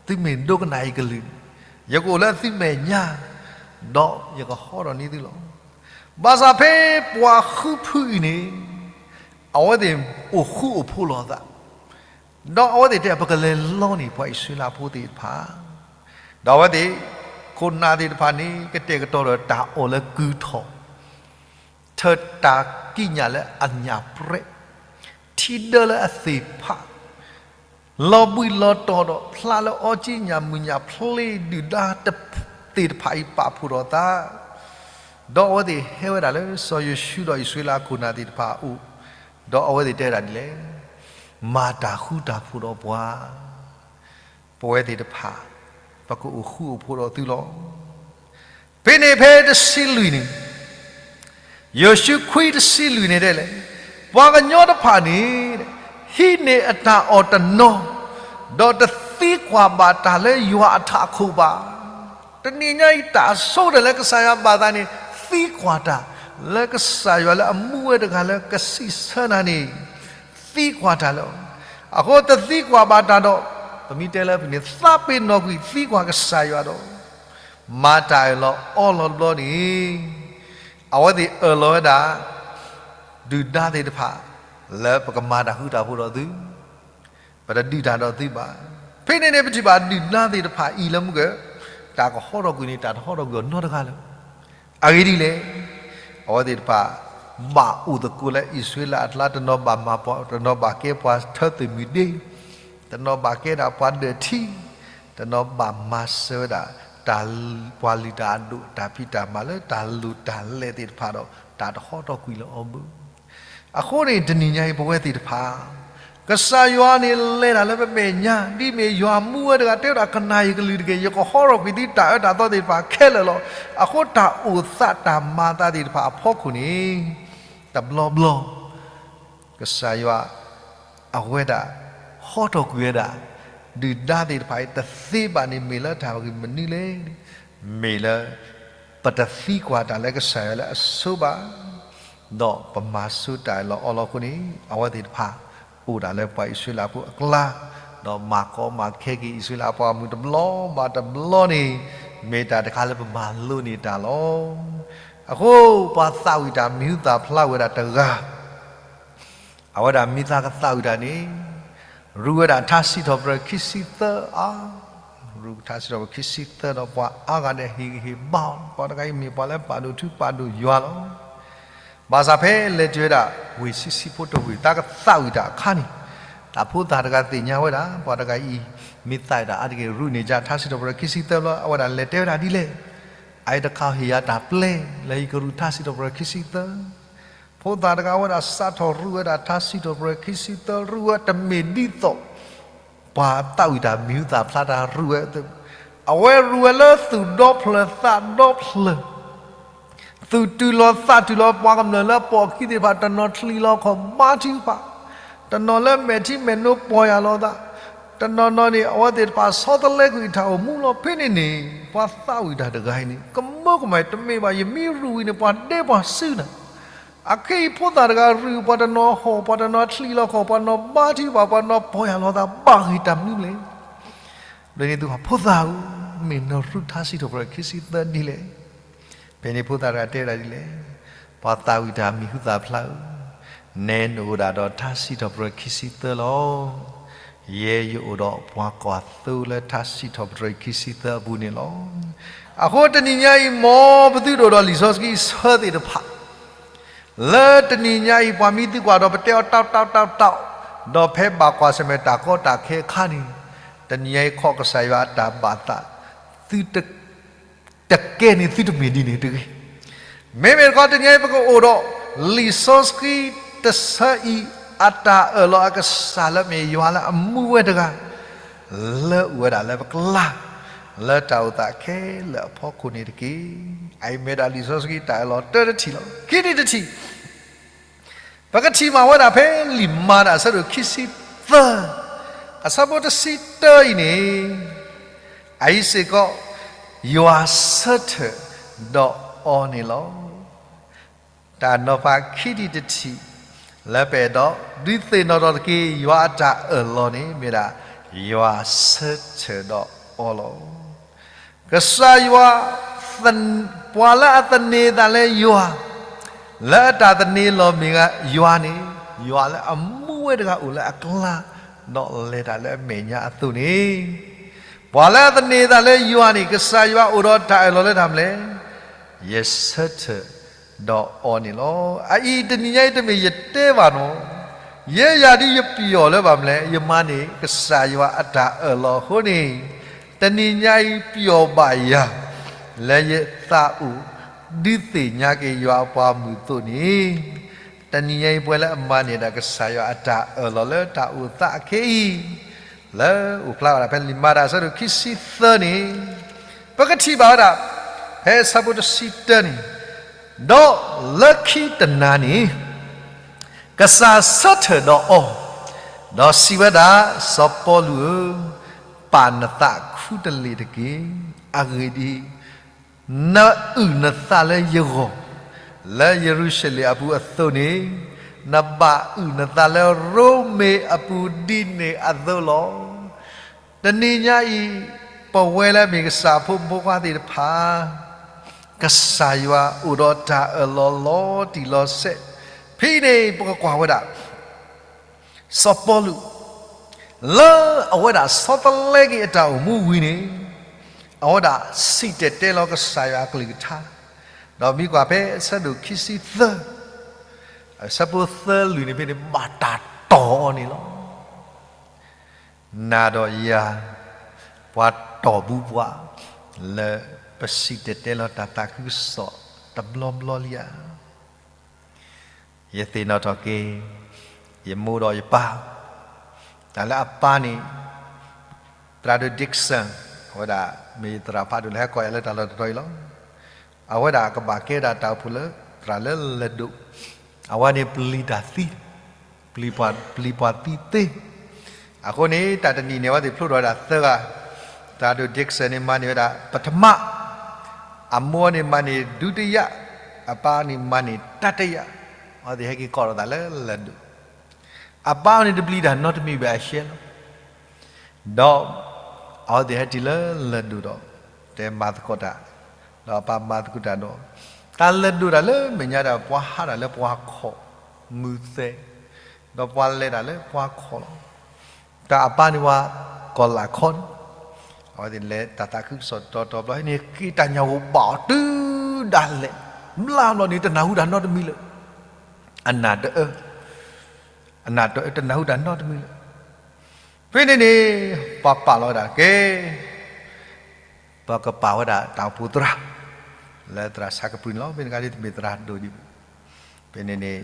သုမ့ၢ်ဒိကနၣ်ယကလုၢ်န့ၣ်, ယကအိၣ်လၢသုမဲာ်ညါ, ဒီးယကဟီထီၣ်န့ၢ်သုလီၤ. ဘၣ်ဆၣ်ဖဲပှၤဃုဖုအံၤန့ၣ်, အဝဲသ့ၣ်အိၣ်ဃူအိၣ်ဖိးလိာ်အသး, ဒီးအဝဲသ့ၣ်တဲ ပကလဲၤလီန့ၢ်ပှၤအံၣ်စရ့လးဖိသ့ၣ်တဖၣ်, ဒီးအဝဲသ့ၣ် ခိၣ်နၢ်သ့ၣ်တဖၣ်န့ၣ် ကတဲာ်ကတီၤဒီးတၢ်အီၣ်လၢကုထီၣ်, ထၢတၢ်ကံးညာ်လၢအညၣ်ပြဲး, ထံဒၢလၢအသ့ၣ်ဖး, လီၤဘှံးလီၤတီၤဒီးဖျါလၢအီကံးညာ်မုၢ်ညၣ်ဖျ့ဒုၣ်ဒါသ့ၣ်တဖၣ်အံၤပာ်ဖှိၣ်ထီၣ်အသး, ဒီးအဝဲသ့ၣ်ဟဲဝဲဒၣ်လၢစီၤယိၤၡူဒီးအံၣ်စရ့လးခိၣ်နၢ်သ့ၣ်တဖၣ်အအိၣ်, ဒီးအဝဲသ့ၣ်တဲဒၣ်ဒ်လဲၣ်, မၤတၢ်ဃူတၢ်ဖိးဒီးပှၤ ပဝဲသ့ၣ်တဖၣ် ပကအိၣ်ဃူအိၣ်ဖိးဒီးသုလီၤ. ဖဲန့ၣ်ဖဲတဆံလွံၢ်န့ၣ်, ယိၤၡူခွံတဆံလွံၢ်န့ၣ်တဲလဲၣ်, ပှၤကညီတဖၣ်န့ၣ် ဟံးန့ၢ်အတၢ်အီၣ်တနီၤ, ဒီးတသံကွၢ်ဘၣ်တၢ်လၢယွၤအထးခိၣ်ဘၣ်. တနံၤညါအံၤတၢ်ဆိကတၢၢ်လၢကစၢ်ယွၤဘၣ်သးန့ၣ် သံကွၢ်တၢ်, လၢကစၢ်ယွၤလၢအမူဝဲတဂၤလၢကစံးဆၢနၤန့ၣ် သံကွၢ်တၢ်လၢအီၤ, အဃိတသံကွၢ်ဘၣ်တၢ်ဒီး, ပမ့ၢ်တဲလၢဖဲန့ၣ် သးပ့ၤနီၣ်ကွံာ်သံကွၢ်ကစၢ်ယွၤဒီး, မၤတၢ်အၢၣ်လီၤအီလီၤတဘျီန့ၣ်, အဝဲသ့ၣ်အၢၣ်လီၤဝဲဒၣ် ဒုၣ်ဒါသ့ၣ်တဖၣ် လၢပကမၤတၢ်ဃူတၢ်ဖိးဒီးသု ပတဒုးတၢ်ဒီးသုဘၣ်. ဖဲန့ၣ်န့ၣ် ပထံၣ်ဘၣ်ဒုၣ်ဒါသ့ၣ်တဖၣ်အံၤလၢမူကၢၢ် တၢ်ကဟီထီၣ်ကွံာ်န့ၣ် တၢ်တဟီထီၣ်ကွံာ်အီၤနီတဂၤလၢၤ. အဂ့ၢ်ဒ်လဲၣ်, အဝဲသ့ၣ်တဖၣ် ဘၣ်အိၣ်သကိးလၢအံၣ်စရ့လးအကျါ တနီၤဘၣ်မၤပှၤ, တနီၤဘၣ်ကဲပှၤထၢသုးမုၢ်ဒ့, တနီၤဘၣ်ကဲဒၣ်ပှၤဒၢးထံ, တနီၤဘၣ်မၤစၢၤဝဲဒၣ် တၢ်ပှၤလုၢ်တၢ်အဒိၣ် တၢ်ဖံးတၢ်မၤလၢ တၢ်လိၣ်တၢ်လဲသ့ၣ်တဖၣ်ဒီး တၢ်တဟီထီၣ်ကွံာ်လၢအီၤဘၣ်. အဃိန့ၣ် တနံၤညါအံၤ ပဝဲသ့ၣ်တဖၣ် ကစၢ်ယွၤန့ၣ်လဲၤတၢ်လၢပမဲာ်ညါ, ဒ်မ့ၢ်ယွၤမူဝဲတဂၤ တဲဝဲဒၣ် ကနၣ်ယကလုၢ်တက့ၢ်, ယကဟီထီၣ်ကွံာ်သုတၢ်အၢတၢ်သီသ့ၣ်တဖၣ်ခဲလၢာ်လီၤ. အဃိတၢ်အိၣ်သးတၢ်မၤသးသ့ၣ်တဖၣ်အဖီခိၣ်န့ၣ် တဘျီဘျီ ကစၢ်ယွၤ အဝဲဒၣ် ဟီထီၣ်ကွံာ်ဝဲဒၣ် ဒုၣ်ဒါသ့ၣ်တဖၣ်အံၤ တသ့ဘၣ်န့ၣ် မ့ၢ်လၢတၢ်ဂ့ၢ်မနုၤလဲၣ်. မ့ၢ်လၢ ပတသံကွၢ်တၢ်လၢကစၢ်ယွၤလၢအဆိဘၣ်, ဒီးပမၤဆိတၢ်အၢၣ်လီၤအီလီၤအဃိန့ၣ် အဝဲသ့ၣ်တဖၣ် အိၣ်ဒၣ်လၢပှၤအံၣ်စရ့လးဖိအကျါ, ဒီးမၤကီမၤခဲက့ၤအံၣ်စရ့လးအပှၤဂီၢ်မုၢ်တဘျီဘၣ်တဘျီန့ၣ် မ့ၢ်တၢ်တခါလၢပမၤလိန့ၢ်တၢ်လီၤ. အဃိ ပှၤသးဝံၣ်တၢ်မံၤဟူသၣ်ဖျါဝဲဒၣ်တဂၤ အဝဲဒၣ်မံၤသးကသးဝံၣ်တၢ်န့ၣ် ရူဝဲဒၣ်ထါစံးထီၣ်ပတြၢၤခံဆံသၢအါ, ရူးထါစံးထီၣ်ပတြၢၤခံဆံသၢဒီး ပှၤအါဂၤဒဲးဟ့ၣ်ဂံၢ်ဟ့ၣ်ဘါအီၤ, ပှၤတဂၤအံၤမ့ၢ်ပှၤလၢပာ်ဒိၣ်ထူပာ်ဒိၣ်ယွၤလီၤ. ဘၣ်ဆၣ်ဖဲလဲၤတုၤဝဲဒၣ် ဝ့ၢ်ဆံဆံဖိတဝ့ၢ် တၢ်ကသးဝံၣ်တၢ်အခါန့ၣ်, တၢ်ဖိသၣ်တဂၤသ့ၣ်ညါဝဲဒၣ် ပှၤတဂၤအံၤ မ့ၢ်သးဝံၣ်တၢ်အါတက့ၢ် ရူးန့ၢ်ကထါစံးထီၣ်ပတြၢၤခံဆံသၢဘျီ အဝဲဒၣ်လဲၤတဲဝဲဒၣ်ဒ်လဲၣ်, အအံၤတခါဟ့ၣ်ယၤတၢ်ပျဲ လၢယကရူးထါစံးထီၣ်ပတြၢၤခံဆံသၢ. ဖိသၣ်တဂၤဝဲဒၣ်စးထီၣ်ရူးဝဲဒၣ်ထါစံးထီၣ်ပတြၢၤခံဆံသၢ ရူးဝဲတမ့ၢ်ဒ်သိး ပှၤသးဝံၣ်တၢ်မံၤဟူသၣ်ဖျါတၢ်ရူးဝဲ, အဝဲရူးဝဲလၢသူၣ်ဒီဖျၢၣ်သးဒီဖျၢၣ် သူၣ်တုၤလီၤသးတုၤလီၤ ပှၤကမျၢၢ်လၢပှၤခံသ့ၣ်တဖၣ် တနီၤချံးလီၤခီၣ်ဘါထုကဖၣ်, တနီၤလၢမဲာ်ထံမဲာ်နိပီၢ်ယၢ်လီၤသး, တနီၤနီၤန့ၣ် အဝဲသ့ၣ်တဖၣ်ဆီတလဲကွံာ်အတၢ်အိၣ်မူလီၤ. ဖဲန့ၣ်န့ၣ် ပှၤသးဝံၣ်တၢ်တဂၤအံၤန့ၣ် ကမၢကမၣ် တမ့ၢ်ဘၣ် ယမ့ၢ်ရူးဝံၤန့ၣ် ပှၤဒဲပှၤစူၢ်နၤ, အခဲအံၤဖိသၣ်တဂၤရူး ပှၤတနီၤဟီၣ် ပှၤတနီၤချံးလီၤခီၣ် ပှၤတနီၤဘါထုကဖၣ် ပှၤတနီၤပီၢ်ယၢ်လီၤသး ဘၣ်ဂ့ၤတၢ်မနုၤလဲၣ်. ဒီးန့ၣ်သုဖိသၣ်ဧၢ, မ့ၢ်နရူးထါစံးထီၣ်ပတြၢၤခံဆံသၢဒ်လဲၣ်. ဖဲန့ၣ်ဖိသၣ်တဂၤတဲဝဲဒၣ်ဒ်လဲၣ်, ပှၤသးဝံၣ်တၢ်မံၤဟူသၣ်ဖျါဧၢ, နဲနအိၣ်ဒၣ်ဒီးထါစံးထီၣ်ပတြၢၤခံဆံသၢလီၤ. ယဲယအိၣ်ဒီးပှၤကွၢ်သိလၢထါစံးထီၣ်ပတြၢၤခံဆံသၢအပူၤန့ၣ်လီၤ. အဃိတနံၤညါအံၤ မ်ပသုတအိၣ်ဒီးလံာ်စီဆှံအဆၢသ့ၣ်တဖၣ် လၢတနံၤညါအံၤ ပှၤမံသံကွၢ်ဒီး ပတဲအီၤတၢ်တၢ်တၢ်တၢ်, ဒီးဖဲဘၣ်ကွၢ်ဆၢၣ်မဲာ်တၢ်ကီတၢ်ခဲအခါန့ၣ်, တနံၤညါအံၤခီကစၢ်ယွၤအတၢ်ဘၣ်သး သုတ တကဲန့ၣ်သုတမ့ၢ်ဒ်န့ၣ်တဂ့ၤ. မ့မ့ၢ်တခီ တနံၤအံၤပကအိၣ်ဒီး လံာ်စီဆှံတဆၢအံၤ အတၢ်အၢၣ်လီၤအကစၢ်လၢမ့ၢ်ယွၤလၢအမူဝဲတဂၤ လၢအိၣ်ဝဲဒၣ်လၢပကျါ လၢတၢ်အိၣ်သးခဲလၢာ်အဖီခိၣ်န့ၣ်တက့ၢ်. အအံၤမ့ၢ်ဒၣ်လံာ်စီဆှံတၢ်အၢၣ်လီၤတၢတထံၣ်လီၤ. ခံထံၣ်တထံၣ် ပကထံၣ်ဘၣ်ဝဲဒၣ်ဖဲလံာ်မၤတၢ်အဆၢဒိၣ်ခံဆံသၢ အဆၢဖိတဆံတၢအံၤန့ၣ်, အအံၤစ့ၢ်ကီး ယွၤဆၢထၢၣ်ဒီးအီၤန့ၣ်လီၤ. တၢ်နီၤဖးခံထံၣ်တထံၣ် လၢပအဲၣ်ဒိး ဒုးသ့ၣ်နီၣ်ထီၣ်တက့ၢ် ယွၤအတၢ်အၢၣ်လီၤန့ၣ် မ့ၢ်ဒၣ် ယွၤဆၢထၢၣ်ဒီးအီၤလီၤ. ကစၢ်ယွၤ ပှၤလၢအသန့ၤအသးလၢယွၤ, လၢအတၢ်သန့ၤလီၤမ့ၢ်ယွၤန့ၣ်, ယွၤလၢအမူဝဲတဂၤအိၣ်လၢအကျါ, ဒီးလဲၤတၢ်လၢအမဲာ်ညါအသိးန့ၣ်, ပှၤလၢအသန့ၤအသးလၢယွၤန့ၣ် ကစၢ်ယွၤအိၣ်ဒီးတၢ်အၢၣ်လီၤလၢတၢ်မနုၤလဲၣ်, ယဆၢထၢၣ်ဒီးအီၤန့ၣ်လီၤ. အအံၤတနံၤညါအံၤတမ့ၢ်ယတဲဘၣ်နီၤ, ယဲယၤဒ်ယပျီၢ်လၢဘၣ်မနုၤလဲၣ်, ယမၤန့ၢ်ကစၢ်ယွၤအတၢ်အၢၣ်လီၤအဃိန့ၣ်, တနံၤညါအံၤပျီၢ်ဘၣ်ယၤ လၢယသးအိၣ် ဒုးသ့ၣ်ညါက့ၤယွၤအပှၤမုၣ်အသိးန့ၣ်, တနံၤညါအံၤပဝဲလၢအမၤန့ၢ်ဒၣ်ကစၢ်ယွၤအတၢ်အၢၣ်လီၤလၢတၢ်အိၣ်သးအခဲအံၤ, လၢအိၣ်ဖျါဝဲဒၣ်ဖဲလံာ်မၤတၢ်အဆၢဒိၣ်ခံဆံသၢန့ၣ်, ပကထံၣ်ဘၣ်ဝဲဒၣ် ဖဲအဆၢဖိတဆံတၢန့ၣ်, ဒီးလၢခံတနၤန့ၣ် ကစၢ်ဆၢထၢၣ်ဒီးအီၤ, ဒီးစံးဝဲဒၣ်, စီၤပီလူးဧၢ, ပာ်နသးခူတလ့ၢ်တက့ၢ်. အဂ့ၢ်ဒ်အံၤ, နအုၣ်နသးလၢယဂီၢ် လၢယရူၤၡလ့ၣ်အပူၤအသိးန့ၣ်, နဘၣ်အုၣ်နသးလၢရိမ့ၤအပူၤဒ်န့ၣ်အသိးလီၤ. တနံၤညါအံၤ, ပဝဲလၢအမ့ၢ်ကစၢ်အဖိမုၣ်ဖိခွါသ့ၣ်တဖၣ်, ကစၢ်ယွၤအိၣ်ဒီးတၢ်အၢၣ်လီၤလီၤတံၢ်လီၤဆဲး, ဖဲအံၤန့ၣ် ပကကွၢ်ဝဲဒၣ် စီၤပီလူး, လၢအဝဲဒၣ်ဆီတလဲက့ၤအတၢ်အိၣ်မူဝံၤန့ၣ်, အဝဲဒၣ်စံၣ်တဲၤတဲလီၤကစၢ်ယွၤအကလုၢ်ကထါ, ဒီးမ့ၢ်ကွၢ်ဖဲအဆၢဒိၣ်ခံဆံသၢ, အဆၢဖိသၢလွံၢ်န့ၣ်ဖဲန့ၣ် ဘၣ်တၢ်တီၢ်အီၤန့ၣ်လီၤ. နၤဒီးယၤ, ပှၤတီၢ်ဘူးပှၤ, လၢပစံၣ်တဲၤတဲလီၤတၢ်သးခုကစီၣ်တဘျီဘျီလံဧါ. ယသ့ၣ်နီၣ်ထီၣ်က့ၤ ယမိၢ်ဒီးယပၢ်, တၢ်လၢအပၢ်န့ၣ် သရၣ်ဒိၣ် Dixon, အဝဲဒၣ်မ့ၢ်ယသရၣ်ဖးဒိၣ်လၢဟဲကိးယၤလၢတၢ်လီၢ်တတီၤအံၤလီၤ. အဝဲဒၣ်ကဘၣ်ကဲဒၣ်တၢ်အိၣ်ဖှိၣ်လၢ သရၣ်လၢလၢၢ်ဒိၣ်, အဝဲန့ၣ်ပျံၤတၢ်သံ, ပျံၤပှၤ, ပျံၤပှၤသံသ့. အဃိန့ၣ် တၢ်တနံၤန့ၣ် အဝဲသ့ၣ်ဖျိထီၣ်ဝဲဒၣ်သၢဂၤ, သရၣ်ဒိၣ် Dixon န့ၣ်မၤန့ၢ်ဝဲဒၣ် ပထမ, အမိၢ်န့ၣ်မၤန့ၢ် ဒုတိယ, အပၢ်န့ၣ်မၤန့ၢ် တတိယ, အဝဲသ့ၣ်ဟဲက့ၤကိးထီၣ်သးလၢလၢၢ်ဒိၣ်. အပၢ်န့ၣ်တပျံၤတၢ်နီတမံၤဘၣ်အရှဲလီၤ. ဒီးအဝဲသ့ၣ်ဟဲတုၤလၢလၢၢ်ဒိၣ်ဒီး တဲမၤသကိးတၢ်, ဒီးအပၢ်မၤသကိးတၢ်ဒီး, တၢ်လၢၢ်ဒိၣ်တၢ်လၢမဲာ်ညါဒီး ပှၤဟးတၢ်လၢပှၤခီၣ်မုၢ်သဲး, ဒီးပှၤလဲၤတၢ်လၢပှၤခီၣ်လီၤ. တၢ်အပၢ်န့ၣ်ဝဲ ကီၤလၤခီန့ၣ်, လဲၤတၢ်သးခုကစီၣ်တီတီဘျီန့ၣ် က့ၤတၢ်ညၣ်ဂိၣ်ဘၣ်အီၤတုၤဒၣ်လဲာ်, ဘျါဘျီန့ၣ် တနၢ်ဟူတၢ်နီတမံၤလၢၤ, အနၢ်တအၢ, အနၢ်တအၢ တနၢ်ဟူတၢ်နီတမံၤလၢၤ. ဖဲန့ၣ်န့ၣ် ပှၤပာ်လီၤဝဲဒၣ်ကဲ ပကပာ်ဝဲဒၣ်တၢ်အိၣ်ဖှိၣ်သရၣ် လၢသရၣ်ဆါကပူၤန့ၣ်လီၤ. ဖဲန့ၣ်အခါဒ်တမ့ၢ်သရၣ်ဒိၣ်ဒံးဘၣ်. ဖဲန့ၣ်န့ၣ်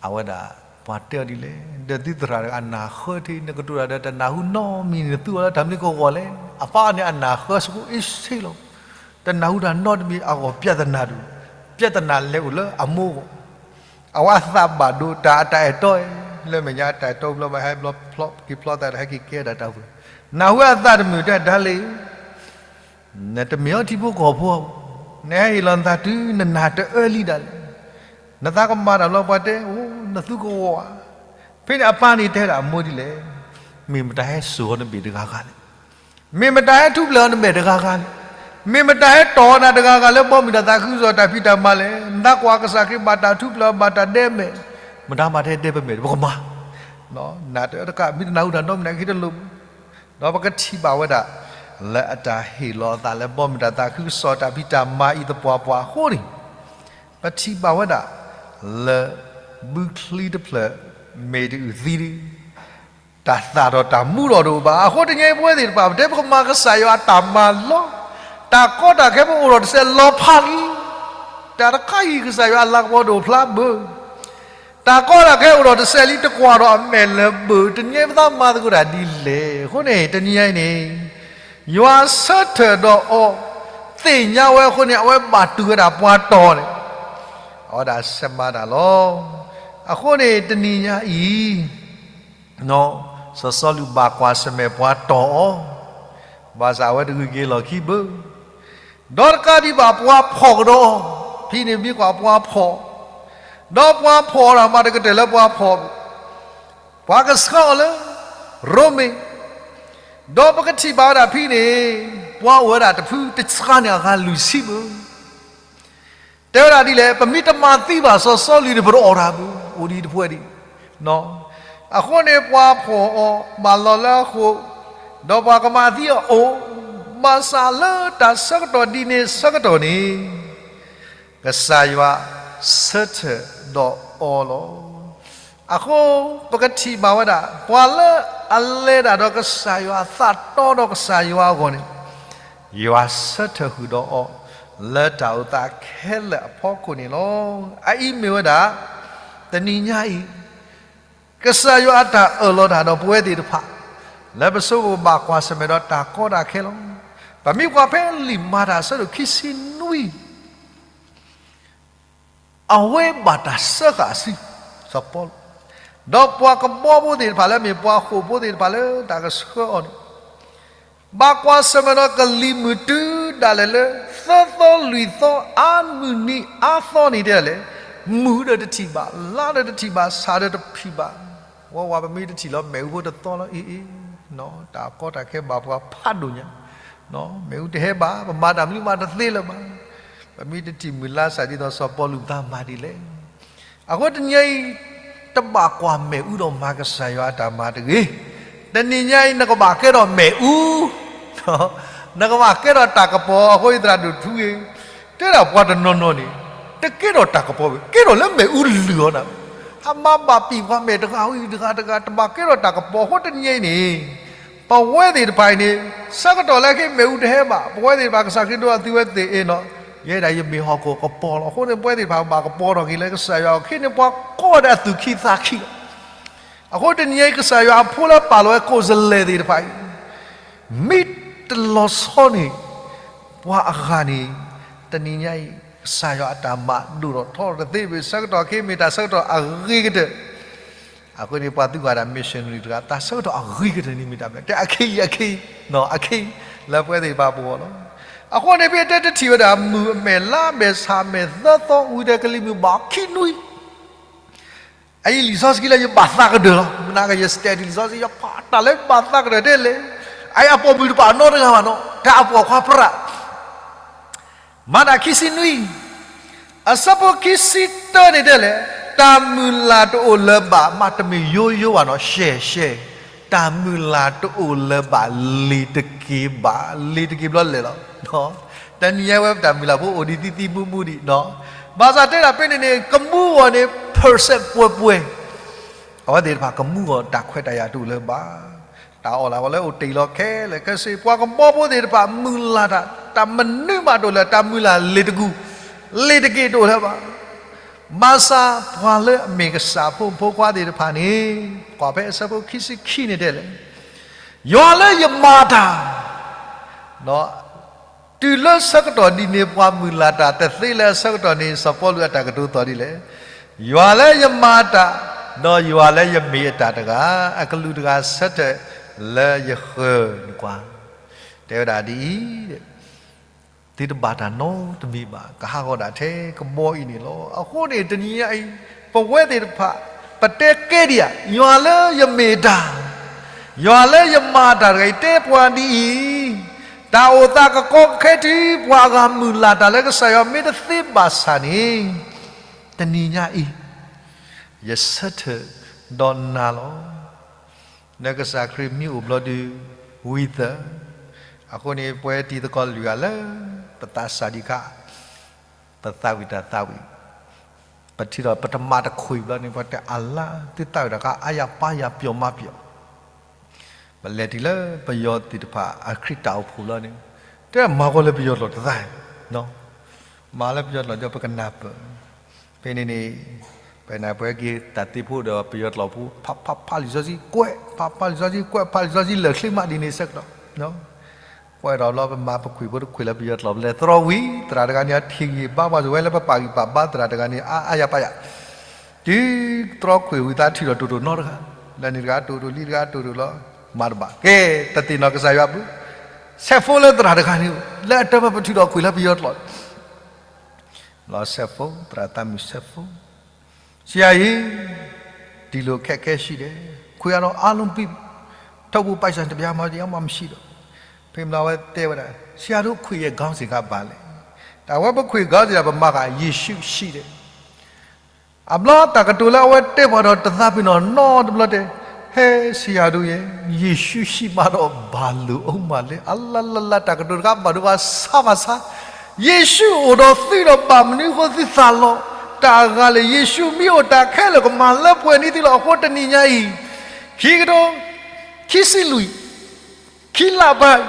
အဝဲဒၣ် ပှၤတဲအီၤဒ်လဲၣ်, ဒီးသုသရၣ်တဂၤအနၢ်ဃၢထံ နကတိၤတၢ်ဒီးတနၢ်ဟူနီတမံၤန့ၣ် နသူအီၤလၢတၢ်မနုၤကဂီၢ်လဲၣ်. အပၢ်န့ၣ်အနၢ်ဃၢဆူအ့ၣ်ဆ့လီၤ. တနၢ်ဟူတၢ်နီတမံၤအဂီၢ် ပြဿနာဒိၣ်, ပြဿနာလဲၤအိၣ်လၢအမိၢ်အဂီၢ်. အဝဲအသးဘၣ်ဒိ တၢ်အတၢ်အဲၣ်တီ လၢမဲာ်ညါအတၢ်အဲၣ်တီဘျီ ဘၣ်ဟဲဘျီဖျီက့ၤဖျီသးဒီး ဟဲက့ၤကဲဒၣ်တၢ်အိၣ်ဖှိၣ်, နၢ်ဟူအသးတမုာ်တဲဒၣ်လံ နတမ့ၢ်အီထံဖိကီၢ်ဖိ, နဟဲဟ့ၣ်လီၤနသးတုၤနနၢ်တအၢလံဒၣ်လဲာ်, နသးကမၤတၢ်ဘျီပှၤတဲ အိ နသူကဝီၤဧါ. ဖဲန့ၣ်အပၢ်န့ၣ်တဲဒၣ်အမိၢ်ဒ်လဲၣ်, မ့ၢ်မတၤဟဲစိာ်အီၤနဘ့ၣ်တဂၤဂၤလဲၣ်, မ့ၢ်မတၤဟဲထူၣ်ဖျဲးအီၤနမဲာ်တဂၤဂၤလဲၣ်, မ့ၢ်မတၤဟဲတီၢ်အီၤနၤတဂၤဂၤလၢဘီမုၢ်တၢ်သးခုကစီၣ်တၢ်ဖံးတၢ်မၤလဲၣ်. နသးကွၢ်ကစၢ်ခရံာ်ဘၣ်တၢ်ထူၣ်ဖျဲးအီၤဘၣ်တၢ်ဒဲမဲာ်, မတၤမၤတဟဲဒဲပမဲာ် ပကမၤ နၢ်တအၢတကး မ့ၢ်တနၢ်ဟူတၢ်နီတမံၤန့ၣ် ကဟ့ၣ်တလိၣ်ဘၣ်. ဒီးပကထံၣ်ဘၣ်ဝဲဒၣ် လၢအတၢ်ဟ့ၣ်လီၤအသးလၢဘီမုၢ်တၢ်သးခုကစီၣ်တၢ်ဖံးတၢ်မၤအံၤသပှၢ်ပှၢ်အဃိန့ၣ်, ပထံၣ်ဘၣ်ဝဲဒၣ် လၢဘုချံတဖျၢၣ် မ့ၢ်တအုၣ်သံဒီး တၢ်သၣ်ထီၣ်တၢ်မူထီၣ်တအိၣ်ဘၣ်. အဃိတနံၤအံၤပဝဲသ့ၣ်တဖၣ် ပတဲပကမၤကစၢ်ယွၤအတၢ်မၤလီၤ. တၢ်ကီတၢ်ခဲပအိၣ်ဒီးတစဲးလီၤဖးလံ. တၢ်တခါအံၤကစၢ်ယွၤအလၤကပီၤတအိၣ်ဖျါဘၣ် တၢ်ကီတၢ်ခဲအိၣ်ဒီးတစဲးလံ တကွၢ်ဒီးအမဲာ်လၢၤဘၣ်. တနံၤအံၤပသးမၤသကိးတၢ်ဒ်လဲၣ်. အဃိန့ၣ် တနံၤအံၤန့ၣ် ယွၤဆၢထၢၣ်ဒီးအီၤ သ့ၣ်ညါဝဲအဃိန့ၣ် အဝဲဘၣ်တူၢ်ဝဲဒၣ်ပှၤတီၢ်န့ၣ် အဝဲဒၣ်ဆဲးမၤတၢ်လီၤ. အဃိန့ၣ် တနံၤညါအံၤ စီၤစီလူးဘၣ်ကွၢ်ဆၢၣ်မဲာ်ပှၤတီၢ်အီၤ, ဘၣ်ဆၣ်အဝဲတဂုာ်က့ၤလီၢ်ခံဘၣ်. ဒီးတကးဒံးဘၣ်ပှၤဖီၣ်ကဒီးအီၤ, ဖဲန့ၣ်မ့ၢ်ကွၢ်ပှၤဖီၣ်, ဒီးပှၤဖီၣ်အီၤတၢ်မၤတကတၢၢ်လၢပှၤဖီၣ်, ပှၤကဆှၢအီၤလၢ ရိမ့ၤ, ဒီးပကထံၣ်ဘၣ်ဝဲဒၣ်ဖဲန့ၣ် ပှၤအိၣ်ဝဲဒၣ်တဖုတဆှါန့ၣ်အဂၤလွံၢ်ဆံဘၣ်. တဲဝဲဒၣ်ဒ်လဲၣ်, ပမ့ၢ်တမၤသံဘၣ်စီၤစီလူးန့ၣ် ပတအီၣ်တၢ်ဘၣ်, အိၣ်ဒ်တဖုဒံး. အဃိန့ၣ် ပှၤဖီၣ်အီၤဘၣ်လီၤလၢအဃိ, ဒီးပှၤကမၤသံအအိၣ်, ဘၣ်ဆၣ်လၢတၢ်ဆၢကတီၢ်ဒ်န့ၣ်ဆၢကတီၢ်န့ၣ် ကစၢ်ယွၤဆၢထၢၣ်ဒီးအီၤလီၤ. အဃိ ပကထံၣ်ဘၣ်ဝဲဒၣ် ပှၤလၢအလဲၤတၢ်ဒီးကစၢ်ယွၤ သးတီဒီးကစၢ်ယွၤအဂီၢ်န့ၣ် ယွၤဆၢထၢၣ်ဃုာ်ဒီးအီၤ လၢတၢ်အိၣ်သးခဲလၢာ်အဖီခိၣ်န့ၣ်လီၤ. အအံၤမ့ၢ်ဝဲဒၣ် တနံၤညါအံၤ ကစၢ်ယွၤအတၢ်အၢၣ်လီၤတၢ်ဒီးပဝဲသ့ၣ်တဖၣ် လၢပဆိကမိၣ်ဘၣ်ကွၢ်ဆၢၣ်မဲာ်ဒီးတၢ်ကီတၢ်ခဲလီၤ. ပမ့ၢ်ကွၢ်ဖဲလံာ်မၤတၢ်အဆၢဒိၣ်ခံဆံနွံ အဝဲဘၣ်တၢ်စၢဃာ်အစု စီၤပီလူး, ဒီးပှၤကဘီဖိသ့ၣ်တဖၣ်လၢမ့ၢ်ပှၤဃိာ်ဖိသ့ၣ်တဖၣ်လၢတၢ်ကဆှၢအီၤန့ၣ် ဘၣ်ကွၢ်ဆၢၣ်မဲာ်ဒီးကလံၤမုၢ်တုၤဒၣ်လဲာ်လၢ သၢသီလွံၢ်သီ အါမုၢ်နံၤအါသီန့ၣ်တဲဒၣ်လဲာ်, မုၢ်ဒီးတထံၣ်ဘၣ်, လါဒီးတထံၣ်ဘၣ်, ဆၣ်ဒီးတထံၣ်ဘၣ်, ဝဲဝဲပမ့ၢ်တထံၣ်လီၤ မ့ၣ်အူဖိတသီလီၤ အ့ၣ်အ့ၣ်, တၢ်ကီတၢ်ခဲဘၣ်ပှၤဖးဒိၣ်ညါ, မ့ၣ်အူတဟဲဘၣ်, ပမၤတၢ်မနုၤမးတသ့လၢၤဘၣ်, ပမ့ၢ်တထံၣ်မုၢ်လါဆၣ်ဒ်သိးစီၤပီလူးပသးမၤဒ်လဲၣ်. အဃိတနံၤအံၤ တဘၣ်ကွၢ်မ့ၣ်အူဒီးမၤကစၢ်ယွၤအတၢ်မၤတဂ့ၤ. တနံၤညါအံၤ နကဘၣ်ကဲထီၣ်မ့ၣ်အူ, နကဘၣ်ကဲထီၣ်တၢ်ကပီၤ. အဃိသရၣ်ဒိၣ်ထူဂ့ၤ, တဲဒၣ်ပှၤတနီၤနီၤန့ၣ် တကဲထီၣ်တၢ်ကပီၤဘၣ်, ကဲထီၣ်လၢမ့ၣ်အူလုၢ်အီၤနၤ, အမၤဘၣ်ပံာ်ပှၤမဲာ်တဂၤဝံၤတဂၤတဂၤ တဘၣ်ကဲထီၣ်တၢ်ကပီၤ. အဃိတနံၤအံၤန့ၣ် ပဝဲသ့ၣ်တဖၣ်အံၤန့ၣ် ဆၢကတီၢ်လၢခဲအံၤမ့ၣ်အူတဟဲဘၣ်, ပဝဲသ့ၣ်တဖၣ်ကစၢ်ခရံာ်ဒိးအသုဝဲသ့ၣ်အ့ၣ်နီၤ, ယဲဒၣ်ယမ့ၢ်ဟီၣ်ခိၣ်ကပီၤလီၤ. အဃိန့ၣ် ပဝဲသ့ၣ်တဖၣ်ဘၣ်ကပီၤထီၣ်က့ၤလၢကစၢ်ယွၤအအိၣ်, ခဲအံၤန့ၣ် ပှၤကိးဝဲဒၣ်အသူၣ်ခံသးခံလီၤ. အဃိတနံၤအံၤ ကစၢ်ယွၤအဖိလၢပာ်လီၤဝဲကိးစလဲၤသ့ၣ်တဖၣ်အံၤ မ့ၢ်တလီၤဆီန့ၣ် ပှၤအဂၤန့ၣ် တနံၤညါအံၤ ကစၢ်ယွၤအတၢ်မၤဒိၣ်ထီၣ်ထီထီၣ်တသ့ဘၣ်. ဆၢကတီၢ်ခဲအံၤမ့ၢ်တၢ်ဆၢကတီၢ်အဂ့ၤကတၢၢ်. အဃိန့ၣ် ပှၤသုးဂၤဒၣ် missionary တဂၤ တၢ်ဆၢကတီၢ်အဂ့ၤကတၢၢ်န့ၣ်မ့ၢ်တၢ်မနုၤလဲၣ်. တဲအခဲအံၤ အခဲအံၤ, အခဲအံၤ လၢပဝဲသ့ၣ်တဖၣ်ပဂီၢ်လီၤ. အဃိန့ၣ် ဖဲတဲတထံၣ်ဝဲဒၣ် မုၢ်အမဲာ်လါအမဲာ်ဆၣ်မဲာ်သၢသီ ဝံၤဒီးကလံၤမုၢ်ဘၣ်ခံနွံ အအံၤလံာ်စီဆှံလၢယဘၣ်သးကတၢၢ်လီၤ. မနၤကယဲ study လံာ်စီဆှံ ယဖးတၢ်လၢဘၣ်သးကတၢၢ်တဲလဲၣ်. အအံၤအပိာ်မုၣ်တဖၣ်နီတဂၤဘၣ်နီၤ, တၢ်အပိာ်ခွါပြး မၤတၢ်ခံဆံနွံ, အဆၢဖိခံဆံတၢန့ၣ်တဲလဲၣ်, တၢ်မုၢ်လၢ်တအိၣ်လၢၤဘၣ်, မ့တမ့ၢ်ယိယိဘၣ်နီၤ, ရှဲရှဲ, တၢ် တၢ်မုၢ်လၢ်တအိၣ်လၢၤဘၣ်လ့ၤတက့ၤဘၣ်, လ့ၤတက့ၤဘျီလဲၣ်လီၤ. တနံၤညါဝဲပတၢ်မုၢ်လၢ်ဖိအိၣ်ဒံးသံသံမူမူဒံး, ဘၣ်ဆၣ်တဲဒၣ်ဖဲန့ၣ်န့ၣ် ကမူအီၤန့ၣ် percent ပှဲၤပှဲၤ, အဝဲသ့ၣ်တဖၣ်ကမူအီၤတၢ်ခွဲးတၢ်ယာ်တအိၣ်လၢၤဘၣ်. တၢ်အီၣ်လၢ်အီလၢအိၣ်တ့ၢ်လီၤခဲလၢာ်ခဲဆ့, ပှၤကဘီဖိသ့ၣ်တဖၣ်မုၢ်လၢ်တၢ် တၢ်မနုၤမးတအိၣ်လၢၤ, တၢ်မုၢ်လၢ်လ့ၤတကူၣ်, လ့ၤတက့ၤတအိၣ်လၢၤဘၣ်. ဘၣ်ဆၣ်ပှၤလၢအမ့ၢ်ကစၢ်ဖိမုၣ်ဖိခွါသ့ၣ်တဖၣ်န့ၣ်, ကွၢ်ဖဲအဆၢဖိခံဆံခံန့ၣ်တဲလဲၣ်, ယွၤလၢယမၤတၢ်, တုၤလၢဆၢကတီၢ်ဒ်န့ၣ် ပှၤမုၢ်လၢ်တၢ်တသ့လၢအဆၢကတီၢ်န့ၣ် စီၤပီလူးအတၢ်ကတိၤသီၣ်ဒ်လဲၣ်, ယွၤလၢယမၤတၢ်, ဒီးယွၤလၢယမ့ၢ်အတၢ်တဂၤ, အကလုာ်တဂၤဆၢထၢၣ်လၢယဃၢၤန့ၣ်ကွၢ်. တဲဝဲဒၣ်ဒ်အံၤ, သုတဘၣ်တၢ်နီတမံၤဘၣ်, ကဟးဂီၤဒၣ်ထဲကဘီအံၤန့ၣ်လီၤ. အဃိန့ၣ်တနံၤညါအံၤ, ပဝဲသ့ၣ်တဖၣ်, ပတဲကဲဒံးဧါ, ယွၤလၢယမ့ၢ်တၢ်, ယွၤလၢယမၤတၢ်တဂၤအံၤ တဲပှၤဒ်အံၤ, တၢ်အိၣ်သးကကီကခဲတုၤ ပှၤအဂၤမုၢ်လၢ်တၢ်လၢကစၢ်ယွၤမ့ၢ်တသ့ဘၣ်ဆၣ်န့ၣ်, တနံၤညါအံၤ, ယဆၢထၢၣ်ဒီးနၤလီၤ. နကစၢ်ခရံာ်မ့ၢ်အိၣ်ဘျီဒုး, ဝံသး, အဃိန့ၣ် ပဝဲတံၤသကိးလွံၢ်ဂၤလၢ ပသးစၢ်ဒံးခါ, ပသးဝံၣ်တၢ်သးဝံၣ်, ပထံၣ်ဒီးပတမၤတခွံာ်ဘျီန့ၣ် ပှၤတဲအလါ, သုသးဝံၣ်တၢ်ခါအါယၤပါယၤပျီၤမးပျီၤ, ပလဲၤတုၤလၢပယီၤသ့ၣ်တဖၣ်အခရံာ်တၢ်အိၣ်ဖှိၣ်လီၤန့ၣ်, တဲမၤဃီလၢပယီၤကျိာ်တသး, မၤလၢပယီၤကျိာ်ဒီးပကနၢ်ပၢၢ်, ဖဲန့ၣ်န့ၣ်, ပနၢ်ပှဲၤက့ၤတၢ်သ့ဖိဒီးပယီၤကျိာ်ဖိ ဖးဖးဖးလံာ်စီဆှံကွဲး, ဖးဖးလံာ်စီဆှံကွဲး, ဖးလံာ်စီဆှံလၢာ်ချ့မးဒ်န့ၣ်ဆၢကတီၢ်, ကွဲးဒီးဘျီ ပမၤပခွံာ်ဖိတခွံာ်လၢပယီၤကျိာ် ပလဲၤတြီဝံၤ သရၣ်တဂၤန့ၣ် အထံၣ်ဂံၢ်ဘါပှၤစၢၤဝဲလၢပပာ်ဂံၢ်ပာ်ဘါသရၣ်တဂၤန့ၣ် အါအါယၤပါယၤ တုၤတြီခွံာ်ဝံၤသးထံၣ်ဒီးတိၢ်တိၢ်နီတဂၤ, လၢန့ၣ်တဂၤတိၢ်တိၢ် လံတဂၤတိၢ်တိၢ်လီၤ, မၤတဘၣ်, ကဲ, တသ့ၣ်နီၣ်ကစၢ်ယွၤဘၣ်, ဆဲးဖိလၢသရၣ်တဂၤန့ၣ်, လၢအတၢ်ပထုးဒီးခွံာ်လၢပယီၤကျိာ်, လီၤဆဲးဖိ, သရၣ်သးမုၢ်ဆဲးဖိ, ဆရာကြီး, ဒီလိုအခက်အခဲရှိတယ်, ခွင့်ရတော့အားလုံးပြီးပြီ, ထုတ်ဖို့ပိုက်ဆံတစ်ပြားမှ တရားမှမရှိတော့, ဖဲမလီၤဝဲတဲဝဲဒၣ်, ဆရာတို့ ခွင့်ရခေါင်းစဉ်က ဘာလဲ, တၢ်ဝဲပခွံာ်ခေါင်းစဉ် ပမၤဃာ် ယေရှုရှိတယ် အဘျီတၢ်ကတိၤလၢအဝဲတဲပှၤဒီးတသးပ့ၤနီၣ်နီတဘျီတဲ, ဟဲ ဆရာတို့ရဲ့, ယေရှုရှိမှတော့ ဘာလိုအုံးမှာလဲ, အလါလါလါ တၢ်ကတိၤတခါဘၣ်ဒိဘၣ်ဆါဘၣ်ဆါ, ယ့ၣ်ၡူးအိၣ်ဒီးသုဒီးဘၣ်မနုၤအဃိသုသးလီၤ, တၢ်အဂၤလဲၣ်, ယ့ၣ်ၡူးမ့ၢ်အိၣ်တၢ်ခဲလၢာ်ကမၤလၢပှဲၤန့ၢ်သုလီၤ. အဃိတနံၤညါအံၤ, ခံကထိ ခံဆံလွံၢ် ခံလါဘၣ်,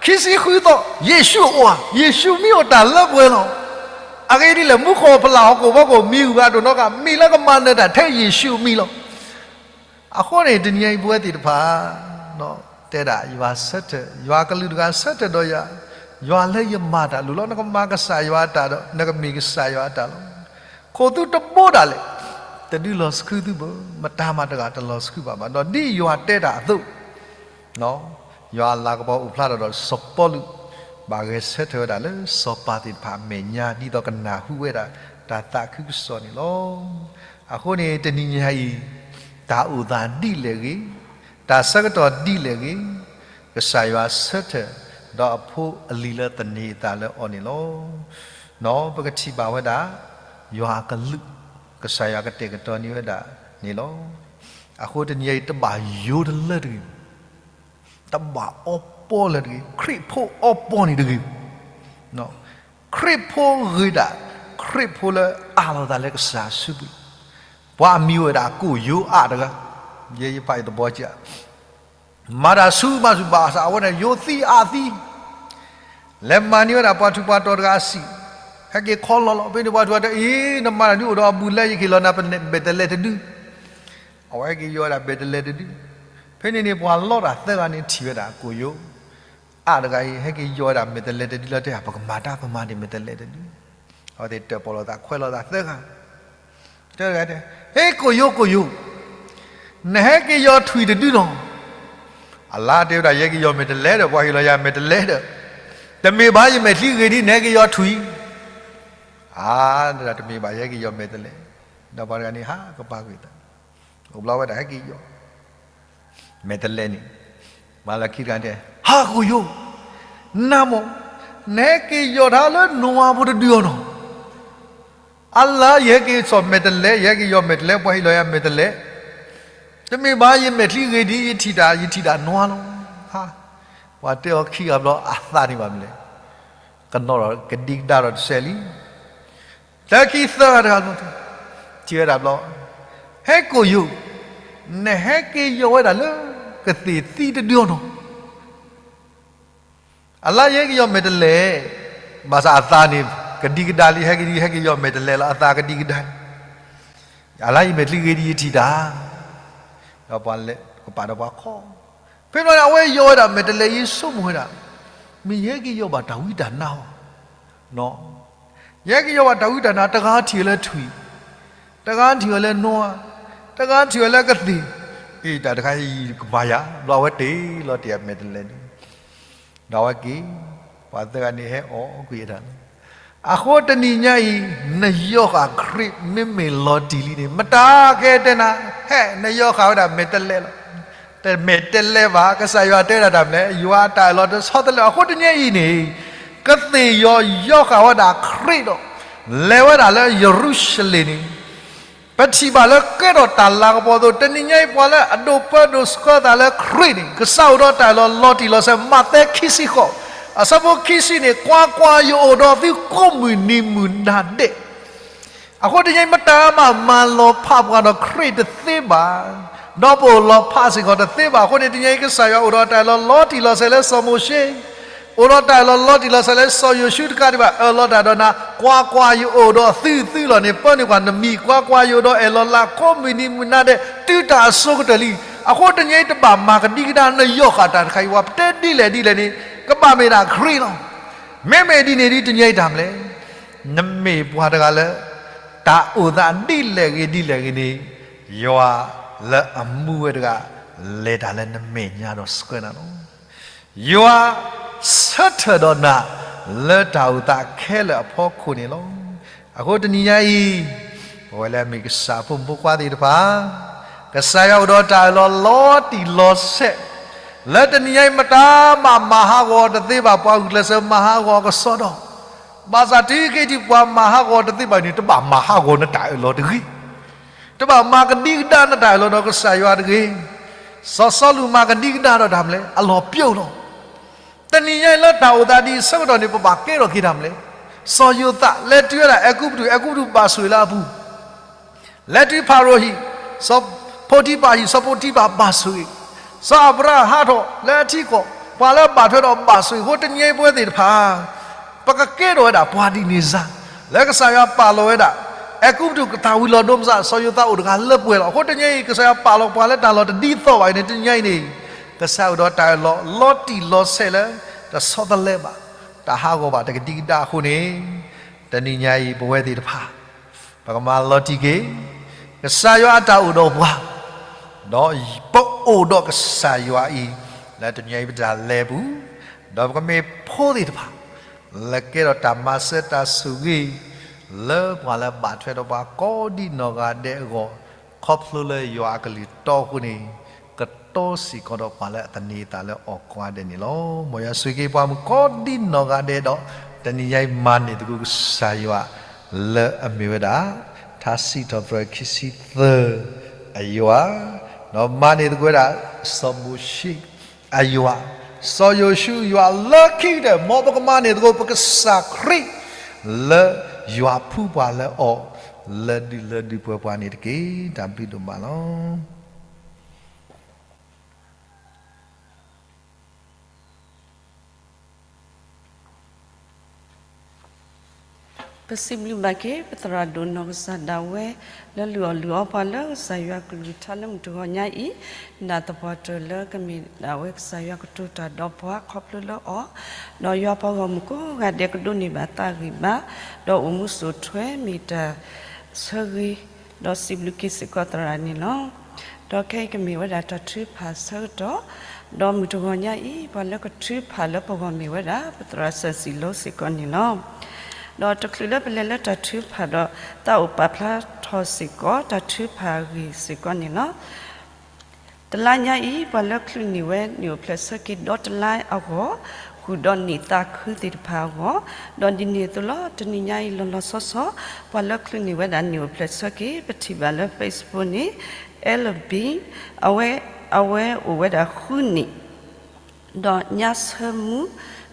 ခံဆံဃုသီ, ယ့ၣ်ၡူးအိၣ်ဧါ, ယ့ၣ်ၡူးမ့ၢ်အိၣ်တၢ်လၢပှဲၤလီၤ. အဂ့ၢ်ဒ်လဲၣ်, မူခိၣ်ဖီလာ်ဟီၣ်ခိၣ်ဖီခိၣ် မံၤဟူးဂဲၤဒိၣ်နီတဂၤ, မ့ၢ်လၢကမၤနၢၤတၢ်ထဲယ့ၣ်ၡူးအမံၤလီၤ. အဃိန့ၣ် တနံၤအံၤ ပဝဲသ့ၣ်တဖၣ် တဲဒၣ် ယွၤဆၢထၢၣ်, ယွၤကလုာ်တဂၤဆၢထၢၣ်ဒီးယၤ, ယွၤလၢယမၤတၢ်လိၤလီၤ. နကမၤကစၢ်ယွၤအတၢ်ဒီး နကမ့ၢ်ကစၢ်ယွၤအတၢ်လီၤ. ခိၣ်သုတဘိဒၣ်လဲာ်, တဒုးလီၤဆှုသုဘၣ်, မတၤမၤတဂၤတလီၤဆှုဘၣ်ဘၣ်, ဒီးဒ်ယွၤတဲတၢ်အသိး ယွၤအလၤကပီၤအိၣ်ဖျါထီၣ်ဒီးစီၤပီလူး, ဘၣ်ဂဲၤဆၢထၢၣ်ဝဲဒၣ်လၢစီၤပၤသ့ၣ်တဖၣ်အမဲာ်ညါ ဒ်သိးကနၢ်ဟူဝဲဒၣ်တၢ်သးခုကစီၣ်န့ၣ်လီၤ. အဃိန့ၣ် တနံၤညါအံၤ, တၢ်အိၣ်သးဒ်လဲၣ်ဂ့ၤ, တၢ်ဆၢကတီၢ်ဒ်လဲၣ်ဂ့ၤ, ကစၢ်ယွၤဆၢထၢၣ်, ဒီးအဖိအလံၤလၢသန့ၤအသးလၢအီၤန့ၣ်လီၤ. ပကထံၣ်ဘၣ်ဝဲဒၣ် ယွၤအကလုၢ်, ကစၢ်ယွၤကတဲာ်ကတီၤန့ၢ်ဝဲဒၣ်န့ၣ်လီၤ. အဃိတနံၤအံၤ တဘၣ်ယိးတလၢတဂ့ၤ, တဘၣ်အီပီလၢတဂ့ၤ, ခရံာ်ဖိအီပီန့ၣ်တဂ့ၤ, ခရံာ်ဖိဂ့ၤဒၣ်, ခရံာ်ဖိလၢအၢၣ်လီၤသးလၢကစၢ်အစုပူၤ, ပှၤအမံၤအိၣ်ဝဲဒၣ်ကိၣ်ယိအါတဂၤ, ယဲယပာ်ယသဘီက, မၤတၢ်ဆူမၤဆူၣ်ဘၣ်ဆၣ် အဝဲန့ၣ်ယိသံအါသံ, လဲၤမၤန့ၢ်ဝဲဒၣ်ပှၤထူးပှၤတီၤတဂၤအဆံး, ဟဲက့ၤခီလီၤလီၤ. ဖဲန့ၣ်ပှၤထူးပှၤတီၤတဲ အ့ နမၤတၢ်ဒုးအိၣ်ဒီးအဘူးလဲ ယကဟ့ၣ်လီၤနၤမဲာ်တဲးလဲးတဒု, အဝဲဟဲက့ၤယီၤဝဲဒၣ်မဲာ်တဲးလဲးတဒု. ဖဲန့ၣ်န့ၣ် ပှၤလီတၢ်သၢဂၤန့ၣ်ထံၣ်ဝဲဒၣ်ကိၣ်ယိအါတဂၤအံၤ ဟဲက့ၤယီၤဝဲဒၣ်မဲာ်တဲးလဲးတဒုလီၤ. တဲ ပကမၤတၢ် ပမၤန့ၢ်မဲာ်တဲးလဲးတဒု. အဝဲသ့ၣ်တၢၣ်ပီၣ်လိာ်သးခွဲးလိာ်သးသၢဂၤ, တဂၤတဲ, ဟ့ ကိၣ်ယိ ကိၣ်ယိ, နဟဲက့ၤယီၤထွံၣ်တဒုနီၤ. အလါတဲဝဲဒၣ် ယဟဲက့ၤယီၤမဲာ်တဲးလဲးဒီး ပှၤဟ့ၣ်လီၤယၤမဲာ်တဲးလဲးဒီး, တမ့ၢ်ဘၣ် ယမဲာ်ချံဂ့ၤဒ် နဟဲက့ၤယီၤထွံၣ်. အါ, တမ့ၢ်ဘၣ် ယဟဲက့ၤယီၤမဲာ်တဲးလဲး, ဒီးပှၤတဂၤန့ၣ် ဟးကပၤကွံာ်သး, အိၣ်ဘျီဝဲဒၣ်ဟဲက့ၤယီၤ မဲာ်တဲးလဲးန့ၣ်, မၤလၢခံတဂၤန့ၣ်, ဟါ ကိၣ်ယိ, နမ့ၢ်, နဟဲက့ၤယီၤတၢ်လၢနိၣ်ဝါဖိတဒုအီၤနီၤ. အလါ ယဟဲက့ၤစိာ်မဲာ်တဲးလဲး, ယဟဲက့ၤယီၤမဲာ်တဲးလဲး, ပှၤဟ့ၣ်လီၤယၤမဲာ်တဲးလဲး, တမ့ၢ်ဘၣ် ယမဲာ်ချံဂ့ၤဒ်ယထံၣ်တၢ်, ယထံၣ်တၢ်နွါလီၤ. ဟါ, ပှၤတဲအီၤခံဂၤဘျီ အသးန့ၣ်ဘၣ်မနုၤလဲၣ်, ကနီၣ်ဒီးကဒံကဒါဒီးတစဲးလံ. တၢ်ခံသၢဂၤတဂၤလီၤ, ထံၣ်ဝဲဒၣ်ဘျီ, ဟဲကိာ်ယိာ်, နဟဲက့ၤယီၤဝဲဒၣ်လၢကသ့ၣ်သံတဒုအီၤနီၤ. အလါယဟဲက့ၤယီၤမဲာ်တဲးလဲး, ဘၣ်ဆၣ်အသးန့ၣ် ကဒံကဒါလံ, ဟဲက့ၤ ဟဲက့ၤယီၤမဲာ်တဲးလဲးလီၤ, အသးကဒံကဒါလံ. အလါယမဲာ်ချံဂ့ၤဒ်ယထံၣ်တၢ်, ဒီးပှၤလဲၤကပာ်ဒီးပှၤခီ, ဖဲန့ၣ်အဝဲယီၤဝဲဒၣ်မဲာ်တဲးလဲး ယဆိကမိၣ်ဝဲဒၣ်, မ့ၢ်ယဟဲက့ၤယီၤဘၣ်တၢ်ဝံတၢ်နါအီၤ, ယဟဲက့ၤယီၤဘၣ်တၢ်ဝံတၢ်နါ, တဂၤထံၣ်အီၤလၢထွံၣ်, တဂၤထံၣ်အီၤလၢနွါ, တဂၤထံၣ်အီၤလၢကသ့ၣ်, အ့ တၢ်တခါအံၤကမၤယၤ, ဘျီအဝဲတ့ၢ်လီၤတ့ၢ်အမဲာ်တဲးလဲးန့ၣ်, ဒီးအဝဲက့ၤ, ပှၤသၢဂၤန့ၣ်ဟဲအီၣ်ကွံာ်အတၢ်လီၤ. အဃိတနံၤညါအံၤ, နယီၤဃာ်ခရံာ်မ့မ့ၢ်လီၤတံၢ်လံန့ၣ်, မတၤကဟဲတဲနၤ, ဟဲ နယီၤဃာ်ဝဲဒၣ်မဲာ်တဲးလဲးလီၤ. တမဲာ်တဲးလဲးဘၣ်, ကစၢ်ယွၤတဲဝဲဒၣ်တၢ်မနုၤလဲၣ်, ယွၤအတၢ်အၢၣ်လီၤတဆီတလဲ, အဃိတနံၤညါအံၤန့ၣ်, ကသ့ၣ်ယီၤယီၤဃာ်ဝဲဒၣ်ခရံာ်ဒီး, လဲၤဝဲဒၣ်လၢယရူၤၡလ့ၣ်န့ၣ် ပထံၣ်ဘၣ်လၢကဲထီၣ်တၢ်လၤကပီၤအသိး, တနံၤညါအံၤပှၤလၢအဒိးပၢဒိးဆှၢသးလၢခရံာ်န့ၣ် ကစၢ်အိၣ်ဒီးတၢ်အၢၣ်လီၤလီၤတံၢ်လီၤဆဲး, မးသဲခံဆံဃိး, အဆၢဖိခံဆံန့ၣ်, ကွၢ်ကွၢ်, ယအိၣ်ဒီးသုကိးမုၢ်နံၤမုၢ်နၤဒဲး. အဃိတနံၤညါအံၤ မတၤမးမၤလီၤဖးပှၤဒီးခရံာ်တသ့ဘၣ်, ဒီးပအိၣ်လီၤဖးစ့ၢ်ကီးတသ့ဘၣ်. အဃိန့ၣ် တနံၤညါအံၤ ကစၢ်ယွၤအိၣ်ဒီးတၢ်အၢၣ်လီၤလီၤတံၢ်လီၤဆဲးလၢစီၤမိၤၡ့ အိၣ်ဒီးတၢ်အၢၣ်လီၤလီၤတံၢ်လီၤဆဲးလၢစီၤယိၤၡူတခါဒံးဘၣ်, အၢၣ်လီၤတၢ်ဒီးနၤ, ကွၢ်ကွၢ်, ယအိၣ်ဒီးသု, သုလီၢ်န့ၣ် ပၢနုာ်ကွၢ်နမံၤ, ကွၢ်ကွၢ်, ယအိၣ်ဒီးအဲၣ်လီၤလၤကိးမုၢ်နံၤမုၢ်နၤဒဲး တုၤတၢ်အစိၤကတၢၢ်လံ. အဃိတနံၤညါအံၤ တဘၣ်မၤကဒံကဒါ, နယီၤဃာ်တၢ်တခါအံၤ ပတဲဒ်လဲၣ်ဒ်လဲၣ်န့ၣ် ကဘၣ်မ့ၢ်ဒၣ်ခရံာ်လီၤ. မ့မ့ၢ်ဒ်န့ၣ်ဒ်တနံၤညါအံၤတၢ်မနုၤလဲၣ်, နမ့ၢ်ပှၤတဂၤလၢ တၢ်အိၣ်သးဒ်လဲၣ်ဂ့ၤဒ်လဲၣ်ဂ့ၤန့ၣ်, ယွၤလၢအမူဝဲတဂၤ လဲၤတၢ်လၢနမဲာ်ညါဒီးဆှၢနၤလီၤ. ယွၤဆၢထၢၣ်ဒီးနၤ လၢတၢ်အိၣ်သးခဲလၢာ်အဖီခိၣ်န့ၣ်လီၤ. အဃိတနံၤညါအံၤ, ပဝဲလၢအမ့ၢ်ကစၢ်အဖိမုၣ်ဖိခွါသ့ၣ်တဖၣ်, ကစၢ်ယွၤအိၣ်ဒီးတၢ်အၢၣ်လီၤလီၤတံၢ်လီၤဆဲး, လၢတနံၤညါအံၤ မတၤမးမၤဟးဂီၤတသ့ဘၣ်, ပှၤဂုာ်ကျဲးစၢးမၤဟးဂီၤအကစီဒီ, ဘၣ်ဆၣ်တုၤခဲအံၤ ပှၤမၤဟးဂီၤတသ့ဘၣ်န့ၣ် တဘၣ်မၤဟးဂီၤနတၢ်အၢၣ်လီၤတဂ့ၤ. တဘၣ်မၤကဒံကဒါနတၢ်အၢၣ်လီၤဒီးကစၢ်ယွၤတဂ့ၤ. စီၤစီလူးမၤကဒံကဒါဒီးတၢ်မနုၤလဲၣ်, အလီၢ်ပျိလီၤ. တနံၤညါအံၤလၢတၢ်အိၣ်သးဒ်အံၤအဆၢကတီၢ်န့ၣ် ပဘၣ်ကဲထီၣ်က့ၤတၢ်မနုၤလဲၣ်. စီၤယိၤသးလဲၤတုၤဝဲဒၣ်အဲၤကူပတူး, အဲၤကူပတူးဘၣ်ဆိၣ်ဂ့ၤလၢအပူၤ, လဲၤတုၤဖၤရိၤဟံၣ်, စီၤဖိတံဖၤဟံၣ်, စီၤဖိတံဖၤဘၣ်ဆိၣ်ဂ့ၤ, စီၤအၤဘြၤဟၣ်ဟးထီၣ်လၢအထံကီၢ်, ပှၤလၢအဘၣ်ထွဲဒီးဘၣ်ဆိၣ်ဂ့ၤ. အဃိတနံၤညါအံၤပဝဲသ့ၣ်တဖၣ် ပကကဲထီၣ်ဝဲဒၣ်ပှၤဒ်န့ၣ်စ့ၢ်, လၢကစၢ်ယွၤပာ်လီၤဝဲဒၣ် အဲၤကူပတူးကသးဝံၤလီၤဒိမစး, စီၤယိၤသးအိၣ်တဂၤလၢပှဲၤလီၤ. အဃိတနံၤညါအံၤ ကစၢ်ယွၤပာ်လီၤပှၤလၢတၢ်လီၢ်တဒ်သိးဘၣ်အံၤန့ၣ် တနံၤညါအံၤန့ၣ် ကစၢ်ယွၤအိၣ်ဒီးတၢ်အၢၣ်လီၤလီၤတံၢ်လီၤဆဲးလၢ တဆီတလဲဘၣ်, တၢ်ဟးဂီၤဘၣ်တကဒံကဒါအဃိန့ၣ် တနံၤညါအံၤ ပဝဲသ့ၣ်တဖၣ် ပကမၤလီၤတံၢ်က့ၤ ကစၢ်ယွၤအတၢ်အိၣ်ဒီးပှၤ, ဒီးပအိၣ်ဒီးကစၢ်ယွၤအံၤ လၢတနံၤညါအံၤပတၢ်လဲၤပူၤ, ဒီးပကမ့ၢ်ဖိသ့ၣ်တဖၣ် လၢကဲထီၣ်တၢ်မၤစၢၤတၢ်ဆိၣ်ဂ့ၤ လၢပှၤလၢဘၣ်ထွဲဒီးပှၤကိးဒံနီၢ်ဂၤဒဲးအဂီၢ်, ခီဖျိလၢယွၤအကလုၢ်တီအဃိန့ၣ် ကတီစ့ၢ်ကီးဒီးပှၤလၢအသန့ၤအသးလၢအီၣ်ကွၢ်ဒဲးန့ၣ်လီၤ. မ်ယွၤဆိၣ်ဂ့ၤပှၤမုၣ်ကိးဒံနီၢ်ဂၤဒဲးဒီး တနံၤညါအံၤမၤန့ၢ်သကိးကစၢ်ယွၤ လၢအမ့ၢ်ဝဲဒၣ် ထါစံးထီၣ်ပတြၢၤခံဆံသၢ အယွၤ, ဒီးမၤန့ၢ်သကိးဝဲဒၣ် စီၤမိၤၡ့အယွၤ, စီၤယိၤၡူအယွၤလၢခံကတၢၢ်, မ်ပကမၤန့ၢ်သကိးပကစၢ်ခရံာ် လၢယွၤဖှူပှၤလၢအီၤ လၢဒုၣ်လၢဒုၣ်ပှဲၤပှဲၤန့ၣ်တက့ၢ်. တၢ်ဘျုးဒိၣ်မးလီၤ. ပစံးဘျုးဘၣ်က့ၤ ပသရၣ်ဒိၣ်နီၢ်ကစၢ်ဒၣ်ဝဲ လၢလုၢ်အီၣ်လုၢ်အီပှၤလၢကစၢ်ယွၤကလုၢ်ကထါလၢမုၢ်တဂီၤညါအံၤ, နာ်သပှၢ်တၢၢ်လၢကမ့ၢ်ဒၣ်ဝဲကစၢ်ယွၤကတိၤတၢ်ဒီးပှၤခီဖျိလၢအီၤ, ဒီးယွၤပှၤဂီၢ်မုၢ်ကိးဂၤဒဲးကဒိးန့ၢ်ဘၣ်သးဂံၢ်ဘါ, ဒီးအိၣ်မူစိာ်ထွဲမ့ၢ်တၢ်ဆၢဂ့ၤ, ဒီးစံးဘျုးက့ၤစ့ၢ်ကီးသရၣ်န့ၣ်လီၤ. ဒီးခဲအံၤကမ့ၢ်ဝဲဒၣ်တၢ်ထုကဖၣ်ဆၢကတီၢ်, ဒီးမုၢ်တဂီၤညါအံၤ ပှၤလၢကထုကဖၣ်လၢပဂီၢ်မ့ၢ်ဝဲဒၣ် ပသရၣ်စၢၣ်စံၣ်လိစ့ၢ်ကီးန့ၣ်လီၤ. ဒီးတချုးလၢပလဲၤလၢတၢ်ထုကဖၣ်ဒီး သးအိၣ်ပာ်ဖျါထီၣ်စ့ၢ်ကီး တၢ်ထုကဖၣ်အဂ့ၢ်စ့ၢ်ကီးန့ၣ်လီၤ. တလါညါအံၤ ပှၤလၢချုးန့ၢ်ဝဲ နံၣ်အိၣ်ဖျဲၣ်ဆၢက့ၤဒီတလါအဂီၢ် ဃုာ်ဒီးန့ၢ်သးခုသ့ၣ်တဖၣ်အဂီၢ်, ဒီးဒ်န့ၣ်အသိးလီၤ. တနံၤညါအံၤလီၤလီၤဆီဆီ ပှၤလၢချုးန့ၢ်ဝဲဒၣ်နံၣ်အိၣ်ဖျဲၣ်ဆၢက့ၤ ပထံၣ်ဘၣ်လၢ Facebook န့ၣ် အဲလဘံ, အဝဲ, အဝဲအိၣ်ဝဲဒၣ်ဃုနံၣ်, ဒီးညါဆၢမူ,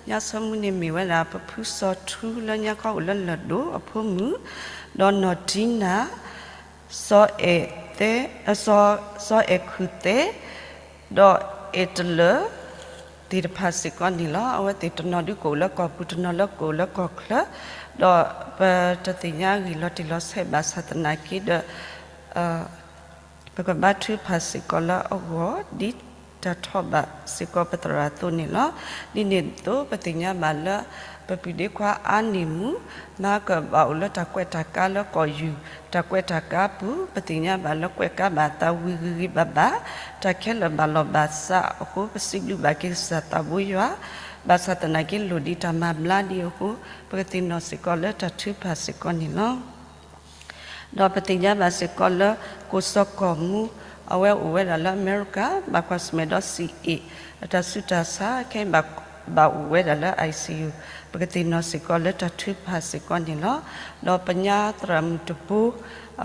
ညါဆၢမူန့ၣ်မ့ၢ်ဝဲဒၣ် ပဖုစီၤထူလၢညါခီအိၣ်လၢလၢၢ်ဒိၣ်အဖိမုၣ်, ဒီးနီၢ်ဒံနၤ, စီၤအဲၣ်သဲ, စီၤအဲၣ်ခုၣ်သဲ, ဒီးအဲၣ်တလၢာ် သ့ၣ်တဖၣ်စ့ၢ်ကီးန့ၣ်လီၤ. အဝဲသ့ၣ်တနီၤဒုးကအိၣ်လၢကီၢ်ပူၤ တနီၤလၢကအိၣ်လၢကီၢ်ချၢ, ဒီးပတသ့ၣ်ညါဂ့ၢ်လီၤတံၢ်လီၤဆဲးဘၣ်ဆၣ်သနာ်က့ဒီး ပကဘါထုကဖၣ်စ့ၢ်ကီးလၢအဂီၢ် ဒ်တၢ်ထီၣ်ဘၣ်စ့ၢ်ကီးပသရၣ်အသိးန့ၣ်လီၤ. ဒ်န့ၣ်အသိး ပသ့ၣ်ညါဘၣ်လၢ ပပုၢ်ဒ့ခွါအါန့ၢ်မူ မၤကဘၣ်အိၣ်လၢတၢ်ကွဲးတၢ်ကါလၢကီၢ်ယူၢ် တၢ်ကွဲးတၢ်ကါပူၤ ပသ့ၣ်ညါဘၣ်လၢကွဲးကါဘၣ်သးဝံၤဂ့ၤဂ့ၤဘၣ်ဘၣ် တၢ်ခဲလၢာ်ဘၣ်လီၢ်ဘၣ်စးအဃိ ပစံးဘျုးဘၣ်က့ၤကစၢ်သးဘိယွၤ ဘၣ်ဆၣ်သနာ်က့လိၣ်ဒံးတၢ်မၤဘျါဒံးအဃိ ပကသ့ၣ်နီၣ်စ့ၢ်ကီးလၢတၢ်ထုကဖၣ်စ့ၢ်ကီးန့ၣ်လီၤ. ဒီးပသ့ၣ်ညါဘၣ်စ့ၢ်ကီးလၢ ကိၢ်စီၤကီၢ်မူ အဝဲအိၣ်ဝဲဒၣ်လၢအမဲရကၤ ဘၣ်ကွၢ်ဆၢၣ်မဲာ်ဒီး စံၣ်အ့ၣ် အတၢ်ဆူးတၢ်ဆါ ခဲအံၤဘၣ်အိၣ်ဝဲဒၣ်လၢ ICU ပကသ့ၣ်နီၣ်စ့ၢ်ကီးလၢတၢ်ထုကဖၣ်စ့ၢ်ကီးန့ၣ်လီၤ. ဒီးပညါသရၣ်မုၣ်တဘိ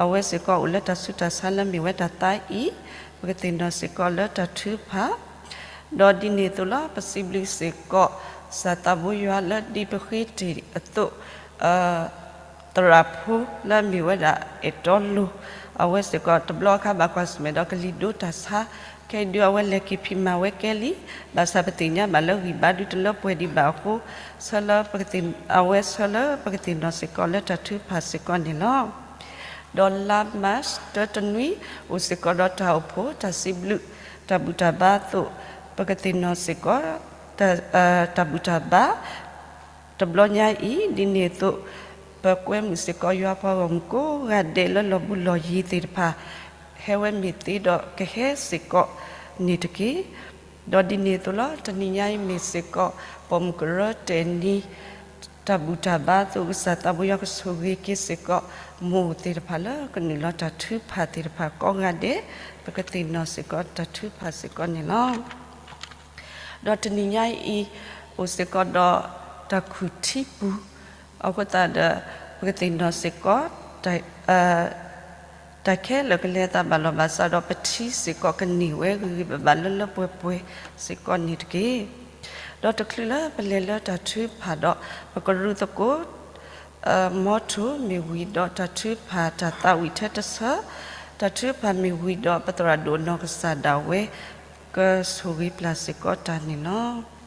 အဝဲစ့ၢ်ကီးအိၣ်လၢတၢ်ဆူးတၢ်ဆါလၢမ့ၢ်ဝဲဒၣ်သးအံၤ ပကသ့ၣ်နီၣ်စ့ၢ်ကီးလၢတၢ်ထုကဖၣ် ဒီးဒ်န့ၣ်အသိးလီၤ ပစံးဘျုးစ့ၢ်ကီး ကစၢ်သးဘိယွၤလၢဒ်ပဃ့တ့ၢ်အသိး သရၣ်ဖိလၢအမ့ၢ်ဝဲဒၣ်အဲၣ်တီလိၤ အဝဲစ့ၢ်ကီးတဘျီအခါဘၣ်ကွၢ်ဆၢၣ်မဲာ်ဒီးကလံၤဒိတၢ်ဆါ ခဲအံၤဒုးအဝဲလဲၤက့ၤဖံးမၤဝဲကဲလံ ဘၣ်ဆၣ်ပသ့ၣ်ညါဘၣ်လၢဂံၢ်ဘါဒုးတလၢပှဲၤဒံးဘၣ်အဃိ ဆၢလၢပကသ့ၣ် အဝဲဆၢလၢပကသ့ၣ်နီၣ်စ့ၢ်ကီးလၢတၢ်ထုကဖၣ်စ့ၢ်ကီးန့ၣ်လီၤ. ဒီးလါမၢ်ၡး တၢတနွံ အိၣ်စ့ၢ်ကီးဒီးတၢ်အိၣ်ဖှိၣ် တၢ်စံးဘျုး တၢ်ဘူၣ်တၢ်ဘါအသိး ပကသ့ၣ်နီၣ်စ့ၢ်ကီး တၢ်ဘူၣ်တၢ်ဘါ တဘျီညါအံၤ ဒ်န့ၣ်အသိး ပကွဲမုာ်စ့ၢ်ကီးယွၤပှၤဂီၢ်မုၢ်ကိးဂၤဒဲးလၢလီၢ်ဘူးလီၢ်ယံၤသ့ၣ်တဖၣ် ဟဲဝဲမ့ၢ်သ့ဒီးကဟဲစ့ၢ်ကီးန့ၣ်တက့ၢ်. ဒီးဒ်န့ၣ်အသိးလီၤ တနံၤညါအံၤမ့ၢ်စ့ၢ်ကီး ပိာ်မုၣ်ကရၢတဲာ်နံၤ တၢ်ဘူၣ်တၢ်ဘါအသိး ကစၢ်သးဘိယွၤကဆိၣ်ဂ့ၤက့ၤစ့ၢ်ကီး မိၢ်သ့ၣ်တဖၣ်လၢကနုာ်လီၤတၢ်ထုကဖၣ်သ့ၣ်တဖၣ်ကိးဂၤဒဲး ပကသ့ၣ်နီၣ်စ့ၢ်ကီးတၢ်ထုကဖၣ်စ့ၢ်ကီးန့ၣ်လီၤ. ဒီးတနံၤညါအံၤ အိၣ်စ့ၢ်ကီးဒီးတၢ်ခူၣ်ထံပူၤ အဃိသတးဒီး ပကသ့ၣ်နီၣ်စ့ၢ်ကီး တၢ်ခဲလၢာ်ကလဲၤအသးဘၣ်လီၢ်ဘၣ်စးဒီး ပထံစ့ၢ်ကီးကန့ၢ်ဝဲဂ့ၤဂ့ၤဘၣ်ဘၣ်လၢလၢပှဲၤပှဲၤစ့ၢ်ကီးန့ၣ်တက့ၢ်. ဒီးတချုးလၢပလဲၤလၢတၢ်ထုကဖၣ်ဒီး ပကရူၢ်သကိး မီထိၣ်မ့ၢ်ဝံၤဒီးတၢ်ထုကဖၣ်တၢ်သးဝံၣ်ထဲတဆၢ, တၢ်ထုကဖၣ်မ့ၢ်ဝံၤဒီးပသရၣ်ဒိၣ်နီၢ်ကစၢ်ဒၣ်ဝဲ ကဆိၣ်ဂ့ၤပျၢ်စ့ၢ်ကီးတၢ်န့ၣ်လီၤ.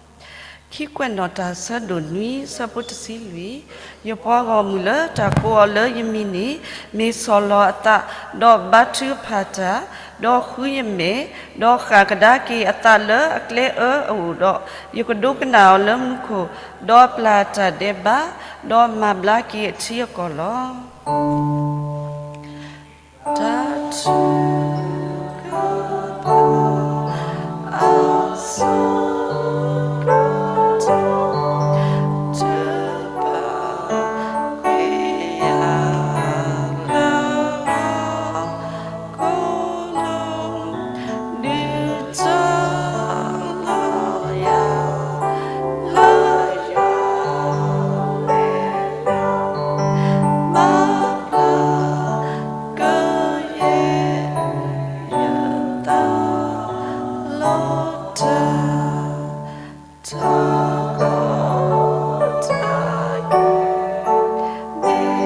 ခံကွဲးနီၣ်တၢ်ဆၢဒိၣ်နွံဆၢဖိတဆံလွံၢ်, ယပှၤဂီၢ်မုၢ်လၢတၢ်ကိးအီၤလၢယမံၤန့ၣ် မ့ၢ်ဆီၣ်လီၤအသး, ဒီးဘါထုကဖၣ်တၢ်, ဒီးဃုယမဲာ်, ဒီးဃၣ်ကဒါက့ၤအသးလၢအကျဲအၢအအိၣ်ဒီး, ယကဒိကနၣ်အီၤလၢမူခိၣ်, ဒီးပျၢ်တၢ်ဒဲးဘး, ဒီးမၤဘျါက့ၤအထံအကီၢ်လီၤ. တၢ်ထုကဖၣ် အဆၢကတီၢ် ထုကဖၣ်ကွံာ်ယၤလၢ ကိးနီၢ် ဒုးတၢ်လီၤယၤ လၢယွၤမဲာ်ညါ မၤဘျါကယဲၢ်ယသး လီၤတၢ် တၢ်ကီတၢ်ခဲ မ့ၢ်လၢယၤ ဒ်သိးကပူၤ တၢ်လ့ပစီ ယမ့ၢ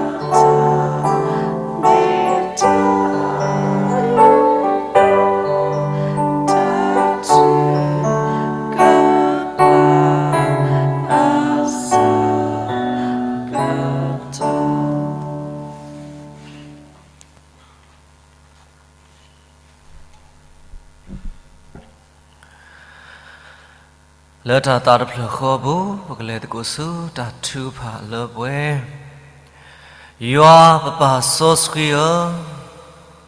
်လၢတၢ်မ့ၢ်တၢ်တီ တၢ်ထုကဖၣ်အဆၢကတီၢ် လၢတၢ်သးတဖျၢၣ်ဃီပူၤ ပကလဲၤသကိးဆူတၢ်ထုကဖၣ်လၢပှဲၤ ယွၤပပၢ်စီဆှံဧၢ,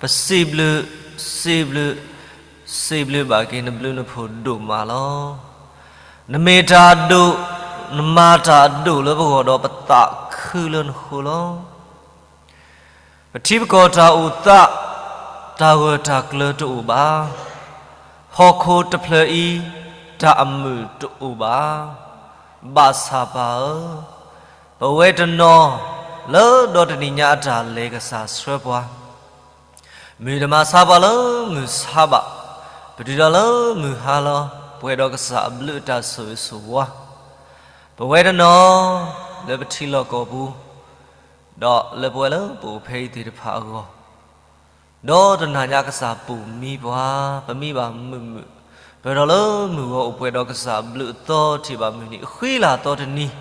ပစံးဘျုး, စံးဘျုး, စံးဘျုးဘၣ်က့ၤနဘျုးနဖှိၣ်ဒိၣ်မးလီၤ. နမ့ၢ်တၢ်အဒိၣ်, နမၤတၢ်အဒိၣ်လၢပဂီၢ်ဒီးပသးခုလၢနဃိလီၤ. ပထံပကီၢ်တၢ်အိၣ်သး, တၢ်ဂၢၢ်တၢ်ကျၢၤတအိၣ်ဘၣ်. ဟီၣ်ခိၣ်တဖျၢၣ်အံၤ, တၢ်အမုာ်တအိၣ်ဘၣ်. ဘၣ်ဆၣ်ပၢ်ဧၢ, ပဝဲတနီၤလၢဒီတနံၤညါအတၢ်လဲၤကစၢ်ဆှၢပှၤ, မုၢ်တမၤဆါပှၤလၢမုၢ်ဆါဘၣ်, ပတုၤဒီးလၢမုၢ်ဟါလီၤ, ပှဲၤဒီးကစၢ်အဘျုးအတၢ်ဆိၣ်ဂ့ၤဆိၣ်ဝါ, ပဝဲတနီၤလၢပထံလီၢ်ကီၢ်ပူၤ ဒီးလၢပဝဲလၢပအိၣ်ဖဲအံၤသ့ၣ်တဖၣ်အဂီၢ်, ဒီတနၤညါကစၢ်ပိာ်မံပှၤ, ပမံဘၣ်မုာ်မုာ်, ပၢၢ်ထီၣ်လၢမုၢ်ဂီၤအိၣ်ပှဲၤဒီးကစၢ်အဘျုးအသီထံၣ်ဘၣ်မုၢ်နံၤ ဃံလၤသီတနံၤ,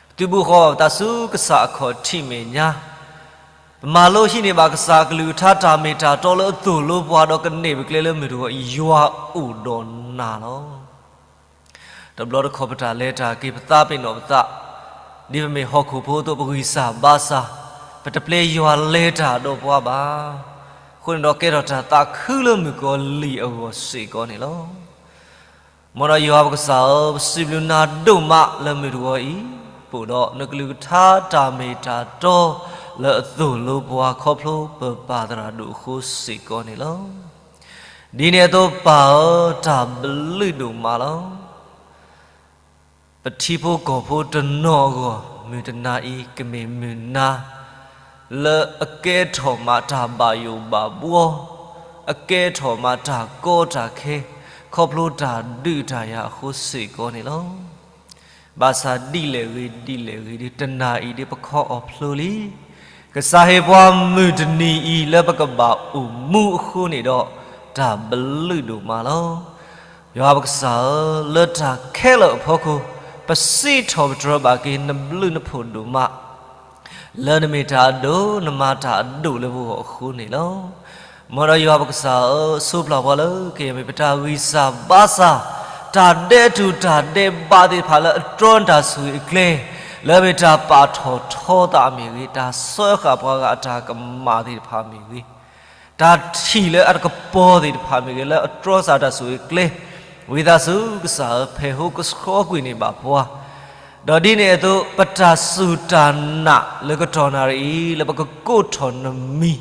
ပသုးဘူးဃီဘၣ်ပသးဆူကစၢ်အခီၣ်ထံးမဲာ်ညါ, ပမၤလိဟံးန့ၢ်ဘၣ်ကစၢ်အကလုၢ်ကထါတၢ်မ့ၢ်တၢ်တီလၢအသိၣ်လိပှၤ ဒီးကန့ၢ်ပကျဲလၢမုၢ်တဂီၤအံၤ ယွၤအိၣ်ဒီးနၤလီၤ. တဘျီတခီၣ်ပတၢ်လဲၤတၢ်က့ၤ ပသးပ့ၤနီၣ်ပသး, ဒ်ပမ့ၢ်ဟီၣ်ခိၣ်ဖိအသိး ပဂံၢ်စၢ်ဘါစၢ်, ပတပျဲယွၤလဲၤတၢ်ဒီးပှၤဘၣ်. အဃိန့ၣ်ဒီးကဲထီၣ်တၢ်သးခုလၢမုၣ်ကီၤလံၢ်အဂီၢ်စ့ၢ်ကီးန့ၣ်လီၤ. မ်ဒီးယွၤပကစၢ်ဧၢ, ပစံးဘျုးနၤဒိၣ်မးလၢမုၢ်တဂီၤအံၤ, ပအိၣ်ဒီးနကလုၢ်ကထါတၢ်မ့ၢ်တၢ်တီလၢအသိၣ်လိပှၤ ခီဖျိပပၢ်သရၣ်ဒိၣ်အဃိစ့ၢ်ကီးန့ၣ်လီၤ. ဒ်န့ၣ်အသိးပၢ်ဧၢ, တၢ်ဘျုးဒိၣ်မးလီၤ. ပထံဖိကီၢ်ဖိတနီၤအဂီၢ် မုၢ်တနၤအံၤ ကမ့ၢ်မုၢ်နၤ လၢအကဲထီၣ်မးတၢ်ဘၣ်ယိၣ်ဘၣ်ဘှီ, အကဲထီၣ်မးတၢ်ကီတၢ်ခဲ, ခီဖျိတၢ်ဒုးတၢ်ယၤအဃိစ့ၢ်ကီးန့ၣ်လီၤ. ဘၣ်ဆၣ်ဒ်လဲၣ်ဂ့ၤဒ်လဲၣ်ဂ့ၤဒီး တနၤအံၤဒီးပခီအီၤဖျိလံ. ကစၢ်ဟ့ၣ်ပှၤမုၢ်တနံၤအံၤလၢပကဘၣ်အိၣ်မူအဃိန့ၣ်ဒီး တၢ်ဘျုးဒိၣ်မးလီၤ. ယွၤပကစၢ်ဧၢ, လၢတၢ်ခဲလၢာ်အဖီခိၣ် ပစံးထီၣ်ပတြၢၤဘၣ်က့ၤ နဘျုးနဖှိၣ်ဒိၣ်မး လၢနမ့ၢ်တၢ်အဒိၣ်, နမၤတၢ်အဒိၣ်လၢပဂီၢ်အဃိန့ၣ်လီၤ. မ်ဒီးယွၤပကစၢ်ဧၢ, ဆိပျၢ်ပှၤလၢကယဲၢ်မ့ၢ်ပတၢ်ဂံၢ်စၢ်ဘါစၢ်, တၢ်ဒဲးတူၢ်တၢ်ဒဲးဘးသ့ၣ်တဖၣ်လၢအတြီနတၢ်ဆိၣ်ဂ့ၤအကျဲ, လၢမ့ၢ်တၢ်ပာ်ထီၣ်ထီသးမ့ၢ်ဂ့ၤ, တၢ်စၢဃာ်ပှၤဂၤအတၢ်ကမၣ်သ့ၣ်တဖၣ်မ့ၢ်ဂ့ၤ, တၢ်ထံၣ်လၢအတကပီၤသ့ၣ်တဖၣ်မ့ၢ်ဂ့ၤ, လၢအတြီစၢ်တၢ်ဆိၣ်ဂ့ၤအကျဲ, ဝံသးစူၤကစၢ်ဧၢ, ဖဲးဟိကဆှီကွံာ်န့ၢ်ဘၣ်ပှၤ, ဒီးဒ်န့ၣ်အသိး ပတၢ်စူၢ်တၢ်နာ်လၢကတီၢ်နၣ်ရံၣ်အံၤ လၢပကကိးထီၣ်နမံၤ,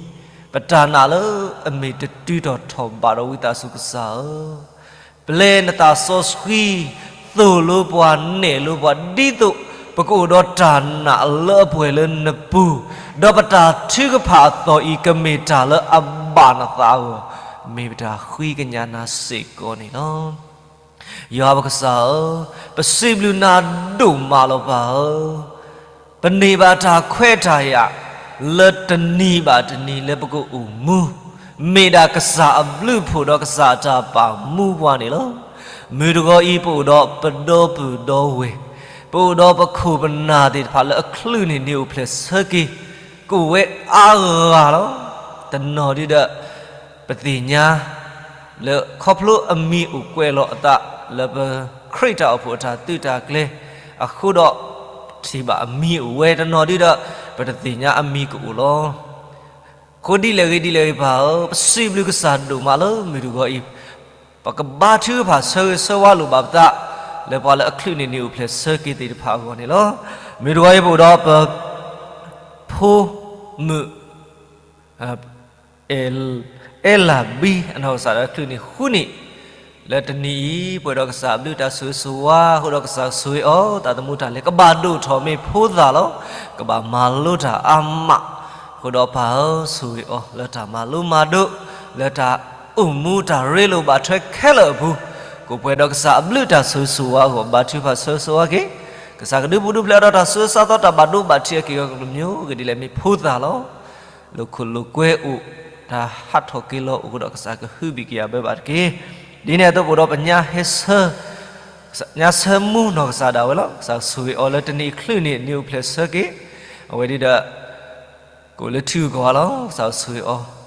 ပတၢ်နာ်လၢအမ့ၢ်တတုၤထီၣ်ထီၣ်ဘးဒီး ဝံသးစူၤကစၢ်ဧၢ, ပျဲနသးစီဆှံ သိၣ်လိပှၤနဲၣ်လိပှၤ ဒ်သိးပကအိၣ်ဒီးတၢ်နာ်လၢအပှဲၤလၢနပူၤ, ဒီးပတၢ်ထုကဖၣ်အသီအံၤ ကမ့ၢ်တၢ်လၢအဘၣ်နသးအဂီၢ်, မ့ၢ်ပတၢ်ဃ့ကညးနၤစ့ၢ်ကီးန့ၣ်လီၤ. ယွၤပကစၢ်ဧၢ, ပစံးဘျုးနၤဒိၣ်မးလီၤပၢ်ဧၢ, ပန့ၢ်ဘၣ်တၢ်ခွဲးတၢ်ယာ် လၢတနံၤဘၣ်တနံၤလၢပကအိၣ်မူ, မ့ၢ်ဒၣ်ကစၢ်အဘျုးအဖှိၣ်ဒီးကစၢ်အတၢ်ပာ်မူပှၤန့ၣ်လီၤ. မုၢ်တဂီၤအံၤ ပအိၣ်ဒီးပဒီပုၢ်ဒီဝဲၢ်, ပအိၣ်ဒီးပခိၣ်ပနၢ်သ့ၣ်တဖၣ်လၢအချုးန့ၢ်နံၤအိၣ်ဖျဲၣ်ဆၢက့ၤ ကအိၣ်ဝဲအါဂၤလီၤ. တနီၤဒုဒီး ပသ့ၣ်ညါ လၢခီဖျိအမံၤအိၣ်ကွဲးလီၤအသး လၢပခရံာ်တၢ်အိၣ်ဖှိၣ်အတၢ်သုးတၢ်ကျဲၤအဃိဒီး ထံၣ်ဘၣ်အမံၤအိၣ်ဝဲ, တနီၤဒုဒီး ပတသ့ၣ်ညါအမံၤကအိၣ်လီၤ. အဃိဒ်လဲၣ်ဂ့ၤဒ်လဲၣ်ဂ့ၤပၢ်ဧၢ, ပစံးဘျုးကစၢ်ဒိၣ်မးလၢမုၢ်တဂီၤအံၤ, ပကဘါထုကဖၣ်ဆၢဂ့ၤဆၢဝါလိာ်ဘၣ်ပသး လၢပှၤလၢအချုးန့ၢ်နံၤအိၣ်ဖျဲၣ်ဆၢက့ၤသ့ၣ်တဖၣ်အဂီၢ်န့ၣ်လီၤ. မုၢ်တဂီၤအံၤပအိၣ်ဒီးပ ဖိမုၣ် အဲလၢဘံ အနီၢ်ကစၢ်ဒီးချုးန့ၢ်ဃုနံၣ်, လၢတနံၤအံၤ ပှဲၤဒီးကစၢ်အဘျုးတၢ်ဆိၣ်ဂ့ၤဆိၣ်ဝါ အဃိဒီးကစၢ်ဆိၣ်ဂ့ၤအီၤ သးသမူတၢ်လဲၤ ကဘၣ်ဒိၣ်ထီၣ်မ့ၢ်ဖိသၣ်လီၤ. ကဘၣ်မၤလိတၢ်အါမး, အဃိဒီးပၢ်ဧၢ ဆိၣ်ဂ့ၤအီၤ လၢတၢ်မၤလိမၤဒိး လၢတၢ်အိၣ်မူတၢ်ရ့လိာ်ဘၣ်ထွဲခဲလၢာ်အပူၤ, ကအိၣ်ပှဲၤဒီးကစၢ်အဘျုးတၢ်ဆိၣ်ဂ့ၤဆိၣ်ဝါအဂီၢ် ဘါထုကဖၣ်ဆၢဂ့ၤဆၢဝါက့ၤ, ကစၢ်ကဒုးပူၤဒုးဖျဲးဒီးတၢ်ဆူးစါသီ တၢ်ဘၣ်ဒိဘၣ်ထံးအက့ၢ်အဂီၤကမျိၤဂ့ၤဒ်လဲၣ်မ့ၢ်ဖိသၣ်လီၤ. လိာ်ခိၣ်လိာ်ကွဲအိၣ်, တၢ်ဟးထီၣ်က့ၤလီၤအိၣ်ဒီးကစၢ်ကဟုဘံၣ်ကယာ်ဘၢဘၣ်တက့ၢ်. ဒ်န့ၣ်အသိးပအိၣ်ဒီးပညါဟဲဆၢ, ညါဆၢမူနီၢ်ကစၢ်ဒၣ်ဝဲလီၤ. ကစၢ်ဆိၣ်ဂ့ၤအီၤလၢတနံၤချုးန့ၢ်နံၤအိၣ်ဖျဲၣ်ဆၢက့ၤ, အဝဲဒ်ဒီး ကအိၣ်လၢထံဂုၤကီၢ်ဂၤလီၤ. ကစၢ်ဆိၣ်ဂ့ၤအီၤ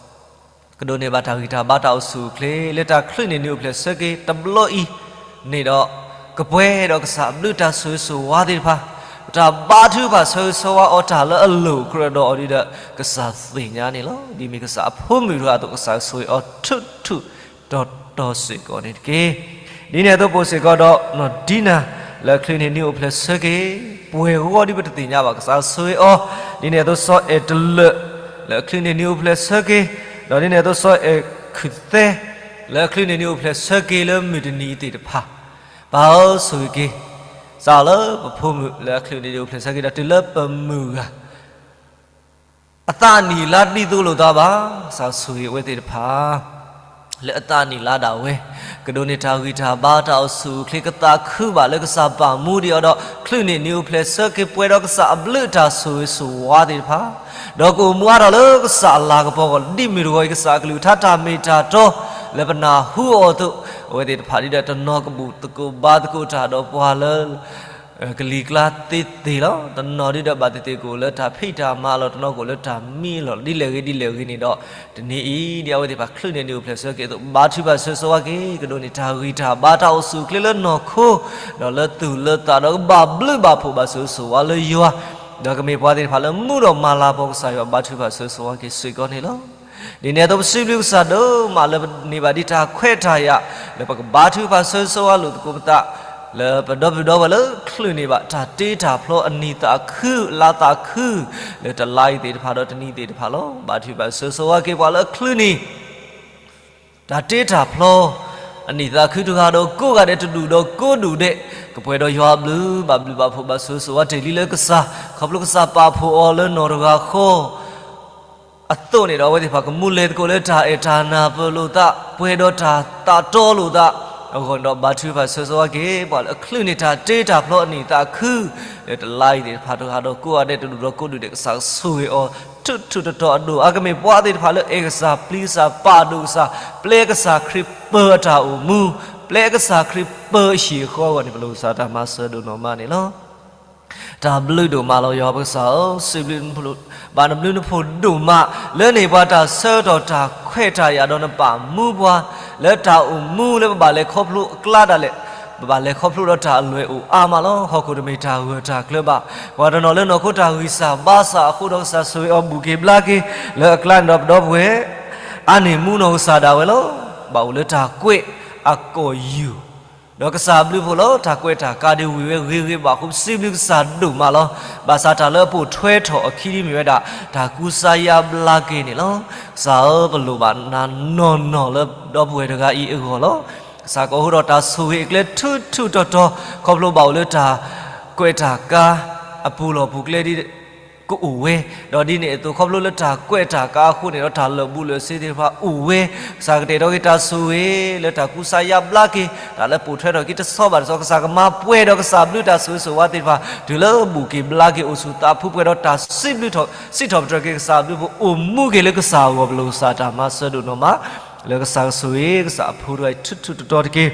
ကဒိးန့ၢ်ဘၣ်တၢ်ဂံၢ်တၢ်ဘါတၢ်အိၣ်ဆူၣ်အိၣ်ချ့ လၢတၢ်ချုးန့ၢ်နံၤအိၣ်ဖျဲၣ်ဆၢက့ၤတဘျီအံၤန့ၣ်ဒီး, ကပှဲၤဒီးကစၢ်အဘျုးတၢ်ဆိၣ်ဂ့ၤဆိၣ်ဝါသ့ၣ်တဖၣ်, ပတၢ်ဘါထုကဖၣ်ဆၢဂ့ၤဆၢဝါအီၤတၢ်လၢအလိၣ်ကြၢးဒီးအီၤဒ်ဒီး ကစၢ်သ့ၣ်ညါန့ၣ်လီၤ. ဒ်မ့ၢ်ကစၢ်အဖိမုၣ်တဂၤအသိး ကစၢ်ဆိၣ်ဂ့ၤအီၤထူးထူးတီၤတီၤစ့ၢ်ကီးန့ၣ်တက့ၢ်. ဒ်န့ၣ်အသိးပအိၣ်စ့ၢ်ကီးဒီးနီၢ်ဒံနၤ လၢချုးန့ၢ်နံၤအိၣ်ဖျဲၣ်ဆၢက့ၤ, ပှဲၤဂီၢ်ဒ်ပတသ့ၣ်ညါဘၣ် ကစၢ်ဆိၣ်ဂ့ၤအီၤ, ဒ်န့ၣ်အသိးစီၤအဲၣ်တလၢာ် အချုးန့ၢ်နံၤအိၣ်ဖျဲၣ်ဆၢက့ၤ, ဒီးဒ်န့ၣ်အသိးစီၤအဲၣ်ခုးသဲ လၢအချုးန့ၢ်နံၤအိၣ်ဖျဲၣ်ဆၢက့ၤလၢမုၢ်တနံၤအံၤသ့ၣ်တဖၣ်, ပၢ်ဧၢဆိၣ်ဂ့ၤက့ၤ စးလၢပဖိမုၣ်လၢအချုးန့ၢ်နံၤအိၣ်ဖျဲၣ်ဆၢက့ၤဒီးတုၤလၢပမုၢ်ဂၤ အသးနံၣ်လါဒ်သိးလိာ်သးဘၣ်, ကစၢ်ဆိၣ်ဂ့ၤအဝဲသ့ၣ်တဖၣ် လၢအသးနံၣ်လါဒၣ်ဝဲ, ကဒိးန့ၢ်တၢ်ဂံၢ်တၢ်ဘါတၢ်အိၣ်ဆူၣ်အိၣ်ချ့ကသးခုဘၣ်လၢကစၢ်ပာ်မူဒံးအီၤဒီး ချုးန့ၢ်နံၤအိၣ်ဖျဲၣ်ဆၢက့ၤပှဲၤဒီးကစၢ်အဘျုးတၢ်ဆိၣ်ဂ့ၤဆိၣ်ဝါသ့ၣ်တဖၣ်, ဒီးကအိၣ်မူအါထီၣ်လၢကစၢ်အလၤကပီၤအဂီၢ် ဒ်မုၢ်တဂီၤအံၤကစၢ်အကလုၢ်ကထါတၢ်မ့ၢ်တၢ်တီ လၢပနၢ်ဟူအီၤအသိး, အဝဲသ့ၣ်တဖၣ်ဒ်ဒီးတနီၤကဘူၣ်သကိးဘါသကိးတၢ်ဒီးပှၤလၢ ကလံၤကျါသ့သ့ၣ်လီၤ. တနီၤဒ်ဒီးဘၣ်သ့ၣ်သ့ၣ်ကအိၣ်လၢတၢ်ဖံးတၢ်မၤလီၤ, တနီၤကအိၣ်လၢတၢ်မံလီၤ. ဒ်လဲၣ်ဂ့ၤဒ်လဲၣ်ဂ့ၤန့ၣ်ဒီး တနံၤအံၤ ဒ်အဝဲသ့ၣ်တဖၣ်ချုးန့ၢ်နံၤအိၣ်ဖျဲၣ်ဆၢက့ၤအသိး ဘါထုကဖၣ်ဆၢဂ့ၤဆၢဝါက့ၤ, ကဒိးန့ၢ်တၢ်ဂံၢ်တၢ်ဘါတၢ်အိၣ်ဆူၣ်အိၣ်ချ့လၢနီၢ်ခိ, ဒီးလၢသူၣ်လၢသးဒီးကဘၣ်ဘျုးဘၣ်ဖှိၣ်ဘၣ်ဆိၣ်ဂ့ၤဆိၣ်ဝါလၢယွၤ, ဒီးကမ့ၢ်ပှၤသ့ၣ်တဖၣ်လၢမူဒီးမၤလၤကပီၤကစၢ်ယွၤ ဘါထုကဖၣ်ဆၢဂ့ၤဆၢဝါက့ၤစ့ၢ်ကီးန့ၣ်လီၤ. ဒ်န့ၣ်အသိးပစံးဘျုးကစၢ်ဒိၣ်မးလၢပန့ၢ်ဘၣ်ဒ်တၢ်ခွဲးတၢ်ယာ် လၢပကဘါထုကဖၣ်ဆၢဂ့ၤဆၢဝါလိာ်သကိးပသး လၢပဒီပုၢ်ဒီဝဲၢ်လၢချုးန့ၢ်ဘၣ်တၢ်တ့တၢ်ဖျီအနံၣ်သးခု လါသးခု လၢတလါအံၤသ့ၣ်တဖၣ်ဒီးတနံၤသ့ၣ်တဖၣ်လီၤ. ဘါထုကဖၣ်ဆၢဂ့ၤဆၢဝါက့ၤပှၤလၢချုးန့ၢ် တၢ်တ့တၢ်ဖျီ အနံၣ်သးခုတဂၤဒီးကိးဂၤဒဲးတဒူၣ်ဒီးကိးဒူၣ်ဒဲး ကပှဲၤဒီးယွၤအဘျုး ဘၣ်ဘျုးဘၣ်ဖှိၣ်ဘၣ်ဆိၣ်ဂ့ၤဆိၣ်ဝါတ့ၢ်လံလၢကစၢ် ခီဖျိကစၢ်ပာ်ဖှိၣ်အီၤလၢနီၢ်တဂၤဃီ အသိးန့ၣ်ဒီး အဝဲသ့ၣ်တဖၣ်ကမူလဲၤသကိးလၢတၢ်အဲၣ်တၢ်နၢ်ပၢၢ်လိာ်သး ပှဲၤဒီးတၢ်သးတီလိာ်သးအဂီၢ်န့ၣ်ဒီး ဘါထုကဖၣ်ဆၢဂ့ၤဆၢဝါက့ၤ ပှၤလၢအချုးန့ၢ်တၢ်တ့တၢ်ဖျီအနံၣ်သးခု လၢတလါအံၤသ့ၣ်တဖၣ်တဂၤဒီးကိးဂၤဒဲးတဒူၣ်ဒီးကိးဒူၣ်ဒဲး ကစၢ်ဆိၣ်ဂ့ၤအီၤ ထူးထူးတီၤတီၤအဒိၣ်အါ ကမ့ၢ်ပှၤသ့ၣ်တဖၣ်လၢအဲၣ်ကစၢ်ပျံၤကစၢ်ပာ်ဒိၣ်ကစၢ် ပျဲကစၢ်ခရံာ်ပၢၤအတၢ်အိၣ်မူ ပျဲကစၢ်ခရံာ်ပၢၤအဟံၣ်အဃီအဂီၢ်န့ၣ် ပလိာ်ကစၢ်တၢ်မၤစၢၤဒိၣ်နီၢ်မးန့ၣ်လီၤ. တၢ်ဘျုးဒိၣ်မးလီၤ ယွၤပကစၢ်ဧၢ, စံးဘျုးနဖှိၣ်ဘၣ်နဘျုးနဖှိၣ်ဒိၣ်မး လၢန့ၢ်ပှၤတၢ်ဆၢကတီၢ်တၢ်ခွဲးတၢ်ယာ်ဒီးနပာ်မူပှၤ လၢတၢ်အိၣ်မူလၢပဘၣ်လဲၤခီဖျိအကျါဒၣ်လဲာ် ပဘၣ်လဲၤခီဖျိဒီးတၢ်အလွဲၢ်အိၣ်အါမးလီၤ. ဟီၣ်ခိၣ်တမ့ၢ်တၢ်ဂၢၢ်တၢ်ကျၢၤဘၣ်. ပှၤတနီၤလၢနီၢ်ခိတၢ်ဂံၢ်စၢ်ဘါစၢ်အဃိဒီးကစၢ်ဆိၣ်ဂ့ၤအီၤဘူၣ်က့ၤဘျါက့ၤ လၢအကျါန့ၣ်ဒီးပဒီပုၢ်ဝဲၢ် အါန့ၢ်မူနီၢ်ကစၢ်ဒၣ်ဝဲလီၤ. ဘၣ်အိၣ်လၢတၢ်ကွဲးအကီၢ်ယူၢ် ဒီးကစၢ်ဘျုးဖှိၣ်လီၤ. တၢ်ကွဲးတၢ်ကါဒ်ဝံၤဝဲဂ့ၤဂ့ၤဘၣ်အဃိ ပစံးဘျုးကစၢ်ဒိၣ်မးလီၤ. ဘၣ်ဆၣ်တၢ်လၢအပိာ်ထွဲထီၣ်အခံဒ်မ့ၢ်ဝဲဒၣ် တၢ်ကူစါယါဘျါက့ၤန့ၣ်လီၤ. ကစၢ်ဧၢ ပလိၣ်ဘၣ်နၤနီၢ်နီၢ်လၢဒီပုၢ်ဝဲၢ်တဂၤအံၤအဂီၢ်လီၤ. ကစၢ်ကအိးထီၣ်တၢ်ဆိၣ်ဂ့ၤအကျဲထူးထူးတီၤတီၤ ခီဖျိဘၣ်အိၣ်လၢတၢ်ကွဲးတၢ်ကါအပူၤလီၢ်ပူၤကျဲဒ် ကအိၣ်ဝဲ, ဒီးဒ်န့ၣ်အသိးခီဖျိလၢတၢ်ကွဲးတၢ်ကါအဃိန့ၣ်ဒီး တၢ်လၢာ်ဘူၣ်လၢာ်စ့သ့ၣ်တဖၣ်အိၣ်ဝဲ, ကစၢ်ကတဲာ်ကတီၤက့ၤတၢ်ဆိၣ်ဂ့ၤ လၢတၢ်ကူစါယါဘျါက့ၤ တၢ်လၢပိာ်ထွဲထီၣ်က့ၤတဆီဘၣ်တဆီ ကစၢ်ကမၤပှဲၤဒီးကစၢ်ဘျုးတၢ်ဆိၣ်ဂ့ၤဆိၣ်ဝါသ့ၣ်တဖၣ် တုၤလၢဘူၣ်က့ၤဘျါက့ၤအိၣ်ဆူၣ်သးဖှံပှဲၤဒီးတၢ်စံးဘျုးထီၣ် စံးထီၣ်ပတြၢၤက့ၤကစၢ်ဘျုးဖှိၣ်အိၣ်မူက့ၤလၢကစၢ်အဂီၢ် ပလိာ်ကစၢ်တၢ်မၤစၢၤဒိၣ်နီၢ်မး, လၢကစၢ်ကဆိၣ်ဂ့ၤကစၢ်အဖိတဂၤအံၤထူးထူးတီၤတီၤတက့ၢ်.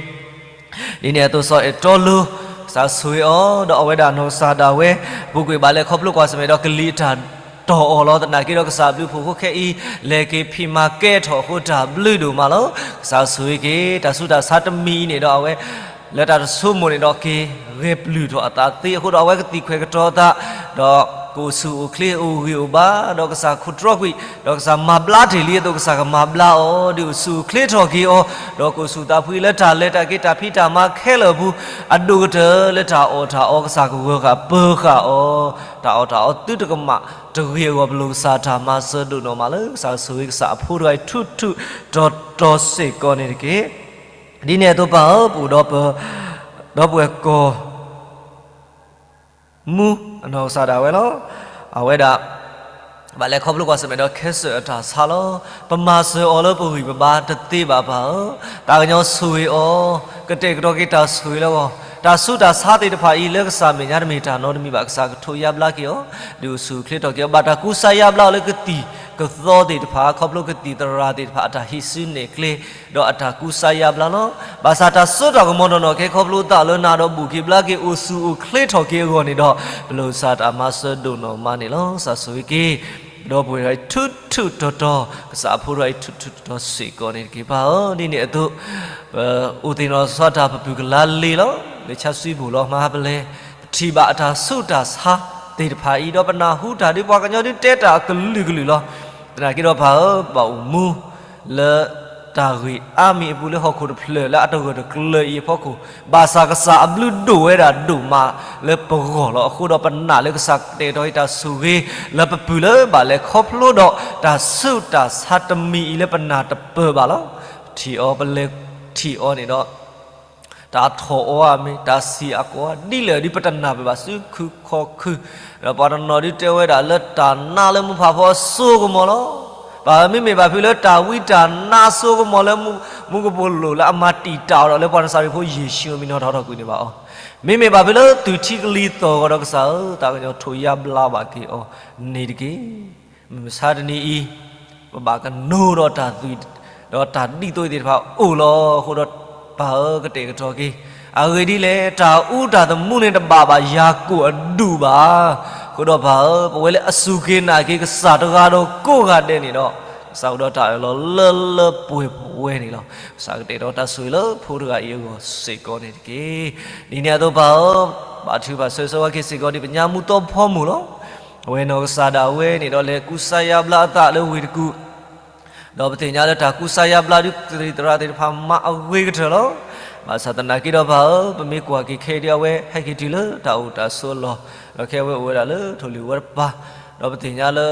ဒ်န့ၣ်အသိးစီၤအဲၣ်တီလိၤ ကစၢ်ဆိၣ်ဂ့ၤအီၤ ဒီးအဝဲဒၣ်နီၢ်ကစၢ်ဒၣ်ဝဲ ပူၤကွံာ်ဘၣ်လဲၤခီဖျိကွၢ်ဆၢၣ်မဲာ်ဒီးကလံၤအတၢ်တီၢ်အီၤလီၤ. သနာ်က့ဒီးကစၢ်ဘျုးဖှိၣ်အဃိခဲအံၤ လဲၤက့ၤဖံးမၤကဲထီၣ်အဃိတၢ်ဘျုးဒိၣ်မးလီၤ. ကစၢ်ဆိၣ်ဂ့ၤက့ၤ တၢ်ဆူးတၢ်ဆါတမံၤအံၤန့ၣ်ဒီးအဝဲ လၢတၢ်တဆိကမိၣ်န့ၣ်ဒီးက့ၤဂဲၤပျုၢ်ထီၣ်အသးသ့အဃိဒီး အဝဲကသံၣ်ခွဲးကတီၤသး ဒီးကအိၣ်ဆူၣ်အိၣ်ချ့အိၣ်ဂံၢ်အိၣ်ဘါ ဒီးကစၢ်ခိးတြီကွံာ် ဒီးကစၢ်မၤဘျါတ့ၢ်လံအသိး ကစၢ်ကမၤဘျါအီၤ ဒ်အိၣ်ဆူၣ်အိၣ်ချ့ထီၣ်က့ၤအီၤ ဒီးကအိၣ်ဆူၣ်သးဖှံလၢတၢ်လဲၤတၢ်က့ၤတၢ်ဖံးတၢ်မၤခဲလၢာ်အပူၤ အဒိၣ်ကတၢၢ်လၢတၢ်အီၣ်တၢ်အီ ကစၢ်ကဂၢၢ်ဃာ်ပၢၤဃာ်အီၤ တၢ်အီၣ်တၢ်အီသုတကမၣ်တဂ့ၤအဂီၢ် ပလိာ်ကစၢ်တၢ်မၤစၢၤဒိၣ်နီၢ်မးလၢ ကစၢ်ဆိၣ်ဂ့ၤကစၢ်အဖိတဂၤအံၤထူးထူးတီၤတီၤစ့ၢ်ကီးန့ၣ်တက့ၢ်. ဒ်န့ၣ်အသိးပၢ်ဧၢ ပအိၣ်ဒီးပ ဒီပုၢ်ဝဲၢ်ကီၢ် မူအနီၢ်ကစၢ်ဒၣ်ဝဲလီၤ. အဝဲဒၣ် ဘၣ်လဲၤခီဖျိကွၢ်ဆၢၣ်မဲာ်ဒီးခဲစၢၣ်အတၢ်ဆါလီၤ. ပမၤစၢၤအီၤလၢပဂံၢ်ပဘါတသ့ဘၣ်ပၢ်ဧၢ. သးကညီၤဆိၣ်ဂ့ၤအီၤ ကတဲာ်ကတီၤက့ၤတၢ်ဆိၣ်ဂ့ၤလၢအဂီၢ် တၢ်ဆူးတၢ်ဆါသ့ၣ်တဖၣ်အံၤ လၢကစၢ်မဲာ်ညါတမ့ၢ်တၢ်နီတမံၤဘၣ် ကစၢ်ကထိးယါဘျါက့ၤအီၤ ဒ်အိၣ်ဆူၣ်အိၣ်ချ့ထီၣ်က့ၤအီၤ ဘၣ်တၢ်ကူစါယါဘျါအီၤလၢကသံၣ်ကသီသ့ၣ်တဖၣ် ခီဖျိကသံၣ်သရၣ်သ့ၣ်တဖၣ် အတၢ်ဟံးစုနဲၣ်ကျဲ ဒီးအတၢ်ကူစါယါဘျါလီၤ. ဘၣ်ဆၣ်တၢ်စိတၢ်ကမီၤနီၢ်နီၢ်ကဲခီဖျိသးလၢနၤဒီးဘူၣ်က့ၤဘျါက့ၤအိၣ်ဆူၣ်အိၣ်ချ့ထီၣ်က့ၤအဂီၢ်န့ၣ်ဒီး ပလိာ်ကစၢ်တၢ်မၤစၢၤဒိၣ်နီၢ်မးန့ၣ်လီၤ. ကစၢ်ဆိၣ်ဂ့ၤက့ၤ ဒီပုၢ်ဝဲၢ်တဂၤအံၤထူးထူးတီၤတီၤ ကစၢ်အဖိတဂၤအံၤထူးထူးတီၤတီၤစ့ၢ်ကီးန့ၣ်တက့ၢ်ပၢ်ဧၢ. ဒ်န့ၣ်အသိး ပအိၣ်သ့ၣ်နီၣ်ထီၣ်တၢ်ပပုၢ်ကလါလ့လီၤ. လၢဆါစွံပူၤလီၤမၤပလဲၤ ပထံၣ်ဘၣ်အတၢ်ဆူးတၢ်ဆါသ့ၣ်တဖၣ်အံၤ ဒီးပနၢ်ဟူတၢ်ဒ်ပှၤကညီဒ်တဲတၢ်အကလုာ်ကလုာ်လီၤ. သနာ်က့ဒီးပၢ်ဧၢ ပဘၣ်အိၣ်မူလၢ တၢ်ဂ့ၢ်အါမံၤအပူၤလၢဟီၣ်ခိၣ်တဖျၢၣ်လၢအတဂၢၢ်တကျၢၤအံၤအဖီခိၣ်, ဘၣ်ဆၣ်ကစၢ်အဘျုးဒိၣ်ဝဲဒၣ်ဒိၣ်မးလၢပဂီၢ်လီၤ. အဃိဒီးပနာ်လၢကစၢ်ကတဲာ်ကတီၤအံၤတၢ်ဆိၣ်ဂ့ၤ လၢပပုၢ်လၢဘၣ်လဲၤခီဖျိဒီးတၢ်ဆူးတၢ်ဆါတမံၤအံၤလၢပနၢ်တပၢၢ်ဘၣ်လီၤ. ထံၣ်အီၤပလဲၤထံၣ်အီၤန့ၣ်ဒီး တၢ်ထီၣ်အီၤဧါမ့ၢ် တၢ်ဆံးအကီဧါ ဒ်လဲၣ်ဒ်ပတနၢ်ပၢၢ်ဘၣ် စုခုခီၣ်ခု, ဒီးပှၤတနီၤဒုတဲဝဲဒၣ်လၢတၢ်နါလၢမူဖးဖီအစိကမီၤလီၤ. ဘၣ်မ့မ့ၢ်ဘၣ်ဖုလၢ တၢ်ဝံတၢ်နါစိကမီၤလၢ မူကပိာ်လိၣ်လၢအမၤတံာ်တာ်အီၤဒီး လၢပှၤနစၤရ့းဖိယ့ၣ်ၡူးအမံၤနီၣ်ထီၣ်ထီၣ်ကွံာ်န့ၣ်ဘၣ်အီၤ, မ့မ့ၢ်ဘၣ်ဖုလၢ သုးထံကလံၤသီၣ်ဂီၤဒီးကစၢ်ဧၢ, တၢ်ကညီၤထိၣ်ယါဘျါဘၣ်က့ၤအီၤန့ၣ်တက့ၢ်. မုၢ်မဆါတနံၤအံၤ ပဘၣ်ကနိဒီးတၢ်သွံၣ် ဒီးတၢ်ဒ်သိးသ့ၣ်တဖၣ်အိၣ်လီၤ. အဃိဒီးပၢ်ဧၢ ကတဲာ်ကတီၤက့ၤ အဂ့ၢ်ဒ်လဲၣ်, တၢ်အူတၢ်သမူန့ၣ်တဘၣ်ဘၣ်ယၤကိာ်အဒူၣ်ဘၣ်. အဃိဒီးပၢ်ဧၢ ပဝဲလၢအစူၢ်က့ၤနာ်က့ၤကစၢ်တဂၤဒီးကိးဂၤဒဲးန့ၣ်ဒီး ကစၢ်အိၣ်ဒီးတၢ်အၢၣ်လီၤလၢလၢပှဲၤပှဲၤန့ၣ်လီၤ. ကစၢ်ကတဲာ်ကတီၤတၢ်ဆိၣ်ဂ့ၤလၢဖိတဂၤအံၤအဂီၢ်စ့ၢ်ကီးန့ၣ်တက့ၢ်. ဒ်န့ၣ်အသိးပၢ်ဧၢ ဘၣ်ထုကဖၣ်ဆၢဂ့ၤဆၢဝါက့ၤစ့ၢ်ကီးဒ်ပညါမူသီဖီမုၢ်လီၤ. အဝဲနီၢ်ကစၢ်ဒၣ်ဝဲန့ၣ်ဒီးလဲၤကူစါယါဘျါအသးလၢဝ့ၢ်တကူၣ် ဒီးပသ့ၣ်ညါလၢတၢ်ကူစါယါဘျါဒုးသရံးသရၣ်သ့ၣ်တဖၣ်မၤအဂ့ၤကတၢၢ်လီၤ. ဘၣ်ဆၣ်သနာ်က့ဒီးပၢ်ဧၢ ပမ့ၢ်ကွၢ်က့ၤခဲအံၤဒ်အဝဲဟဲက့ၤတုၤလၢတၢ်အိၣ်တၢ်ဆိးအလီၢ်, ဒီးခဲအံၤဝဲအိၣ်ဝဲဒၣ်လၢထိၣ်လွံၢ်ဝီတပၤ, ဒီးပသ့ၣ်ညါလၢ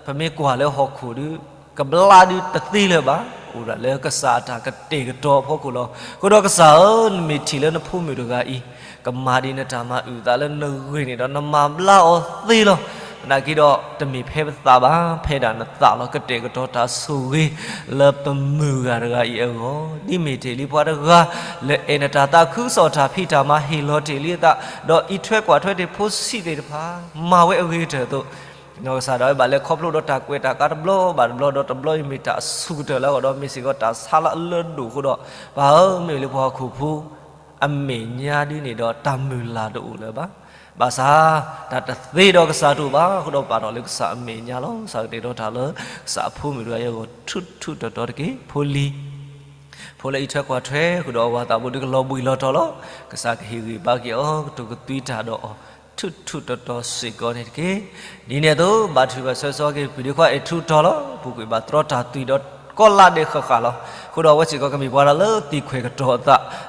ပမ့ၢ်ကွၢ်လၢဟီၣ်ခိၣ်ဒုး ကဘျါဒုးတသ့လၢၤဘၣ်, အိၣ်ဒၣ်လၢကစၢ်အတၢ်ကတဲာ်ကတီၤအဖီခိၣ်လီၤ. အဃိဒီးကစၢ်ဧၢ နမ့ၢ်ထံၣ်လၢနဖိမုၣ်တဂၤအံၤ ကမၤဒ်နတၢ်မၤအုၣ်သးလၢနဂ့ၢ်န့ၣ်ဒီး နမၤဘျါအီၤသ့လီၤ. သနာ်က့ဒီး တမ့ၢ်ဖဲပသးဘၣ်, ဖဲဒၣ်နသးလီၤ. ကတဲာ်ကတီၤတၢ်ဆိၣ်ဂ့ၤလၢပမုၢ်ဂၤတဂၤအံၤအဂီၢ်, ဒ်မ့ၢ်တ့ၢ်လံပှၤတဂၤ လၢအဲၣ်နတၢ်သးခုကစီၣ်တၢ်ဖံးတၢ်မၤဟ့ၣ်လီၤတ့ၢ်လံအသး, ဒီးအံးထွဲကွၢ်ထွဲတ့ၢ်ဖိဆံးသ့ၣ်တဖၣ် မၤဝဲအဂ့ၤကတၢၢ်အသိး, နီၢ်ကစၢ်ဒၣ်ဝဲဘၣ်လဲၤခီဖျိဒီးတၢ်ကွဲးတၢ်ကါတဘျီဘၣ်တဘျီ, ဒီးတဘျီအံၤမ့ၢ်တၢ်အဆူၣ်ကတၢၢ်လၢအဂီၢ်ဒီး မ့ၢ်စ့ၢ်ကီးတၢ်ဆါလၢအလၢဒိၣ်အဃိဒီး, ပၢ်ဧၢ မ့ၢ်လၢပှၤဟီၣ်ခိၣ်ဖိ အမဲာ်ညါဒ်န့ၣ်ဒီး တၢ်မုၢ်လၢ်တအိၣ်လၢၤဘၣ်. ဘၣ်ဆၣ် တၢ်တသ့ဒီးကစၢ်တအိၣ်ဘၣ်. အဃိဒီးပာ်ထီၣ်လၢကစၢ်အမဲာ်ညါလီၤ. ကစၢ်ကတဲာ်ကတီၤတၢ်လၢ ကစၢ်အဖိမုၣ်တဂၤအံၤအဂီၢ် ထူးထူးတီၤတီၤတက့ၢ်. ဖိလံၤ ဖိလၢအံးထွဲကွၢ်ထွဲဃုာ်ဒီးအဝၤသးဘိဒုးကလီၤဘှံးလီၤတီၤလီၤ. ကစၢ်ကဟ့ၣ်ဂံၢ်ဘါက့ၤအီၤ, ကတိၤကသွံတၢ်ဒီးအီၤ ထူးထူးတီၤတီၤစ့ၢ်ကီးန့ၣ်တက့ၢ်. ဒ်န့ၣ်အသိး ဘါထုကဖၣ်ဆၢဂ့ၤဆၢဝါက့ၤ ပုၢ်ဒ့ခွါအဲၣ်ထူးတီၤလီၤ. ပူၤကွံာ်ဘၣ်သရီတၢ်သွံၣ်ဒီးကိးလါဒဲးဃၣ်ဃၣ်လီၤ. အဃိဒီးအဝဲစ့ၢ်ကီးကမ့ၢ်ပှၤတဂၤလၢသံၣ်ခွဲးကတီၤအသး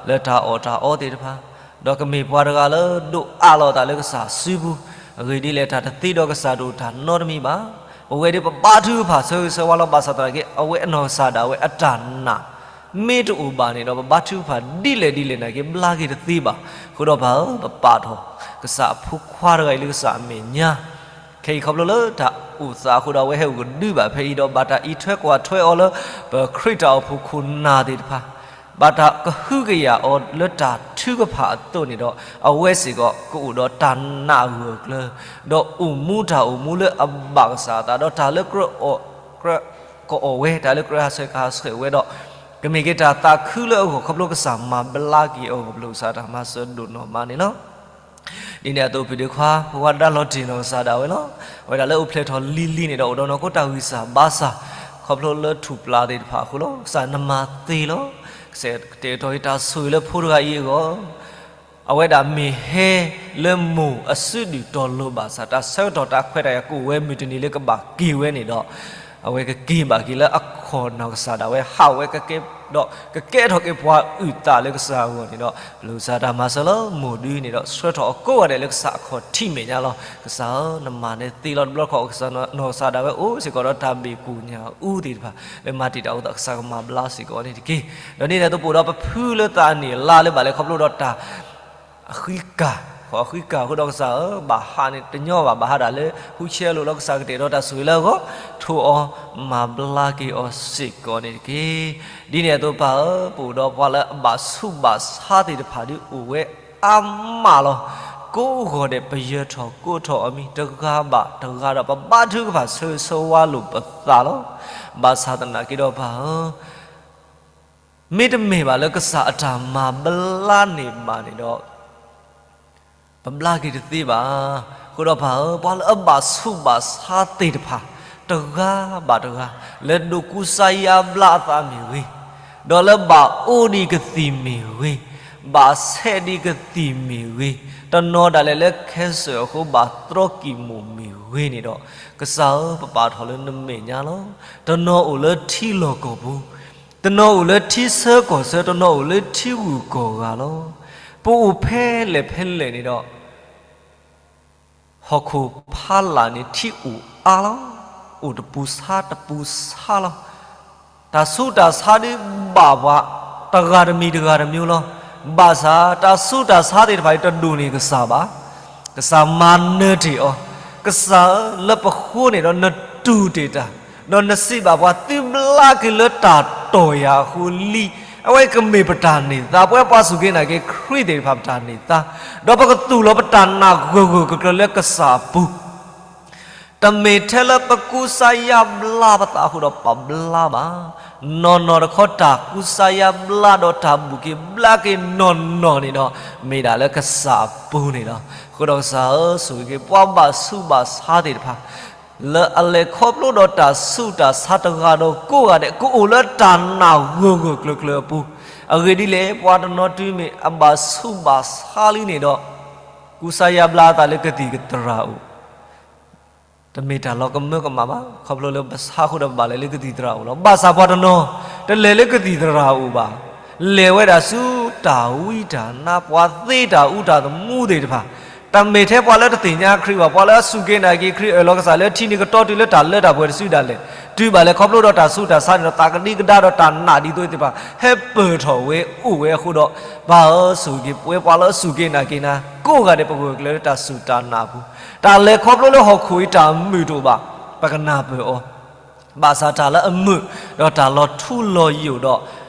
လၢတၢ်အီၣ်တၢ်အီသ့ၣ်တဖၣ်, ဒီးကမ့ၢ်ပှၤတဂၤလၢဒိးအးလီၤအသးလၢကစၢ်စုပူၤ, အဂ့ၢ်ဒ်လဲၣ် တၢ်တသ့ဒီးကစၢ်တအိၣ်တၢ်နီတမံၤဘၣ်. ပဝဲဒၣ်ပဘါထုကဖၣ်ဆၢဂ့ၤဆၢဝါလီၤ. ဘၣ်ဆၣ်သနာ်က့ အဝဲအနီၢ်ကစၢ်ဒၣ်ဝဲအတၢ်နာ် မ့ၢ်တအိၣ်ဘၣ်န့ၣ်ဒီး ပဘါထုကဖၣ်ဒ်လဲၣ်ဒ်လဲၣ်နာ်က့ ဘျါက့ၤတသ့ဘၣ်. အဃိဒီးပၢ်ဧၢ ပပာ်ထီၣ် ကစၢ်အဖိခွါတဂၤအံၤလၢကစၢ်အမဲာ်ညါ, ခဲအံၤခီဖျိလၢတၢ်အိၣ်သးအဃိဒီး အဝဲဟဲအိၣ်ကဒုဘၣ်ဖဲအံၤဒီး ဘၣ်တၢ်အံးထွဲကွၢ်ထွဲအီၤလၢ ပခရံာ်တၢ်အိၣ်ဖှိၣ်ခိၣ်နၢ်သ့ၣ်တဖၣ်, ဘၣ်တၢ်ကဟုကယာ်အီၤလၢတၢ်ထုကဖၣ်အသိးန့ၣ်ဒီး အဝဲစ့ၢ်ကီးကအိၣ်ဒီးတၢ်နာ်အဂၢၢ်အကျၢၤ, ဒီးအိၣ်မူတၢ်အိၣ်မူလၢအဘၣ်ကစၢ်အသး ဒီးတၢ်လၢကြၢးအီၣ် ကြၢးကအီၣ်ဝဲ, တၢ်လၢကြၢးဟးဆှဲးကဟးဆှဲးဝဲဒီး ကမ့ၢ်က့ၤတၢ်သးခုလၢအဂီၢ် ခီဖျိကစၢ်မၤဘျါက့ၤအီၤ ပလိၣ်ကစၢ်တၢ်မၤစၢၤဒိၣ်နီၢ်မးန့ၣ်လီၤ. ဒ်န့ၣ်အသိး ပုၢ်ဒ့ခွါ ပဝဲဒၣ်လီၤတံၢ်နီၢ်ကစၢ်ဒၣ်ဝဲလီၤ. အဝဲဒၣ်လၢအိၣ်ဖျဲၣ်ထီၣ်လံၤလံၤန့ၣ်ဒီး အိၣ်ဒီးနီၢ်ခိတၢ်ဂံၢ်စၢ်ဘါစၢ် ခီဖျိလၢထူၣ်ပျၢ်သ့ၣ်တဖၣ်အဃိလီၤ. ကစၢ်နမၤသ့လီၤ. ကစၢ်ကတဲာ်ကတီၤက့ၤတၢ်ဆိၣ်ဂ့ၤလၢဖိတဂၤအံၤအဂီၢ် အဝဲဒၣ်မ့ၢ်ဟဲလၢမိၢ်အစုဒုၣ်တီၤလိၤဘၣ်ဆၣ် တၢ်ဆၢကတီၢ်တၢ်ခွဲးတၢ်ယာ်ကအိၣ်ဝဲမုၢ်တနံၤလၢကဘၣ်က့ၤဝဲန့ၣ်ဒီး အဝဲကက့ၤဘၣ်က့ၤလၢအခီၣ်နီၢ်ကစၢ်ဒၣ်ဝဲ ဟးဝဲကကဲဒီးကကဲထီၣ်က့ၤပှၤအုၣ်သးလၢကစၢ်အဂီၢ်န့ၣ်ဒီး ပလိၣ်ကစၢ်တၢ်မၤစၢၤလီၤ. မိၢ်ဒုန့ၣ်ဒီး ဆှၢထီၣ်အကိးဂၤဒဲးလၢကစၢ်အခီၣ်ထံးမဲာ်ညါလီၤ. ကစၢ်ဧၢ နမၤန့ၢ်သ့လီၤ. တဘျီတခီၣ်ကစၢ်နီၢ်ကစၢ်ဒၣ်ဝဲအိၣ်စ့ၢ်ကီးဒီးတၢ်ဘ့ၣ်ကိၣ်ညၣ်အူသ့ၣ်တဖၣ် လၢမၤတံာ်တာ်အသး ကစၢ်ကမၤဘျါစ့ၢ်ကီးန့ၣ်တက့ၢ်. ဒီးဒ်န့ၣ်အသိး ပအိၣ်ဒီးပဖုလၢသးနံၣ်အလါလၢဘၣ်လဲၤခီဖျိဒီးတၢ် အဃံကၢ်, ဃီအဃံကၢ်အဃိဒီးကစၢ်ဧၢ ဘၣ်ဟးန့ၣ်တညီဘၣ် ဘၣ်ဟးဒၣ်လၢ ဟူဆဲလိာ်လီၤ. ကစၢ်ကတဲာ်ကတီၤတၢ်ဆိၣ်ဂ့ၤလၢအဂီၢ် ထိၣ်အီၤမၤဘျါက့ၤအီၤစ့ၢ်ကီးန့ၣ်တက့ၢ်. ဒ်န့ၣ်အသိးပၢ်ဧၢ ပအိၣ်ဒီးပှၤလၢအဘၣ်ဆူးဘၣ်ဆါသ့ၣ်တဖၣ်ဒုးအိၣ်ဝဲအါမးလီၤ. ကိးဂီၤဒဲးပယၢၤထီၣ်ကိးထီၣ်အီၤမံၤတဂၤဘၣ်တဂၤဒီး ပဘါထုကဖၣ်ဆၢဂ့ၤဆၢဝါလိာ်ပသးလီၤ. ဘၣ်ဆၣ်သနာ်က့ဒီးပၢ်ဧၢ မ့တမ့ၢ်ဘၣ်လၢကစၢ်အတၢ်မၤဘျါန့ၣ်ဘၣ်န့ၣ်ဒီး ပဘျါက့ၤတသ့ဘၣ်. အဃိဒီးပၢ်ဧၢ ပှၤလၢအဘၣ်ဆူးဘၣ်ဆါသ့ၣ်တဖၣ် တဂၤဘၣ်တဂၤ လၢဒိးကူစါယါဘျါအသးမ့ၢ်ဂ့ၤ, ဒီးလၢဘၣ်အိၣ်ဒံးကသံၣ်မ့ၢ်ဂ့ၤ, ဘၣ်ဆဲးဒံးကသံၣ်မ့ၢ်ဂ့ၤ, တနီၤဒၣ်လဲာ်လၢ cancer အဃိဘၣ်သရီကံၢ်မိၣ်မ့ၢ်ဂ့ၤန့ၣ်ဒီး ကစၢ်ဧၢ ပပာ်ထီၣ်လၢနမဲာ်ညါလီၤ. တနီၤအိၣ်လၢထံလီၢ်ကီၢ်ပူၤ တနီၤအိၣ်လၢထံဆၢကီၢ်ဆၢ, တနီၤအိၣ်လၢထံဂုၤကီၢ်ဂၤလီၤ. ပအိၣ်ဖဲလဲၣ်ဖဲလဲၣ်န့ၣ်ဒီး ဟီၣ်ခိၣ်ဖီလာ်န့ၣ်ထံအိၣ်အါလီၤ. အိၣ်တပူၤဆါတပူၤဆါလီၤ. တၢ်ဆူးတၢ်ဆါဒုးဘၣ်ပှၤ တဂၤတမံၤတဂၤတမံၤလီၤ. ဘၣ်ဆၣ်တၢ်ဆူးတၢ်ဆါသ့ၣ်တဖၣ်အံၤတဒိၣ်န့ၢ်ကစၢ်ဘၣ်. ကစၢ်မၤနၢၤတ့ၢ်အီၤ, ကစၢ်ဧၢ လၢပဃိန့ၣ်ဒီးနတူၢ်တ့ၢ်တၢ်, ဒီးနစံးဘၣ်ပှၤသုဘျါက့ၤလၢတၢ်တီၢ်ယၤအဃိလံ. အဝဲကမ့ၢ်ပတၢ်န့ၢ်သါ, ပဝဲပှၤစူၢ်က့ၤနာ်က့ၤခရံာ်သ့ၣ်တဖၣ်ပတၢ်န့ၢ်သါ, ဒီးပကသူၣ်လီၤပတၢ်နာ်ဂၢၢ်ဂၢၢ်ကျၢၤကျၢၤလၢကစၢ်အပူၤ တမ့ၢ်ထဲလၢပကူစါယါဘျါပသးအဃိဒီးပဘျါဘၣ်. နီၢ်နီၢ်တခီတၢ်ကူစါယါဘျါဒီးတၢ်ဘူၣ်က့ၤဘျါက့ၤနီၢ်နီၢ်န့ၣ်ဒီး မ့ၢ်ဒၣ်လၢကစၢ်အပူၤန့ၣ်လီၤ. အဃိဒီးကစၢ်ဧၢ ဆိၣ်ဂ့ၤက့ၤပှၤဘၣ်ဆူးဘၣ်ဆါသ့ၣ်တဖၣ် လၢအလဲၤခီဖျိဒီးတၢ်ဆူးတၢ်ဆါတဂၤဒီးကိးဂၤဒဲး ကအိၣ်လၢတၢ်နာ်ဂၢၢ်ဂၢၢ်ကျၢၤကျၢၤအပူၤ, အဂ့ၢ်ဒ်လဲၣ် ပှၤတနီၤတုၤမ့ၢ်အဘၣ်ဆူးဘၣ်ဆါလံန့ၣ်ဒီး ကူစါယါဘျါအသးလၢကသံၣ်ကသရၣ်အိၣ် တမ့ၢ်တၢ်လီၤကမၢကမၣ်ဘၣ်. ခီဖျိလၢပဆါအဃိဒီးပဘၣ်လဲၤလၢကသံၣ်သရၣ်အိၣ်လီၤ. ဘၣ်ဆၣ်ပှၤတနီၤ တလဲၤလၢကသံၣ်သရၣ်အိၣ်ဘၣ်. လဲၤဝဲဒၣ်ဆူတၢ်ဝံတၢ်နါ ပှၤသ့တၢ်အူတၢ်သမူသ့ၣ်တဖၣ်, တမ့ၢ်ထဲပှၤလၢတသ့ၣ်ညါခရံာ်ဘၣ်, ပှၤလၢအစူၢ်က့ၤနာ်က့ၤခရံာ် အၢၣ်လီၤကစၢ်လၢထံနံၤကတီတုၤလၢတၢ်လၢတၢ်ပှဲၤတစုဒၣ်လဲာ်, တုၤဘၣ်လဲၤခီဖျိဒီးတၢ်ဆူးတၢ်ဆါန့ၣ်ဒီး သးကဒံကဒါဒီးတၢ်နာ်ဒ်သိးသ့ၣ်တဖၣ် ဟဲပၢၢ်ထီၣ်ဝဲအိၣ်ဝဲအဃိဒီး ပၢ်ဧၢ ဆိၣ်ဂ့ၤက့ၤပဝဲပှၤလၢအစူၢ်က့ၤနာ်က့ၤနၤ ကိးဂၤဒဲး ပဂၢၢ်ကျၢၤလၢတၢ်စူၢ်တၢ်နာ်အပူၤ, တၢ်လဲၤခီဖျိလၢဟီၣ်ခိၣ်အံၤတၢ်မုာ်တအိၣ်ဘၣ်, ပကနၢ်ပၢၢ်အီၤ, ဘၣ်ဆၣ်တၢ်လၢအမုာ် ဒီးတၢ်လီၤထူလီၤယိာ်ဒီး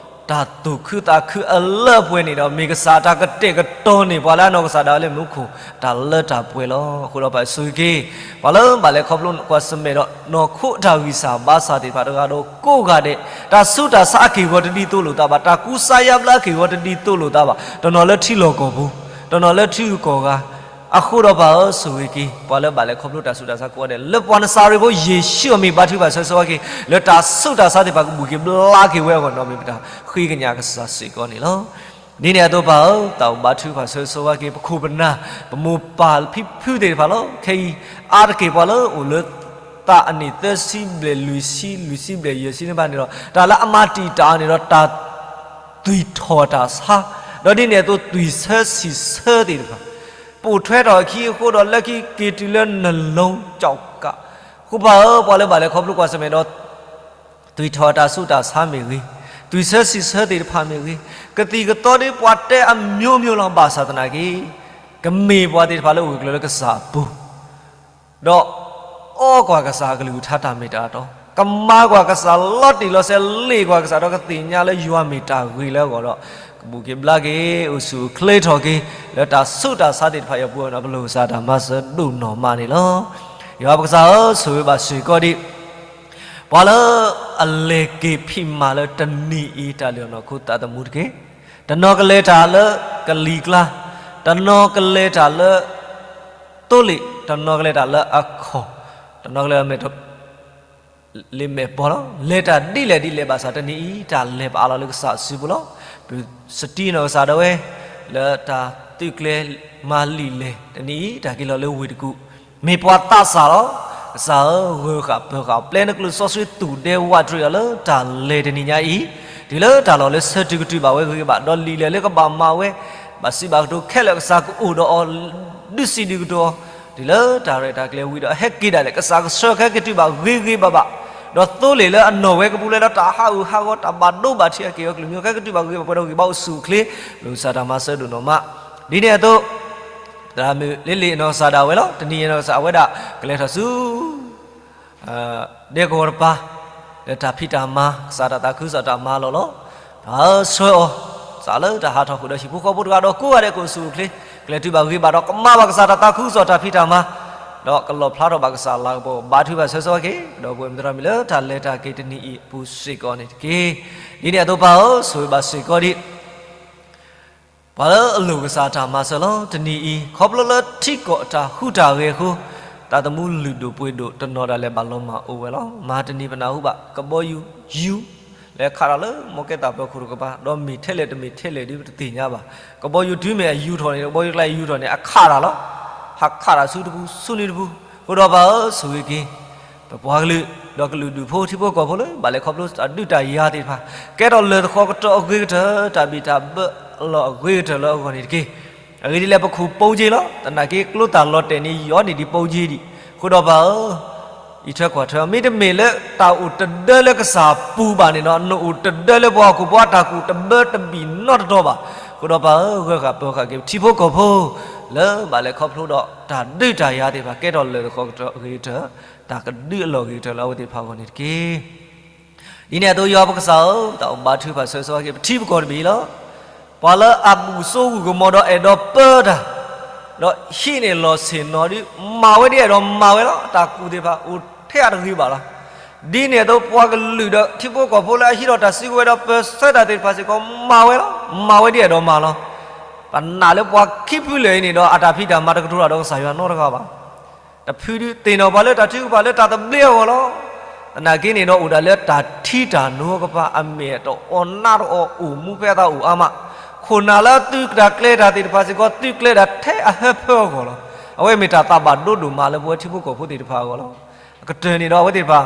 တၢ်သူၣ်ခုသးခုအလၢအပှဲၤန့ၣ်ဒီး မ့ၢ်ကစၢ်အတၢ်ကတဲာ်ကတီၤန့ၢ်ပှၤလၢအနီၢ်ကစၢ်ဒၣ်ဝဲလၢမူခိၣ် တၢ်လၢတၢ်ပှဲၤလီၤ. အဃိဒီးပၢ်ဆိၣ်ဂ့ၤက့ၤ ပှၤလၢဘၣ်လဲၤခီဖျိကွၢ်ဆၢၣ်မဲာ်ဒီး နီၢ်ခိအတၢ်ဂံၢ်စၢ်ဘါစၢ်သ့ၣ်တဖၣ်တဂၤဒီးကိးဂၤဒဲး, တၢ်ဆူးတၢ်ဆါအက့ၢ်အဂီၤတဒ်သိးလိာ်သးဘၣ်, တၢ်ကူစါယါဘျါအက့ၢ်အဂီၤတဒ်သိးလိာ်သးဘၣ်, တနီၤလၢထံလီၢ်ကီၢ်ပူၤ, တနီၤလၢထံဂုၤကီၢ်ဂၤ, အဃိဒီးပၢ်ဧၢ ဆိၣ်ဂ့ၤက့ၤ ပှၤလၢဘၣ်လဲၤခီဖျိတၢ်ဆူးတၢ်ဆါကိးဂၤဒဲး လၢပှၤနစၤရ့းဖိယ့ၣ်ၡူးအမံၤ ဘါထုကဖၣ်ဆၢဂ့ၤဆၢဝါက့ၤ လၢတၢ်ဆူးတၢ်ဆါသ့ၣ်တဖၣ်ကဘူၣ်က့ၤဘျါက့ၤဝဲအဂီၢ်န့ၣ် မ့ၢ်ပတၢ်ဃ့ကညးကစၢ်စ့ၢ်ကီးန့ၣ်လီၤ. ဒ်န့ၣ်အသိးပၢ်ဧၢ တၢ်အိၣ်ဘါထုကဖၣ်ဆၢဂ့ၤဆၢဝါက့ၤ ပခိၣ်ပနၢ် ပမိၢ်ပၢ်ဖံဖုသ့ၣ်တဖၣ်လီၤ. ခဲအံၤ အါတက့ၢ်ပှၤလၢအိၣ်လၢသးအနံၣ်သၢဆံဘျဲၣ် လွံၢ်ဆံ, လွံၢ်ဆံဘျဲၣ် ယဲၢ်ဆံန့ၣ်ဘၣ်န့ၣ်ဒီး တၢ်လၢအမၤတံာ်တာ်န့ၣ်ဒီး တၢ်သွံၣ်ထီၣ်တၢ်ဆါ, ဒီးဒ်န့ၣ်အသိးသွံၣ်ဆၢဆံၣ်ဆၢသ့ၣ်တဖၣ် ပိာ်ထွဲထီၣ်အခံအဃိဒီး လၢခံက့ၤတုၤလၢနလိကၠီကး, အဃိပၢ်ဧၢ ပှၤလၢဘၣ်လဲၤခီဖျိကွၢ်ဆၢၣ်မဲာ်ဒီး သွံၣ်ထီၣ်တၢ်ဆူးတၢ်ဆါမ့ၢ်ဂ့ၤ, သွံၣ်ဆၢဆံၣ်ဆၢသ့ၣ်တဖၣ်မ့ၢ်ဂ့ၤ, ကသံၣ်ကသီဒ်ပှၤတဲအမျိုးမျိုးလီၤ. ဘၣ်ဆၣ်သနာ်က့ ကမ့ၢ်ပှၤသ့ၣ်တဖၣ်လၢအိၣ်ဂၢၢ်ကျၢၤလၢကစၢ်အပူၤ ဒီးအီကွၢ်ကစၢ်အကလုၢ်ကထါတၢ်မ့ၢ်တၢ်တီ, ကမၤကွၢ်ကစၢ်လီၤတံၢ်လီၤဆဲး, လ့ၣ်ကွၢ်ကစၢ်ဒီးကသ့ၣ်ညါလၢယွၤမ့ၢ်တၢ်ဂ့ၤလၢအဂီၢ်ဒီး ကဘူၣ်က့ၤဘျါက့ၤ အိၣ်ဆူၣ်အိၣ်ချ့ထီၣ်က့ၤ လၢတၢ်ဆူးတၢ်ဆါသ့ၣ်တဖၣ်အံၤအပူၤန့ၣ် ပလိၣ်ကစၢ်တၢ်မၤစၢၤဒိၣ်နီၢ်မးန့ၣ်လီၤ. ယွၤပကစၢ်ဧၢ ဆိၣ်ဂ့ၤဘၣ်စ့ၢ်ကီးဒံး ပှၤလၢအလဲၤက့ၤဖံးမၤလၢတနံၤအံၤ တၢ်လုၢ်အီၣ်နီၢ်ခိသးသမူတက့ၢ်. တနီၤကလဲၤတၢ်လၢကလံၤကျါ, တနီၤကလဲၤတၢ်လၢသိလ့ၣ်, တနီၤကလဲၤတၢ်လၢအခီၣ်, တနီၤကလဲၤမဲာ် လ့မဲာ်ပီၤလီၤ. လဲၤတၢ်ဒ်လဲၣ်ဒ်လဲၣ်ဘၣ်ဆၣ် တနံၤအံၤ တၢ်လဲၤပာ်အါလီၤလၢကစၢ်အစုပူၤလီၤ. ပစတံနီၢ်ကစၢ်ဒၣ်ဝဲ လၢတၢ်သုးကျဲၤမၤလံာ်လဲၢ် တနံၤအံၤ တၢ်က့ၤလီၤလၢဝ့ၢ်တကူၣ် မ့ၢ်ပှၤသးစၢ်လီၤ. ကစၢ်ဧၢ ဂၢၤဃာ်ပၢၤဃာ် ပျဲနကျိၣ်စီဆှံသူၣ်ဒဲဝးတရံးအီၤလၢတၢ်လဲၤတနံၤညါအံၤ တုၤလၢတၢ်လီၢ်လၢဆၢတုၤကတုၤဘၣ်ဝဲဂ့ၤဂ့ၤဘၣ် ဒီးလံာ်လဲၢ်လၢကဘၣ်မၤဝဲ ဘၣ်စံးဘၣ်ကတိၤခဲလၢာ် ကစၢ်ကအိၣ်ဒီးအီၤ ဒုးစံးဒုးကတိၤအီၤ တုၤလၢတၢ်ရဲၣ်တၢ်ကျဲၤဝံၤဒီး အဟဲက့ၤဒၣ်လဲာ် ကစၢ်ကဆှၢကဟဲက့ၤတုၤဘၣ်ဂ့ၤဂ့ၤဘၣ်ဘၣ်, ဒီးသိလ့ၣ်လၢအနီၢ်ဝဲကပူၤလၢဒီးတၢ်ဟးဂူာ်ဟးဂီၤ တၢ်ဘၣ်ဒိဘၣ်ထံးအက့ၢ်အဂီၤကလုာ်မံၤ ကဟဲက့ၤတုၤဘၣ်ဂ့ၤဂ့ၤဘၣ် ပှဲၤဒီးဂံၢ်ဘါအိၣ်ဆူၣ်အိၣ်ချ့ လိၣ်ကစၢ်တၢ်မၤစၢၤဒိၣ်နီၢ်မး. ဒ်န့ၣ်အသိး သရၣ်မုၣ်လ့လ့ၣ်အနီၢ်ကစၢ်ဒၣ်ဝဲလီၤ. တနံၤအံၤအနီၢ်ကစၢ်အဝဲဒၣ် ကလဲၤထီၣ်ဆူ ဒဲကဝီၤတပၤ လၢတၢ်ဖံးတၢ်မၤ ကစၢ်တၢ်သးခုကစီၣ်တၢ်မၤလီၢ်လီၤ. ပၢ်ဆှၢအီၤ ကစၢ်လၢတၢ်ဟးထီၣ်ဃုာ်ဒီးဟံၣ်ဖိဃီဖိတဂၤဒီးကိးဂၤဒဲး ကအိၣ်ဆူၣ်အိၣ်ချ့ ကလဲၤတုၤဘၣ်ဂ့ၤဘၣ်ဒီး ကမၤဘၣ်ကစၢ်တၢ်သးခုကစီၣ်တၢ်ဖံးတၢ်မၤ ဒီးကလီၣ်ဖျါထီၣ်ဘၣ်ကစၢ်လၤကပီၤ ဘါထုကဖၣ်ဆၢဂ့ၤဆၢဝါက့ၤ ဒီပုၢ်ဝဲၢ်မုၣ်သရၣ်မုၣ်လၢတၢ်လဲၤတၢ်က့ၤတနံၤအံၤအပူၤစ့ၢ်ကီးန့ၣ်တက့ၢ်. ဒ်န့ၣ်အသိးပၢ်ဧၢ ဆိၣ်ဂ့ၤဘၣ်စ့ၢ်ကီးဒံး ပှၤလၢအလိၣ်ကစၢ်တၢ်မၤစၢၤလီၤ. တနံၤအံၤ ခီဖျိလၢထံကီၢ်တၢ်ဟူးတၢ်ဂဲၤအဃိ သးသမူလုၢ်ဒိၣ်ပှ့ၤဒိၣ်တနီၤဒၣ်လဲာ်ဘၣ်လီၤမၢ်အိၣ်ဝဲလီၤ. မဟါတနံၤပနၢ်ဟူဘၣ် ကဘီယူၤယူၤ လၢခးထီၣ်လၢမီၢ်ကဲသးပၢၤခိၣ်တကပၤ ဒီးမ့ၢ်ထဲလဲၣ်တမ့ၢ်ထဲလဲၣ်ဒ်ပတသ့ၣ်ညါဘၣ်. ကဘီယူၤတုၤမ့ၢ်အယူၤထီၣ်န့ၣ် ကဘီယူၤကျါယူၤထီၣ်န့ၣ် အခးတၢ်လီၤ. ဟးခးတၢ်ဆူတပူၤဆူနံၤတပူၤ အဃိဒီးပၢ်ဧၢ ဆိၣ်ဂ့ၤက့ၤ ပပှၤကလုာ် ဒီးကလုာ်ဒူၣ်ဖိထံဖိကီၢ်ဖိလၢ ဘၣ်လဲၤခီဖျိတၢ်ဒုးတၢ်ယၤသ့ၣ်တဖၣ် ကဲထီၣ်လၢၢ်တခီကတၢၢ်အဂ့ၤကတၢၢ် တၢ်ဘံၣ်တၢ်ဘၢအလီၢ်အဂ့ၤကတၢၢ်လၢအဂီၢ်န့ၣ်တက့ၢ်. အဂ့ၢ်ဒ်လဲၣ် ပခူၣ်ပိက့လီၤ. သနာ်က့ကျိသၣ်လီၤတဲာ်န့ၣ် ယီၤန့ၢ်ဒံးပိက့ဒံး. အဃိဒီးပၢ်ဧၢ, အံးထွဲကွၢ်ထွဲ, မ့တမ့ၢ်လၢတၢ်အိၣ်တဒၢလၢကစၢ်ပူၤဘၣ်န့ၣ်ဒီး နအိၣ်တဒၢလၢပှၤဟီၣ်ခိၣ်ဖိအတၢ်ကူၣ်တဘၢတဘံၣ်နီတတီၤဘၣ်. အဃိဒီးပၢ်ဧၢ, ဂၢၢ်ဃာ်ပၢၤဃာ်က့ၤပထံဖိကီၢ်ဖိ လၢဘၣ်လဲၤခီဖျိဒီးတၢ်ဒုးတၢ်ယၤသ့ၣ်တဖၣ် ကဲထီၣ်လၢၢ်တခီကတၢၢ်အဂ့ၤကတၢၢ်, တၢ်ကဒုးအလီၢ်အဂ့ၤကတၢၢ်လၢအဝဲသ့ၣ်တဖၣ်အဂီၢ်န့ၣ်တက့ၢ်. ဒ်န့ၣ်အသိး ယွၤပကစၢ်ဧၢ, တၢ်အိၣ်ဘါထုကဖၣ်ဆၢဂ့ၤဆၢဝါက့ၤ ပထံပကီၢ်တဘ့ၣ်လီၤ. ပှၤလၢအဘူးစိဃုာ်ကမီၤဒီးအဲၣ်ဒိးပၢတၢ်, ဒီးဟံးန့ၢ်လီၢ်ဆ့ၣ်နီၤဒ် မၤဝဲဒ်အဲၣ်ဒိးမၤဝဲလီၤ. တၢ်ကူၣ်သ့ၣ်တဖၣ်အိၣ်ထဲအတဂ့ၤဘၣ်လီၤ. ဒ်န့ၣ်အသိး ပှၤကလုာ်ဒီးထံဖိကီၢ်ဖိလၢအဟံးထီၣ်တၢ်စုကဝဲၤဒီး ပၢဆှၢတၢ်သ့ၣ်တဖၣ်စ့ၢ်ကီး မၤဝဲလီၤ. မၤဝဲဒ်အဲၣ်ဒိးမၤလီၤ. ပနာ်လၢပှၤခံဖုလၢာ်အံၤန့ၣ်ဒီး အတၢ်ဖံးတၢ်မၤတကတိၤတၢ်ဒီးကစၢ်ယွၤနီတဂၤဘၣ်. တဖုဒုးသ့ၣ်နီၣ်ပှၤလၢတၢ်ထုကဖၣ်လၢတၢ်သဘျ့အဂီၢ်လီၤ. သနာ်က့န့ၣ်ဒီး အိၣ်ဒၣ်လၢတၢ်ထံတၢ်နိကပၤ အမဲာ်တအီနါတအီ အိၣ်မူဖဲအသးအိၣ်အါမး. ခိၣ်နၢ်လၢသုးတၢ်ကျဲတၢ်သ့ၣ်တဖၣ်စ့ၢ်ကီး သုးကျဲဒၣ်ထဲအဟၢဖၢအဂီၢ်လီၤ. အဝဲမ့ၢ်တၢ်သးဘၣ်ဒိဒိၣ်မးလၢပဝဲထံဖိကီၢ်ဖိသ့ၣ်တဖၣ်အဂီၢ်လီၤ. အကတၢၢ်န့ၣ်ဒီး အဝဲသ့ၣ်တဖၣ်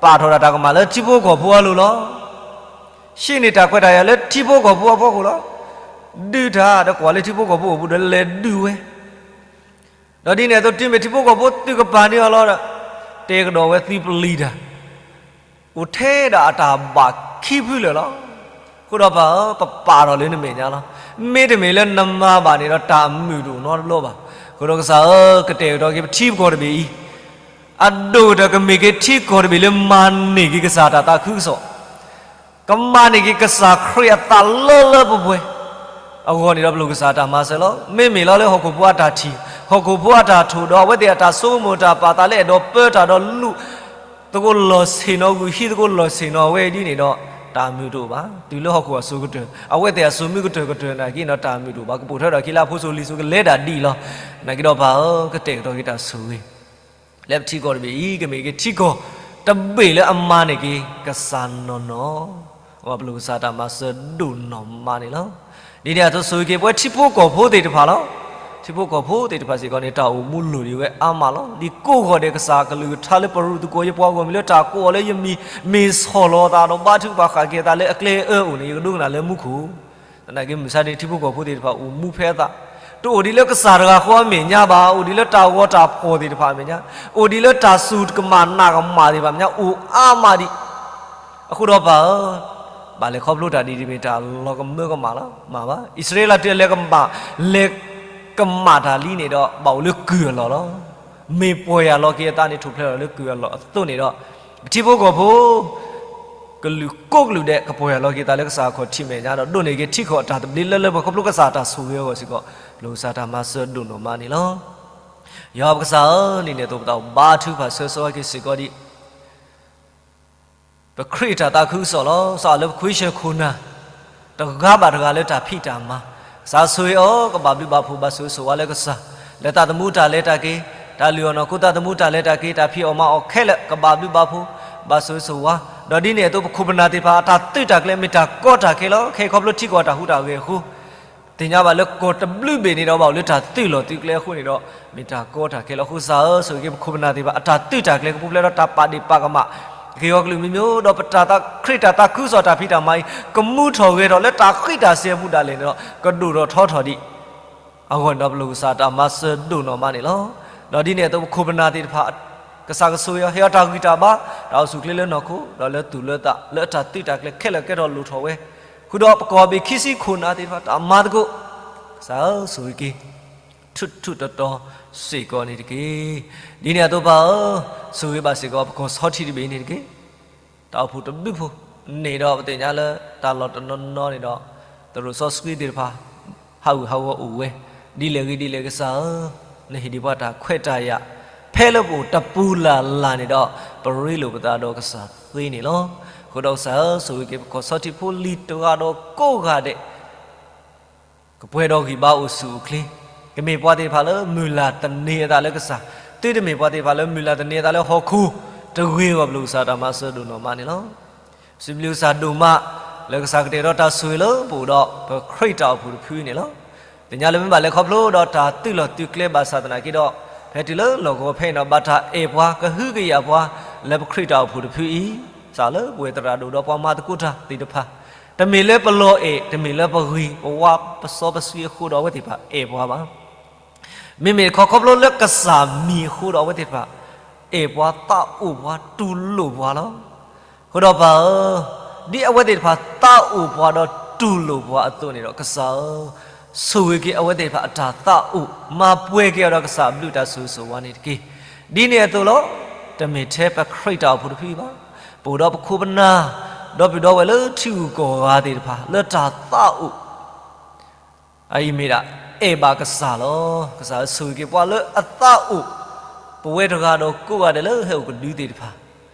ပာ်ထီၣ်ဒၣ်တၢ်ကမၣ်လၢထံဖိကီၢ်ဖိအလိၤလီၤ. ဟံးန့ၢ်တၢ်ခွဲးတၢ်ယာ်လၢထံဖိကီၢ်ဖိအဖီခိၣ်လီၤ. ဒုးတၢ်ဒီးကွၢ်လၢထံဖိကီၢ်ဖိအိၣ်ဘူးဒီးလဲၤဒုးဝဲ ဒီးဒ်န့ၣ်အသိး တုၤမ့ၢ်ထံဖိကီၢ်ဖိသုးကပၤန့ၢ်အီၤလီၤဒီး တဲကဒီးဝဲသုပလံၤတၢ်, အိၣ်ထဲဒၣ်အတၢ်ဘၣ်ခံဖုလၢာ်လီၤ. အဃိဒီးပၢ်ဧၢ, ပပာ်ထီၣ်လၢနမဲာ်ညါလီၤ. မ့တမ့ၢ်လၢနမၤဘၣ်န့ၣ်ဒီး တၢ်မုာ်တအိၣ်နီတဘျီဘၣ်. အဃိဒီးကစၢ်ဧၢ, ကတဲာ်ကတီၤက့ၤပထံပကီၢ်တဘ့ၣ်အံၤ အဒိၣ်ကတၢၢ်ကမ့ၢ်က့ၤထံကီၢ်တဘ့ၣ်လၢမၤန့ၢ်က့ၤကစၢ်တၢ်သးခုကစီၣ် ကမၤန့ၢ်က့ၤကစၢ်ခရံာ်အသးလၢလၢပှဲၤပှဲၤအဂီၢ်န့ၣ်ဒီး ပလိၣ်ကစၢ်တၢ်မၤစၢၤလီၤ. မ့မ့ၢ်လီၤလၢဟီၣ်ခိၣ်ဖိအတၢ်ထံၣ်, ဟီၣ်ခိၣ်ဖိအတၢ်ထိၣ်ဒီး အဝဲသ့ၣ်အတၢ်ဆိကမိၣ်တၢ်ပာ်သးလၢအဲၣ်ဒိးပၢတၢ်ဒီးလူၤ သကိးလီၢ်ဆ့ၣ်နီၤ ဂုာ်ဟံးသကိးလီၢ်ဆ့ၣ်နီၤအဝဲအံၤဒ်န့ၣ်ဒီး တၢ်မုာ်တအိၣ်ဘၣ်. တုၤလၢဟီၣ်ခိၣ်အစိၤကတၢၢ် အဝဲသ့ၣ်အစိၤမုၢ်ကတၢၢ်ကတၢၢ်နာ်က့ဒီး တၢ်မုာ်တအိၣ်ဘၣ်. ကပိာ်ထွဲဒီးခံလၢအဖိစိၤလံၤစိၤကလဲၤဒၣ်ဒ်အံၤလီၤ. နာ်က့ဒီးပၢ်ဧၢ, ကတဲာ်ကတီၤက့ၤတၢ်ဆိၣ်ဂ့ၤ လၢပထံကီၢ်တဘ့ၣ်အံၤ ကမ့ၢ်က့ၤထံကီၢ်တဘ့ၣ်လၢအမၤန့ၢ်က့ၤကစၢ်နီၢ်နီၢ်, ပလိၣ်ကစၢ်တၢ်မၤစၢၤဒိၣ်နီၢ်မးန့ၣ်လီၤ. ဒ်န့ၣ်အသိးဆိၣ်ဂ့ၤက့ၤပဝဲထံဖိကီၢ်ဖိသ့ၣ်တဖၣ်လီၤ. ထံဖိကီၢ်ဖိသ့ၣ်တဖၣ်စ့ၢ်ကီးန့ၣ် တၢ်အိၣ်မူလိၣ်ဒံးဝဲအါမးလီၤ. ဒ်ကိးဂီၤဒဲးကစၢ်ကလုၢ်ကထါလၢပရူးသကိးယပှၤဂီၢ်မုၢ်လၢတၢ်ကိးအီၤလၢယမံၤ မ့ၢ်ဆီၣ်လီၤအသးဒီးဘါထုကဖၣ်ဃာ်က့ၤအသးလၢအကျဲအၢအိၣ်န့ၣ် ယကဒိကနၣ်လၢမူခိၣ် သနာ်က့မုၢ်ဆါန့ၣ် ထံဖိကီၢ်ဖိသ့ၣ်တဖၣ်အိၣ်မူဖဲအသး, တအိၣ်ဒံးလၢကစၢ်တဂၤဃီအမဲာ်ညါဘၣ်, အိၣ်ဒံးလၢတၢ်ဂီၤတၢ်ဖီၣ်သ့ၣ်တဖၣ်အမဲာ်ညါ, အိၣ်ဒံးလၢတၢ်စူၢ်ကမၣ်နာ်ကမၣ်သ့ၣ်တဖၣ်အမဲာ်ညါ အိၣ်အါမးဒံး. အဃိဒီးပၢ်ဧၢ, ဘၣ်လဲၤခီဖျိတၢ်ဒ်တမ့ၢ်တၢ်လီၤကမၢကမၣ်လီၤ, မ့ၢ်ဘၣ်. အံၣ်စရ့လးတလဲၤကမၣ်, လဲၤကမၣ်တၢ်လံန့ၣ်ဒီး ဘၣ်အိၣ်လၢကုၢ်အလီၢ်လီၤ. မ့ၢ်ပီၢ်ယၢ်လီၤက့ၤအသးန့ၣ် ထူၣ်ဖျဲးလီၤလၢကုၢ်အလီၢ်အသိးန့ၣ်ဒီး ပထံဖိကီၢ်ဖိ ကလုာ်ကိးကလုာ်ဒဲး ကပီၢ်ယၢ်လီၤက့ၤသးလၢကစၢ်အခီၣ်ထံးမဲာ်ညါဒီး ဒိးန့ၢ်က့ၤထံကီၢ်အတၢ်သဘျ့လၢလၢပှဲၤပှဲၤ ခီဖျိကစၢ်အတၢ်ဆိၣ်ဂ့ၤအဂီၢ်စ့ၢ်ကီး ပလိၣ်ကစၢ်တၢ်မၤစၢၤဒိၣ်နီၢ်မးန့ၣ်လီၤ. ယွၤပကစၢ်ဧၢ, ဒ်န့ၣ်အသိးပသးအိၣ်ဘါထုကဖၣ်ဆၢဂ့ၤဆၢဝါက့ၤစ့ၢ်ကီးဒံး ပခရံာ်အတၢ်သးခုကစီၣ်လီၤ. စးထီၣ်လၢပခွံဆၢခိၣ်နၢ် တဂၤဘၣ်တဂၤလၢတၢ်ဖံးတၢ်မၤ, ကစၢ်ဆိၣ်ဂ့ၤအီၤ ကဘၣ်ဘျုးဘၣ်ဖှိၣ်ဘၣ်ဆိၣ်ဂ့ၤဆိၣ်ဝါလၢကစၢ်, လၢသးသမူတၢ်လဲၤတၢ်က့ၤ, တၢ်လုၢ်အီၣ်နီၢ်ခိသးသမူတၢ်လဲၤတၢ်က့ၤ, တၢ်ဖံးအီၣ်မၤအီၣ်ခဲလၢာ် ကဘၣ်ဘျုးဘၣ်ဖှိၣ် ဘၣ်ဆိၣ်ဂ့ၤဆိၣ်ဝါ, ဒီးဒ်န့ၣ်အသိးပခိၣ်ပနၢ်သ့ၣ်တဖၣ် အတၢ်သုးတၢ်ကျဲၤမ့ၢ်တၢ်ကီတၢ်ခဲလီၤ. ခဲအံၤခီဖျိထံကီၢ်အတၢ်ဟူးတၢ်ဂဲၤအဃိ သ့ၣ်ညါဘၣ်လၢကီၢ်တဘျုးဘ့ၣ်န့ၣ်ဒီး ဘၣ်အိၣ်လၢတၢ်သုးလီၢ်သုးကျဲအဃိန့ၣ်ဒီး မ့ၢ်တၢ်ကီတၢ်ခဲလီၤ. အဃိကစၢ်ဧၢ, ဆိၣ်ဂ့ၤက့ၤပခိၣ်ပနၢ်သ့ၣ်တဖၣ် အတၢ်သုးတၢ်ကျဲၤ ကပူၤဖျဲးဒီးတၢ်ပာ်ဒ့ၣ်ပာ်ကမၣ် က့ၤဂီၤကလုာ်မံၤမံၤဒီး ပတၢ်ခရံာ်တၢ်သးခုကစီၣ်တၢ်ဖံးတၢ်မၤအံၤ ကမူထီၣ်ဂဲၤထီၣ်လၢတၢ်ဃံးတၢ်စဲၤအပူၤဒၣ်လဲာ်န့ၣ်ဒီး ကဒိၣ်ထီၣ်ထီထီၣ်ဒံး အဂီၢ်န့ၣ်ဒီး ပလိၣ်ကစၢ်တၢ်မၤစၢၤဒိၣ်နီၢ်မးန့ၣ်လီၤ. ဒီးဒ်န့ၣ်အသိးပခိၣ်ပနၢ်သ့ၣ်တဖၣ် ကစၢ်ကဆိၣ်ဂ့ၤအီၤ ဟ့ၣ်အီၤတၢ်ဂံၢ်တၢ်ဘါ, တၢ်အိၣ်ဆူၣ်ချ့လၢနီၢ်ခိ ဒီးလၢသူၣ်လၢသး လၢအတၢ်သုးတၢ်ကျဲၤခဲလၢာ်ကဲထီၣ်လိၣ်ထီၣ်ဝဲ, ဃုာ်ဒီးပကီၢ်ဘ့ၣ်ခံဆံခိၣ်နၢ်သ့ၣ်တဖၣ် တၢ်မၤသကိး ကစၢ်ဧၢ, ဆိၣ်ဂ့ၤက့ၤ ထူးထူးတီၤတီၤစ့ၢ်ကီးန့ၣ်တက့ၢ်. ဒ်န့ၣ်အသိးပၢ်ဧၢ, ဆိၣ်ဂ့ၤဘၣ်စ့ၢ်ကီးပကီၢ်ဆီထံးတဘ့ၣ်အံၤန့ၣ်တက့ၢ်. တၢ်အိၣ်ဖှိၣ်တဘျုးဖိန့ၣ်ဒီး ပသ့ၣ်ညါလၢတၢ်လီၢ်တနီၤနီၤန့ၣ်ဒီး သရိာ်စီဆှံသ့ၣ်တဖၣ် ဟးဂူာ်ဟးဂီၤအိၣ်ဝဲ, ဒ်လဲၣ်ဂ့ၤဒ်လဲၣ်ကစၢ်ဧၢ, နဟ့ၣ်ဒံးပှၤတၢ်ခွဲးတၢ်ယာ် ဖဲလၢပအိၣ်တပူၤလၢ်လၢ်န့ၣ်ဒီး ပရ့လိာ်ပသးဒီးကစၢ်သ့န့ၣ်လီၤ. အဃိဒီးကစၢ်ဧၢ, ဆိၣ်ဂ့ၤက့ၤပကီၢ်ဆီထံးဖိလံၤတဂၤဒီးကိးဂၤဒဲး ကပှဲၤဒီးဂံၢ်ဘါအိၣ်ဆူၣ်အိၣ်ချ့, ကမ့ၢ်ပှၤသ့ၣ်တဖၣ်လၢမုၢ်လၢ်သန့ၤအသးလၢကစၢ်, သုတမ့ၢ်ပှၤသ့ၣ်တဖၣ်လၢမုၢ်လၢ်သန့ၤအသးလၢဟီၣ်ခိၣ်တဂ့ၤအဂီၢ် ပလိၣ်ကစၢ်တၢ်မၤစၢၤဒိၣ်နီၢ်မးန့ၣ်လီၤ. စံးဘျုးကစၢ်ဒိၣ်မး လၢကစၢ်ကတဲာ်ကတီၤတၢ်ဆိၣ်ဂ့ၤလၢပအိၣ်ဒီး ပခရံာ်တၢ်အိၣ်ဖှိၣ်တဖုန့ၣ်လီၤ. သ့ၣ်ညါလၢမ့ၢ်ဘၣ်လဲၤခီဖျိဒီးတၢ်သုးလီၢ်သုးကျဲဘၣ်ဆၣ်သနာ်က့ဒီး ဖဲတုၤလၢလီၢ်ကဝီၤဖဲအံၤဒီး ဘၣ်တၢ်အဲၣ်ပှၤ ကဟုကယာ်ပှၤ လၢပခရံာ်တၢ်အိၣ်ဖှိၣ်တဖုအံၤ, စးလၢပဝဲသရၣ်ဒိၣ်ဒီးပှၤမၤသကိးတၢ်သ့ၣ်တဖၣ်, တမ့ၢ်လၢပလီၢ်အဲၣ်, တမ့ၢ်လၢပဂ့ၤ, ပဝါပစီပဆှံအဃိဒီးအဝဲသ့ၣ်တဖၣ်အဲၣ်ပှၤဘၣ်. မ့မ့ၢ်တခီခီဖျိလၢကစၢ်မံၤအဃိဒီးအဝဲသ့ၣ်တဖၣ် အဲၣ်ပှၤသးအိၣ်ပှၤတူၢ်လိာ်ပှၤလီၤ. အဃိဒီးပၢ်ဧၢ, ဒ်အဝဲသ့ၣ်တဖၣ်သးအိၣ်ပှၤဒီးတူၢ်လိာ်ပှၤအသိးန့ၣ်ဒီး ကစၢ်ဧၢ, ဆိၣ်ဂ့ၤက့ၤအဝဲသ့ၣ်တဖၣ်အတၢ်သးအိၣ်, မၤပှဲၤက့ၤအီၤဒီးကစၢ်အဘျုးတၢ်ဆိၣ်ဂ့ၤဆိၣ်ဝါန့ၣ်တက့ၢ်. ဒ်န့ၣ်အသိးလီၤ. တမ့ၢ်ထဲပခရံာ်တၢ်အိၣ်ဖှိၣ်တဖုအံၤဘၣ်, ပအိၣ်ဒီးပခိၣ်ပနၢ်, ဒီပုၢ်ဒီဝဲၢ်လၢထံဂုၤကီၢ်ဂၤသ့ၣ်တဖၣ် လၢတၢ်သးအိၣ် အအံၤမ့ၢ်ဒၣ် အဲၣ်ဘၣ်ကစၢ်လီၤ. ကစၢ်ဆိၣ်ဂ့ၤက့ၤပှၤလၢအသးအိၣ်, ပဝဲတဂၤဒီးကိးဂၤဒဲးလၢဟဲအိၣ်ကဒုသ့ၣ်တဖၣ်,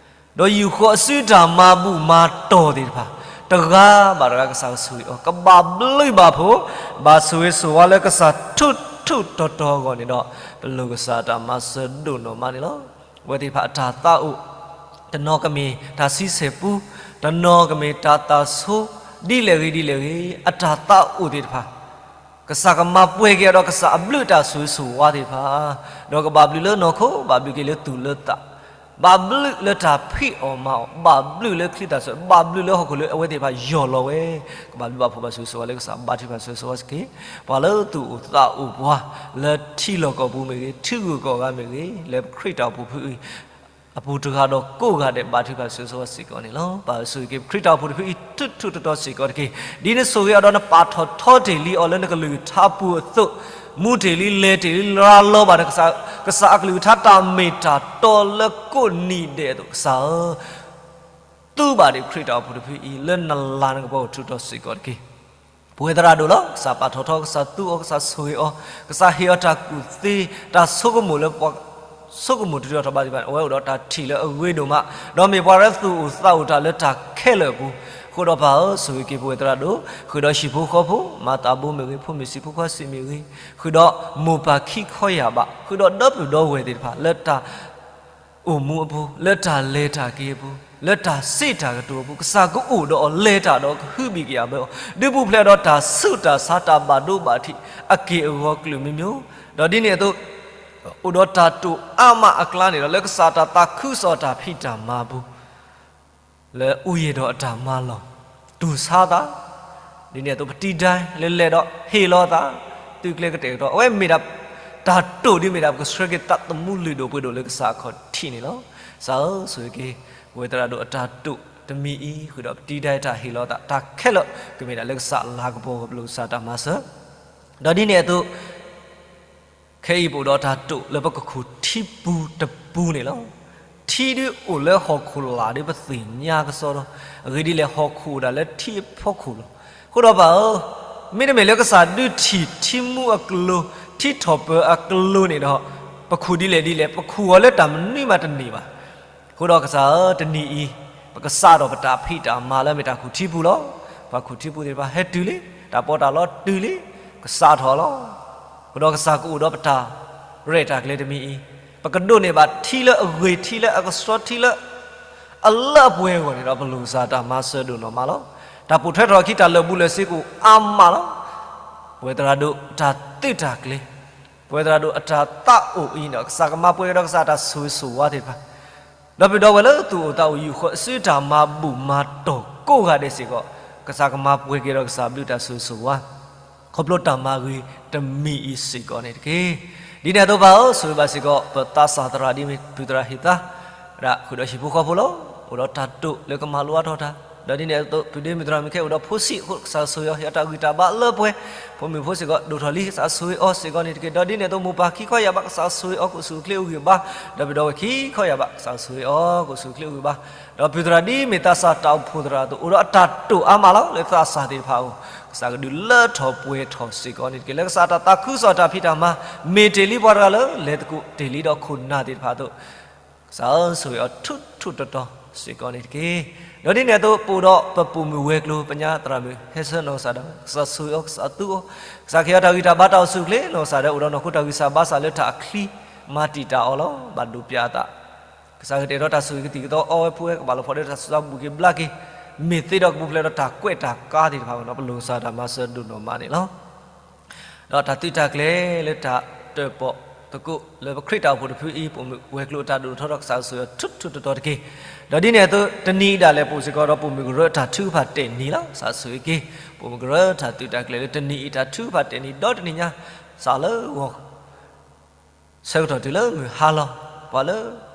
ဒီးယူာ်ဃီၤအစုတၢ်မၤဘူၣ်မၤတီၢ်သ့ၣ်တဖၣ်, တဂၤဘၣ်တဂၤကစၢ်ကဆိၣ်ဂ့ၤအီၤ, ကဘၣ်ဘျုးဘၣ်ဖှိၣ်, ဘၣ်ဆိၣ်ဂ့ၤဆိၣ်ဝါလၢကစၢ်ထူးထူးတီၤတီၤအဂီၢ်န့ၣ်ဒီး, ပလိၣ်ကစၢ်တၢ်မၤစၢၤဒိၣ်နီၢ်မးန့ၣ်လီၤ. အဝဲသ့ၣ်တဖၣ်အတၢ်သးအိၣ်, တနီၤကမ့ၢ်တၢ်ဆံဆဲၣ်ပူ, တနီၤကမ့ၢ်တၢ်သးဆိ, ဒ်လဲၣ်ဂ့ၤဒ်လဲၣ်ဂ့ၤ, အတၢ်သးအိၣ်သ့ၣ်တဖၣ် ကစၢ်ကမၤပှဲၤက့ၤအီၤဒီးကစၢ်အဘျုးတၢ်ဆိၣ်ဂ့ၤဆိၣ်ဝါသ့ၣ်တဖၣ်, ဒီးကဘၣ်ဘျုးလၢနီၢ်ခိ, ဘၣ်ဘျုးက့ၤလၢသူၣ်လၢသး, ဘၣ်ဘျုးလၢတၢ်ဖံးအီၣ်မၤအီၣ်, ဘၣ်ဘျုးလၢချံသၣ်ဆူ, ဘၣ်ဘျုးလၢဟီၣ်ခိၣ်လၢအဝဲသ့ၣ်တဖၣ်ယီၢ်လီၤဝဲ, ကဘၣ်ဘျုးဘၣ်ဖှိၣ်ဘၣ်ဆိၣ်ဂ့ၤဆိၣ်ဝါလၢကစၢ်ဘါထုကဖၣ်ဆိၣ်ဂ့ၤဆိၣ်ဝါစ့ၢ်ကီး, ပှၤလၢသူၣ်အိၣ်သးအိၣ်ပှၤ, လၢထံလီၢ်ကီၢ်ပူၤမ့ၢ်ဂ့ၤ, ထံဂုၤကီၢ်ဂၤမ့ၢ်ဂ့ၤ, လၢပခရံာ်တၢ်အိၣ်ဖှိၣ်တဖုအံၤ အပူၤတဂၤဒီးကိးဂၤဒဲးဘါထုကဖၣ်ဆိၣ်ဂ့ၤဆိၣ်ဝါစ့ၢ်ကီးန့ၣ်လီၤ. ပၢ်ဆိၣ်ဂ့ၤက့ၤပခရံာ်တၢ်အိၣ်ဖှိၣ်တဖုအံၤထူးထူးတီၤတီၤစ့ၢ်ကီးတက့ၢ်. ဒ်နဆိၣ်ဂ့ၤအီၤဒီးနပာ်ထီၣ်ထီတ့ၢ်လံအီၤလၢနကလုၢ်ကထါပူၤအသိး, မူတ့ၢ်လံလဲၤတ့ၢ်လံရၤလီၤဘၣ်ဒီး ကစၢ်အကလုၢ်ကထါတၢ်မ့ၢ်တၢ်တီလၢကိးနံၤဒဲးအသိး ကစၢ်ဧၢ, သူဘၣ်ဒံးပခရံာ်တၢ်အိၣ်ဖှိၣ်တဖုအံၤ လၢနလၤနကပီၤထူးတီၤစ့ၢ်ကီးတက့ၢ်. ပဝဲသရၣ်ဒိၣ်လီၤ. ကစၢ်ပာ်ထီၣ်ထီ, ကစၢ်သူအီၤ, ကစၢ်ဆိၣ်ဂ့ၤအီၤ, ကစၢ်ဟ့ၣ်အီၤတၢ်ကူၣ်သ့, တၢ်ဆိကမိၣ်လၢပှၤဆိကမိၣ်တထံၣ်ထီၣ်ဘၣ်သ့ၣ်တဖၣ်န့ၣ် အဝဲအိၣ်ဒီးတၢ်ထံၣ်လၢအဂ့ၤဒိၣ်မး, ဒီးမ့ၢ်ပှၤလၢသူၣ်အိၣ်သးအိၣ်တၢ်လၢတၢ်ခဲလၢာ်အပူၤ, အဃိဒီးပၢ်ဧၢ, ဆိၣ်ဂ့ၤက့ၤပဝဲသရၣ်ဒိၣ်, ဃုာ်ဒီးဟံၣ်ဖိဃီဖိ, မၤသးဘိမ့ၢ်ဂ့ၤ, ဖိမုၣ်ဆံးဖိခွါဆံးမ့ၢ်ဂ့ၤ, ဃုာ်ဒီးမိၢ်ပၢ်ခံခီယာ်ဘး, ဃုာ်ဒီးဒီပုၢ်ဒီဝဲၢ်သ့ၣ်တဖၣ် လၢတၢ် အိၣ်မူအပူၤ, လၢတၢ်လဲၤတၢ်က့ၤအပူၤ, လၢတၢ်စံးတၢ်ကတိၤအပူၤ, ကစၢ်ကအိၣ်ဒီးအီၤ လဲၤတၢ်ဒီးကဟုဘံၣ်ကယာ်ဘၢအီၤ, ဒုးပူၤဖျဲးဒီးတၢ်ဆူးတၢ်ဆါ တၢ်ဘၣ်ဒိဘၣ်ထံး အက့ၢ်အဂီၤကလုာ်မံၤမံၤ, ဒီးဒ်န့ၣ်အသိး အိၣ်ဒီးတၢ်တိာ်အါမးအကျါန့ၣ်ဒီး လၢကစၢ်တၢ်သးခုကစီၣ်တၢ်ဖံးတၢ်မၤအပူၤ လၢအူယံာ်ဒီးအတၢ်မၤလီၢ်, တူၢ်ဆါသး, ဒ်န့ၣ်အသိးပတံၤဒဲလဲၤလဲၤဒီးဟ့ၣ်လီၤသး, သုးကျဲကတဲာ်ကတီၤ, အဝဲမ့ၢ်ဒၣ် တၢ်တိာ်ဒ်မ့ၢ်ဒၣ် ပကဆှၢက့ၤသးသမူလုၢ်ဒိၣ်ပှ့ၤဒိၣ်လၢကစၢ်အခီၣ်ထံးန့ၣ်လီၤ. ကစၢ်ဧၢ, ဆိၣ်ဂ့ၤက့ၤ ပဝဲသရၣ်ဒိၣ်အတၢ်တိာ်တမံၤအံၤ, ဃုာ်ဒီးပတံၤဒဲတၢ်ဟ့ၣ်လီၤသး, တၢ်ခဲလၢာ်ကမ့ၢ်ဒၣ်လၢကစၢ်အလၤကပီၤ ပလိၣ်ကစၢ်တၢ်မၤစၢၤ, ဒီးဒ်န့ၣ်အသိး ခဲအံၤပအိၣ်ဒီးတၢ်တိာ်လၢပကခူၣ်ထံပူၤတပူၤန့ၣ်လီၤ. ထံဒုးအိၣ်လၢဟီၣ်ခိၣ်လာ်ဒ်ပသ့ၣ်ညါကစီဒီ, အဂ့ၢ်ဒ်လဲၣ် ဟီၣ်ခိၣ်အိၣ်ဒၣ်လၢထံအဖီခိၣ်လီၤ. အဃိဒီးပၢ်ဧၢ, မ့တမ့ၢ်လၢကစၢ်ဒုးထံၣ်ထံမူအကလိၤ, ထံထီၣ်ပၢၤအကလိၤန့ၣ်ဒီး, ပခူၣ်ဒ်လဲၣ်ဒ်လဲၣ် ပခူၣ်အီၤလၢတၢ်မနုၤမးတန့ၢ်ဘၣ်. အဃိဒီးကစၢ်ဧၢ, တနံၤအံၤ ပကစးထီၣ်ပတၢ်ဖံးတၢ်မၤလၢမ့ၢ်တၢ်ခူၣ်ထံပူၤလီၤ. ပှၤခူၣ်ထံပူၤသ့ၣ်တဖၣ်ဟဲတုၤလံ, တၢ်ပီးတၢ်လီတုၤလံ, ကစးထီၣ်လီၤ. အဃိဒီးကစၢ်ကအိၣ်ဒီးပတၢ်ရဲၣ်တၢ်ကျဲၤတမံၤအံၤ, ပကဒိးန့ၢ်ဘၣ်ထံလၢအဂ့ၤ, ထံလၢအကဆှီ, ထံလၢအလၢအပှဲၤအဂီၢ်န့ၣ်ဒီး ပလိၣ်ကစၢ်တၢ်မၤစၢၤဒိၣ်နီၢ်မးလီၤ. တၢ်ပိာ်ထွဲထီၣ်အခံ တၢ်လၢာ်ဘူၣ်လၢာ်စ့ကအိၣ်အါမးလီၤ. ပဝဲသရၣ်ဒိၣ်တၢ်သုးတၢ်ကျဲၤ, ပဝဲသရၣ်ဒိၣ်အတၢ်သးအိၣ်အံၤန့ၣ်ဒီး ကစၢ်ကမၤပှဲၤက့ၤဒီးကစၢ်တၢ်ဆိၣ်ဂ့ၤဆိၣ်ဝါသ့ၣ်တဖၣ်, ဒီပုၢ်ဒီဝဲၢ်လၢသူၣ်အိၣ်သးအိၣ် ယူာ်ဃီၤအစုတၢ်မၤဘူၣ်မၤတီၢ်ကိးဂၤဒဲးစ့ၢ်ကီး, ကစၢ်ကမၤပှဲၤက့ၤဒီးကစၢ်အဘျုးတၢ်ဆိၣ်ဂ့ၤဆိၣ်ဝါ ခီဖျိတၢ်မၤဂ့ၤတမံၤအံၤစ့ၢ်ကီးန့ၣ်တက့ၢ်. ဒ်န့ၣ်အသိးပၢ်ဧၢ, ဆိၣ်ဂ့ၤဘၣ်စ့ၢ်ကီး ပသးစၢ်သရၣ်ဒ်မ့ၢ်ပုၢ်သရၣ်ဟ့ၣ်သါ, ဝဲဒၣ်ဃုာ်ဒီးဟံၣ်ဖိဃီဖိလီၤ. အိၣ်ဒီးတၢ်တိာ်လၢကမၤလိအါထီၣ်တၢ်, ဒီးဒ်န့ၣ်အသိး ပုၢ်ဒ့မုၣ်သရၣ်မုၣ်ခဲ အိၣ်ဒီးဖိဆံးအဃိ ကစၢ်ဆိၣ်ဂ့ၤအီၤ ဟ့ၣ်အီၤတၢ်ဂံၢ်တၢ်ဘါလၢပှဲၤ, ဖိမုၣ်ဖိစ့ၢ်ကီး ဒိၣ်ထီၣ်လံ ကစၢ်ဆိၣ်ဂ့ၤအီၤစ့ၢ်ကီးန့ၣ်တက့ၢ်. ဒီးဒ်န့ၣ်အသိး မိၢ်ပၢ်ခံခီယာ်ဘး ကစၢ်ဆိၣ်ဂ့ၤအီၤ ကအိၣ်ဆူၣ်အိၣ်ချ့အိၣ်ဂံၢ်ဘါ, ဒီပုၢ်ဒီဝဲၢ်ခံခီယာ်ဘး ကစၢ်ဆိၣ်ဂ့ၤအီၤ ကအိၣ်ဆူၣ်အိၣ်ချ့အိၣ်ဂံၢ်ဘါ, ဒီးပုၢ်သရၣ်ဒ်မ့ၢ်သးစၢ်တၢ်အိၣ်ဖှိၣ်သရၣ်အသိး အိၣ်ဒီးအတၢ်တိာ်အါမးလီၤ လၢသးစၢ်သ့ၣ်တဖၣ်အဂီၢ်, ကစၢ်ကဒုးလၢထီၣ်ပှဲၤထီၣ်စ့ၢ်ကီးန့ၣ်တက့ၢ်. လၢကစၢ်တၢ်သးခုကစီၣ်တၢ်ဖံးတၢ်မၤ မ့ၢ်တ့ၢ်လံပှၤတဂၤလၢ လဲၤသကိးတ့ၢ်လံဒီးခိၣ်နၢ်သ့ၣ်တဖၣ်အသိး, ကစၢ်ဧၢဆိၣ်ဂ့ၤအီၤထူးထူးတီၤတီၤစ့ၢ်ကီးန့ၣ်တက့ၢ်. ဒီးဒ်န့ၣ်အသိး ပအိၣ်ဒီးပပိာ်မုၣ်ဝဲၤကျိၤ ပညါသရၣ်မုၣ်ဟဲဆၢနီၢ်ကစၢ်ဒၣ်ဝဲ ကစၢ်ဆိၣ်ဂ့ၤအီၤ ကစၢ်သူအီၤ, ကစၢ်ကဟ့ၣ်အီၤတၢ်ဂံၢ်တၢ်ဘါတၢ်အိၣ်ဆူၣ်အိၣ်ချ့နီၢ်ကစၢ်ဒၣ်ဝဲ အိၣ်ဒီးနီၢ်ခိတၢ်ဂံၢ်စၢ်ဘါစၢ်လၢတၢ်အချံ မၤတံာ်တာ်အီၤလီၤ. ဘၣ်ဒိးပျးအသး ကစၢ်ကတဲာ်ဒီးတၢ်ဆိၣ်ဂ့ၤကသံၣ်ကသီအီဝဲဖိဝဲ ကဘၣ်လီၤဖီၣ်ဒီးတၢ်စူၤဘူၣ်က့ၤဘျါက့ၤ, မ့ၢ်သ့ဒီးကပူၤဖျဲးဒီးတၢ်ကွဲးတၢ်ကါသ့ၣ်တဖၣ်ဒီး ပလိၣ်ကစၢ်တၢ်မၤစၢၤဒိၣ်နီၢ်မးန့ၣ်လီၤ. ဒီးတၢ်သုးတၢ်ကျဲၤလၢတၢ်တၢၣ်ပီၣ် သကိးလၢပခရံာ်တၢ်အိၣ်ဖှိၣ်တဖုအံၤ ပိာ်မုၣ်ဝဲၤကျိၤအတၢ်ဒိၣ်ထီၣ်ထီထီၣ် ကစၢ်ကဆိၣ်ဂ့ၤအီၤထူထူတီတီတက့ၢ်. ဒီးဒ်န့ၣ်အသိး တနံၤအံၤဒၣ်လဲာ် ပအိၣ်စ့ၢ်ကီးဒီးပိာ်မုၣ်ကရၢအတၢ်ထုကဖၣ်တဲာ်နံၤလီၤ. ကစၢ်ဆိၣ်ဂ့ၤက့ၤ ပိာ်မုၣ်ကရၢတၢ်သုးတၢ်ကျဲၤလၢတနံၤအံၤ တၢ်ထုကဖၣ်တဲာ်နံၤ ဒီတနံၤညါ စးလၢဂီၤ ဆၢကတီၢ်တုၤလၢမုၢ်ဟါလီၤ ပှၤလၢ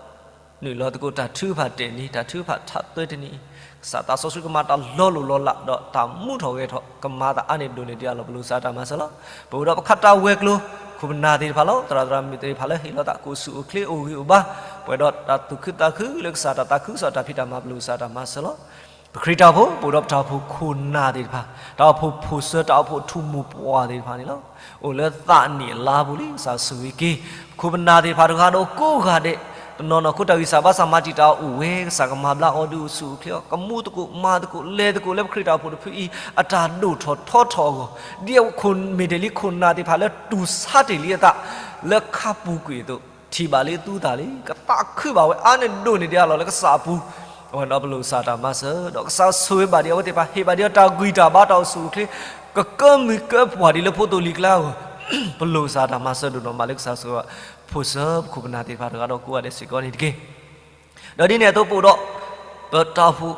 နုာ်လီၤသကိးတၢ်ထုကဖၣ်တဲာ်နံၤ တၢ်ထုကဖၣ်ထးသွဲတနံၤအံၤ ကစၢ်သးစီဆှံကမၤတၢ်လီၤလိၢ်လီၤလး ဒီးတၢ်မူထီၣ်ဂဲၤထီၣ် ကမၤသးအါန့ၢ်ဒိၣ်န့ၢ်ဒံးအလီၢ် ပလိာ်စၢ်တၢ်မၤစၢၤလီၤ. ပအိၣ်ဒီးပခးတၢ်ဝဲၤကျိၤ ခိၣ်ပနၢ်သ့ၣ်တဖၣ်လီၤ. သရၣ်သရၣ်မုၣ်သ့ၣ်တဖၣ်လၢဟ့ၣ်လီၤသးကအိၣ်ဆူၣ်အိၣ်ချ့အိၣ်ဂံၢ်အိၣ်ဘါ ပှဲၤဒီးတၢ်သူၣ်ခုသးခုလၢကစၢ်တၢ်သးခုကစီၣ်တၢ်ဖံးတၢ်မၤ ပလိာ်စၢ်တၢ်မၤစၢၤလီၤ. ပခရံာ်တၢ်အိၣ်ဖှိၣ် ပအိၣ်ဒီးပတၢ်အိၣ်ဖှိၣ်ခိၣ်နၢ်သ့ၣ်တဖၣ် တၢ်အိၣ်ဖှိၣ်ဖိၣ်စၢၤ တၢ်အိၣ်ဖှိၣ်ထူၣ်မိၢ်ပှၢ်သ့ၣ်တဖၣ်န့ၣ်လီၤ. အိၣ်လၢသးနံၣ်အလါပူၤလံ ကစၢ်ဆိၣ်ဂ့ၤက့ၤ ပခိၣ်ပနၢ်သ့ၣ်တဖၣ်တဂၤဒီးကိးဂၤဒဲး တနီၤနီၤခိတၢ်ဂံၢ်စၢ်ဘါစၢ်မၤတံာ်တာ်အီၤအိၣ်ဝဲ ကစၢ်ကမၤဘျါအီၤဒုးအိၣ်ဆူၣ်အိၣ်ချ့အီၤ ကမူသကိးမၤသကိးလဲၤသကိးလၢပခရံာ်တၢ်အိၣ်ဖှိၣ်တဖုအံၤ အတၢ်ဒိၣ်ထီၣ်ထီထီၣ်အဂီၢ် ဒ်အခိၣ်မ့ၢ်တ့ၢ်လံခိၣ်နၢ်သ့ၣ်တဖၣ်လၢတူၢ်ဆါတ့ၢ်လံအသး လၢခါပူၤကွံာ်အသိး ထံၣ်ဘၣ်လံသူသၣ်လံ ကသးခုဘၣ်ဝဲအါန့ၢ်ဒိၣ်န့ၢ်ဒံးအလီၢ်လၢကစၢ်အပူၤ အဝဲဒီးပလိာ်စၢ်တၢ်မၤစၢၤ ဒီးကစၢ်ဆိၣ်ဂ့ၤဘၣ်ဒံးအဝဲသ့ၣ်တဖၣ် ဟ့ၣ်ဘၣ်ဒံးအတၢ်ဂံၢ်တၢ်ဘါတၢ်အိၣ်ဆူၣ်အိၣ်ချ့ ကကၢမုၢ်ကၢပှၢ်ဒံးလၢဖိသိၣ်လံၤကျါအဂီၢ် ပလိာ်စၢ်တၢ်မၤစၢၤဒိၣ်နီၢ်မးလၢကစၢ်ဆိၣ်ဂ့ၤ ဖိၣ်စၢၤပခိၣ်ပနၢ်သ့ၣ်တဖၣ်တဂၤဒီးကိးဂၤဒဲးစ့ၢ်ကီးန့ၣ်တက့ၢ်. ဒီးဒ်န့ၣ်အသိးပအိၣ်ဒီး ပတၢ်အိၣ်ဖှိၣ်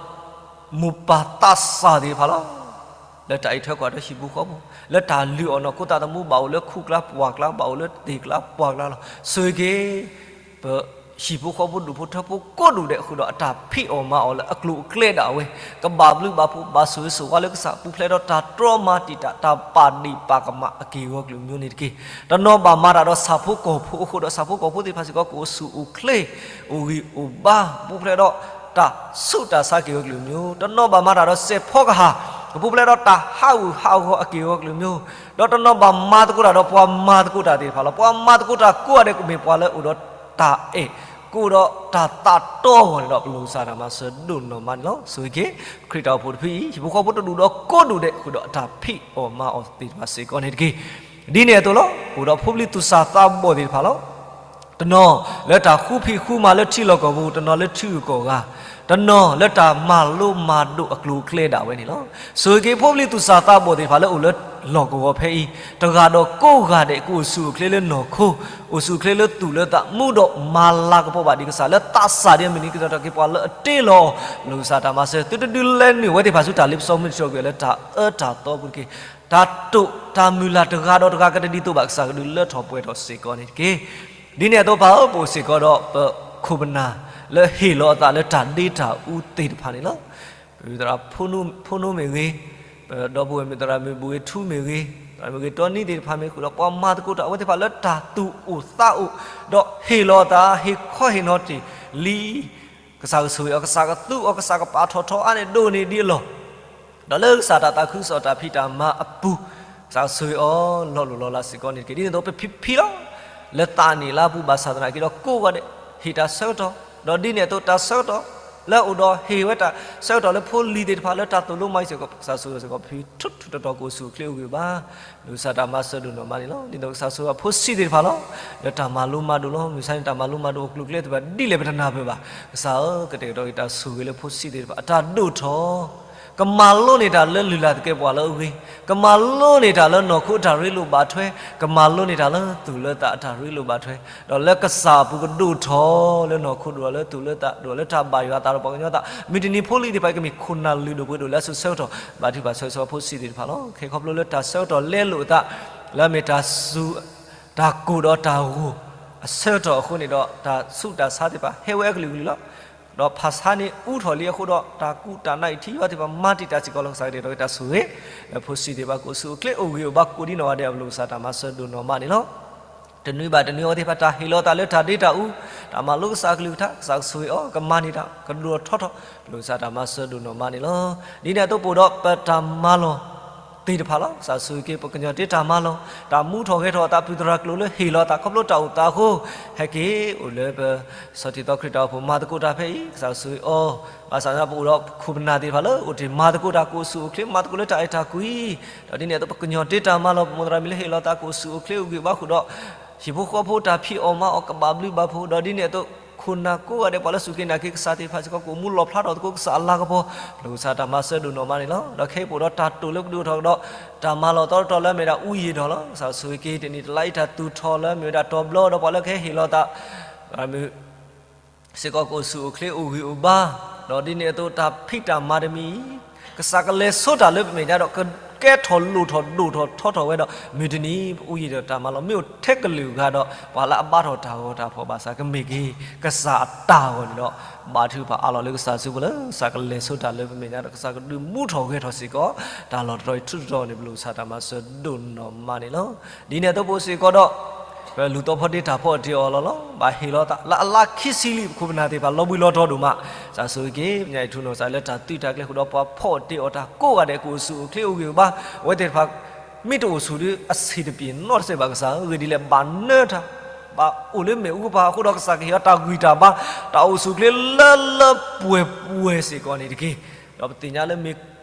မိၢ်ပၢ်သးစၢ်သ့ၣ်တဖၣ်လီၤ. လၢတၢ်အံးထွဲကွၢ်ထွဲဟံၣ်ဖိဃီဖိ လၢတၢ်လုၢ်အီၣ်နီၢ်ခိသးသမူ ဘၣ်အိၣ်လၢခူၣ်ကျါပှၢ်ကျါ ဘၣ်အိၣ်လၢသ့ၣ်ကျါပှၢ်ကျါလီၤ. ဆိၣ်ဂ့ၤက့ၤ ပဟံၣ်ဖိဃီဖိဒူၣ်ဖိထၢဖိကိးဒူၣ်ဒဲးဃုာ်ဒီးအတၢ်ဖံးအီၣ်မၤအီၣ်လၢအကျိၤအကျဲဒၣ်ဝဲ ကဘၣ်ဘျုးဘၣ်ဖှိၣ် ဘၣ်ဆိၣ်ဂ့ၤဆိၣ်ဝါလၢကစၢ် ပူၤဖျဲးဒီးတၢ်တြီမၤတံာ်တာ် တၢ်ပာ်ဒ့ၣ်ပာ်ကမၣ်အက့ၢ်အဂီၤကလုာ်မျိုးန့ၣ်တက့ၢ်. တနီၤဘၣ်မၤတၢ်ဒီးဆၣ်ဖိကီၢ်ဖိအဃိဒီး ဆၣ်ဖိကီၢ်ဖိသ့ၣ်တဖၣ်စ့ၢ်ကီး ကအိၣ်ဆူၣ်အိၣ်ချ့ အိၣ်ဂံၢ်အိၣ်ဘါ ပူၤဖျဲးဒီးတၢ်ဆူးတၢ်ဆါက့ၢ်ဂီၤကလုာ်မျိုး, တနီၤဘၣ်မၤတၢ်ဒီးစဲးဖီကဟၣ် ကပူၤဖျဲးဒီးတၢ်ဟးဂူာ်ဟးဂီၤအက့ၢ်အဂီၤကလုာ်မျိုး, ဒီးတနီၤဘၣ်မၤသကိးတၢ်ဒီးပှၤမၤသကိးတၢ်သ့ၣ်တဖၣ်လီၤ. ပှၤမၤသကိးတၢ်ကိးဂၤဒဲးကမ့ၢ်ပှၤလၢအိၣ်ဒီးတၢ်အဲၣ် ကအိၣ်ဒီးတၢ်သးတီအဂီၢ်န့ၣ်ဒီး ပလိာ်စၢ်တၢ်မၤစၢၤဒိၣ်နီၢ်မးန့ၣ်လီၤ. ဆိၣ်ဂ့ၤက့ၤ ပခရံာ်တၢ်အိၣ်ဖှိၣ်တဖုအံၤ ဟံၣ်ဖိဃီဖိတဒူၣ်ဒီးကိးဒူၣ်ဒဲးဃုာ်ဒီးအတၢ်ဖံးအီၣ်မၤအီၣ်သ့ၣ်တဖၣ်စ့ၢ်ကီးန့ၣ်တက့ၢ်. ဒ်န့ၣ်အသိးလီၤ. အိၣ်ဒီးဖိပျံၤသူၣ်စၢ်သးဘီၣ်သ့ၣ်တဖၣ်လီၤ. တနီၤလၢတၢ်ဃူဖံးဃူမၤလၢထံလီၢ်ကီၢ်ပူၤ, တနီၤလၢထံဂုၤကီၢ်ဂၤ, တနီၤလၢတၢ်မၤလိမၤဒိးအကျိၤအကျဲဒၣ်ဝဲန့ၣ်လီၤ. ဆိၣ်ဂ့ၤက့ၤဖိပျံၤသူၣ်စၢ်သးဘီၣ်သ့ၣ်တဖၣ်လၢအိၣ်လၢလီၢ်ကဝီၤဖဲအံၤ, တဂၤဒီးကိးဂၤဒဲး ကအိၣ်ဆူၣ်အိၣ်ချ့လၢနီၢ်ခိ, အိၣ်ဆူၣ်အိၣ်ချ့လၢသူၣ်လၢသး မူဒီးမၤလၤကပီၤဘၣ်ဒံးကစၢ် လၢသးစၢ်ဒ်အမုၢ်နံၤကတီၢ်ထီၣ်က့ၤ ပှၤလၢအတ့လီၤ ပလိာ်စၢ်တၢ်မၤစၢၤ သုတဒုးလဲၤနုာ်ဝဲသ့ၣ်တဖၣ်ဆူတၢ်လ့ပစီမုၢ်တဆှီကွံာ် လၢတၢ်အၢတၢ်သီပူၤတက့ၢ်. တၢ်တိာ်တၢ်မုၢ်လၢ်တဂၤဒီးတဂၤကတဒ်သိးဘၣ် ကစၢ်ကဒုးလၢထီၣ်ပှဲၤထီၣ်စ့ၢ်ကီးန့ၣ်တက့ၢ်. ဒ်န့ၣ်အသိးပၢ်ဧၢ ပအိၣ်စ့ၢ်ကီးဒီးပခိၣ်ပနၢ် လၢဟ့ၣ်လီၤအသးလၢတၢ်ဒ့တၢ်အူသ့ၣ်တဖၣ်န့ၣ်လီၤ. ပသရၣ်ဖိနိမ့ၢ်ဂ့ၤ, ပဒီပုၢ်ဝဲၢ်မုၣ်သရၣ်မုၣ်ဘိဂ့ၤထူမ့ၢ်ဂ့ၤ, သရၣ်မုၣ်ဂ့ၤတီနံသ့ၣ်တဖၣ်မ့ၢ်ဂ့ၤဒီး ပှၤမၤသကိးတၢ်အဝဲသ့ၣ်တဖၣ်လၢတၢ်သူၣ်အိၣ်သးအိၣ်, ဒီးဟ့ၣ်လီၤအသး ဟ့ၣ်ခီဟ့ၣ်နီၤတ့ၢ်လံ ကစၢ်ကဆိၣ်ဂ့ၤအီၤ, ကစၢ်ကသူအီၤ, ကစၢ်ကပာ်ထီၣ်ထီအါန့ၢ်ဒိၣ်န့ၢ်ဒံးအလီၢ်, ဒီးလၢကစၢ်တၢ်သးခုကစီၣ်တၢ်ဖံးတၢ်မၤအပူၤ, ကစၢ်ကဆိၣ်ဂ့ၤအီၤလီၤလိၢ်လီၤလးစ့ၢ်ကီးန့ၣ်တက့ၢ်. ဒ်န့ၣ်အသိးပဖံဖံလီၤ, လၢသးနံၣ်လါပူၤဘၣ်ဆၣ်သနာ်က့ဒီး ကိးဂၤဒဲး ဟ့ၣ်တၢ်ဆၢကတီၢ်, ဒီးဒ်န့ၣ်အသိးတၢ်ဆၢကတီၢ် လၢအအိၣ်ဒီးဟ့ၣ်ဝဲတၢ်ဆၢကတီၢ်လၢဖိလံၤသ့ၣ်တဖၣ်လၢတၢ်သိၣ်လိမၤအံၤစ့ၢ်ကီး ကစၢ်ဆိၣ်ဂ့ၤစ့ၢ်ကီး ဖံထူထူတီတီကအိၣ်ဆူၣ်အိၣ်ချ့အိၣ်ဂံၢ်အိၣ်ဘါ ပလိာ်စၢ်တၢ်မၤစၢၤဒိၣ်နီၢ်မးန့ၣ်လီၤ. ဒ်သိးကစၢ်ဆိၣ်ဂ့ၤဖိဆံးသ့ၣ်တဖၣ်လီၤ, လၢတၢ်မၤလိမၤဒိးလီၤ. မုၢ်ဆါန့ၣ် တၢ်မၤလိမၤဒိးအကျိၤအကျဲသ့ၣ်တဖၣ် ဒ်လဲၣ်ပတနၢ်ပၢၢ်ဘၣ်. ကစၢ်ဧၢ, ကတဲာ်ကတီၤက့ၤတၢ်ဆိၣ်ဂ့ၤလၢဖိဆံးသ့ၣ်တဖၣ် အတၢ်ဒိၣ်ထီၣ်, ကမၤလိန့ၢ်တၢ်လၢလုၢ်လၢ်သကဲာ်ပဝးလၢအဂ့ၤ, ကမၤလိန့ၢ်တၢ်လၢနီၢ်ခိအတၢ်ရ့လိာ်ဘၣ်ထွဲ, ကမၤလိန့ၢ်တၢ်လၢသူၣ်လၢသးအတၢ်ရ့လိာ်ဘၣ်ထွဲ, ဒီးလၢကစၢ်အပူၤကဒိၣ်ထီၣ်လၢနီၢ်ခိဒိၣ်ထီၣ်လၢသူၣ်လၢသးဒိၣ်ထီၣ် လၢတၢ်ဘၣ်ယွၤအသးဒီးပှၤကညီသး, မုၢ်တနံၤဖိလံၤသ့ၣ်တဖၣ် ကမ့ၢ်ခိၣ်နၢ်လုၢ်ဒိၣ်ပှ့ၤဒိၣ်လၢအစိၤဆၢကတီၢ် ဘၣ်ထုကဖၣ်ဆၢဂ့ၤဆၢဝါဖိဆံးသ့ၣ်တဖၣ်လီၤ. ခဲခီဖျိလၢတၢ်ဆၢကတီၢ်လဲလိာ်အသး လၢအမ့ၢ်တၢ်စူၤ တၢ်ကိၢ်ဒီးတၢ်ဂီၤအဆၢကတီၢ်အဃိန့ၣ်ဒီး တၢ်ဆူးတၢ်ဆါသ့ၣ်တဖၣ် ဟဲဝဲအကလုာ်ကလုာ်လီၤ. ဒီးဖးဆါန့ၣ်အူထီၣ်လံအဃိဒီး တၢ်ကူၣ်တၢ်နးအံၤထံယွၤသ့ၣ်တဖၣ် မၤတံာ်တာ်စ့ၢ်ကီးလီၤ. ကစၢ်ကတဲာ်ကတီၤက့ၤတၢ်ဆိၣ်ဂ့ၤ လၢဖိဆံးသ့ၣ်တဖၣ် ကအိၣ်ဆူၣ်အိၣ်ချ့အိၣ်ဂံၢ်အိၣ်ဘါကိးဒ်နီၢ်ဂၤဒဲး ပလိာ်စၢ်တၢ်မၤစၢၤဒိၣ်နီၢ်မးန့ၣ်လီၤ. တနွံဘၣ်တနွံအဝဲသ့ၣ်တဖၣ် တၢ်ဟ့ၣ်လီၤသးလၢတၢ်ဒ့တၢ်အူ, တၢ်မၤလိကစၢ်အကလုၢ်ကထါ, ကစၢ်ကဆိၣ်ဂ့ၤအီၤ, ကမၤန့ၢ်တၢ် ကဒိၣ်ထီၣ်ထီထီၣ်, ပလိာ်စၢ်တၢ်မၤစၢၤဒိၣ်နီၢ်မးန့ၣ်လီၤ. ဒ်န့ၣ်အသိးပအိၣ်ဒီးပတၢ်မၤလီၢ်သ့ၣ်တဖၣ်လီၤ. ကစၢ်ဆိၣ်ဂ့ၤက့ၤ ပကညီၤတ့တၢ်မၤလီၢ်, တၢ်မူထီၣ်ဂဲၤထီၣ်အသး ပုၢ်သရၣ်ကျိာ်လၢဟ့ၣ်လီၤအသး ခီဖျိတၢ်အိၣ်သးအဃိ, ဟဲက့ၤအိၣ်လၢပ ဆီၣ်တံၢ်သီခရံာ်တၢ်အိၣ်ဖှိၣ် မၤသကိးတၢ်ဖဲအံၤ ကစၢ်ဆိၣ်ဂ့ၤအီၤ, ဘၣ်ဆၣ်သနာ်က့ ပအိၣ်ဒီးခိၣ်ပနၢ်သ့ၣ်တဖၣ်လၢအိၣ်တ့ၢ်မၤသကိးတၢ် ကအိၣ်ဆူၣ်အိၣ်ချ့ မၤသကိးလၢတၢ်အဲၣ်တၢ်ကွံ, ဒီးဒ်န့ၣ်အသိး ပကညီၤတ့တၢ်မၤလီၢ် ပမိၢ်သရၣ်မုၣ်လၢဟ့ၣ်လီၤသး ကအိၣ်ဆူၣ်အိၣ်ချ့အိၣ်ဂံၢ်ဘါဃုာ်ဒီး ဟံၣ်ဖိဃီဖိတၢ်ဖံးအီၣ်မၤအီၣ် ကဘၣ်ဘျုးဘၣ်ဖှိၣ်, ဒီးဒ်န့ၣ်အသိး ခိၣ်နၢ်ကိးဂၤဒဲး ပှၤလၢစူၢ်က့ၤနာ်က့ၤကစၢ်သ့ၣ်တဖၣ်စ့ၢ်ကီး ကအိၣ်မူလီၣ်ဖျါထီၣ်သကိးကစၢ်အလၤကပီၤ, ပျိၢ်ကစၢ်တၢ်မၤစၢၤဒိၣ်နီၢ်မးန့ၣ်လီၤ. ဒီးခဲအံၤပအိၣ်ဒီးတၢ်တိာ်လၢပဒုးအိၣ်ထီၣ်ကဒီး တၢ်မၤလီၢ်တတီတတီလၢအမ့ၢ်ဝဲဒၣ်အူယံာ်ဒီးလီၤ. ကစၢ်ဆိၣ်ဂ့ၤက့ၤတနံၤတလါအံၤ တၢ်သူၣ်ထီၣ်လၢအမ့ၢ်ဝဲဒၣ်တီၤဘျီ ဒီးပှၤလၢကဟဲဟ့ၣ်လီၤသး စ့ၢ်ကီးကအိၣ်ဆူၣ်အိၣ်ချ့အိၣ်ဂံၢ်အိၣ်ဘါ, ဒီးဒ်န့ၣ်အသိးတၢ်ဖံးတၢ်မၤတမံၤအံၤ ကစၢ်ကလဲၤဆိတၢ်လၢပမဲာ်ညါဒီး ကကဲထီၣ်လိၣ်ထီၣ်ဒိၣ်ထီၣ်ထီထီၣ်ဝဲဒီး မုၢ်တနံၤပအူယံာ်ဒီးတၢ်မၤလီၢ်မ့ၢ်အိၣ်ထဲကလုာ်ဂၤဒီး ပှၤလၢအဘါထီၣ်တၢ်ဂီၤတၢ်ဖီၣ်ဘၣ်ဆၣ် ကမ့ၢ်က့ၤ ကစၢ်အတၢ်အဂီၢ်န့ၣ်ဒီး ဘါထုကဖၣ်အးလီၤလၢကစၢ်စုပူၤလၢ ကစၢ်ကလဲၤဆိတၢ်လၢပမဲာ်ညါဒီး ကစၢ်ကဒုးမူထီၣ်ဂဲၤထီၣ်စ့ၢ်ကီး တၢ်လီၢ်တတီၤအံၤထူးတတီၤန့ၣ် ပျိၢ်ကစၢ်တၢ်မၤစၢၤဒိၣ်နီၢ်မးန့ၣ်လီၤ. ဒ်န့ၣ်အသိးပအိၣ်စ့ၢ်ကီးဒီး ပလူၤသီဖီဒ့တၢ်ဖီၣ်တ့ၢ်အီၤလီၤလီၤ. ဘၣ်ဟ့ၣ်လီၤသးလၢအလါခံဆံလံ ပခိၣ်ပနၢ်သ့ၣ်တဖၣ်လီၤဘှံးလီၤတီၤဒိၣ်မး, ကစၢ်ဆိၣ်ဂ့ၤက့ၤ ပညါအံၤထူးနီၢ်ကစၢ်လၢတၢ်သုးတၢ်ကျဲၤဃုာ်ဒီး ပှၤဖီၣ်တ့ၢ်အီၤတၢ်ကိးဂၤဒဲး ကအိၣ်ဆူၣ်အိၣ်ချ့အိၣ်ဂံၢ်အိၣ်ဘါ, အဝဲသ့ၣ်တဖၣ် မ့ၢ်တအိၣ်ဆူၣ်ဒီးအဆံးတပျ့ၤနီတစဲးဘၣ်ကစၢ်ဧၢ, အဂ့ၢ်ဒ်လဲၣ် ဘၣ်နၢတၢ် ဘၣ်အိၣ်လၢမ့ၣ်အူကပၤအဃိဒီး ကစၢ်ကဟ့ၣ်အီၤတၢ်ဂံၢ်တၢ်ဘါ, တၢ်အိၣ်ဆူၣ်အိၣ်ချ့လၢလၢပှဲၤပှဲၤစ့ၢ်ကီးန့ၣ်တက့ၢ်. ဒီးပသ့ၣ်ညါလၢမ့ၢ်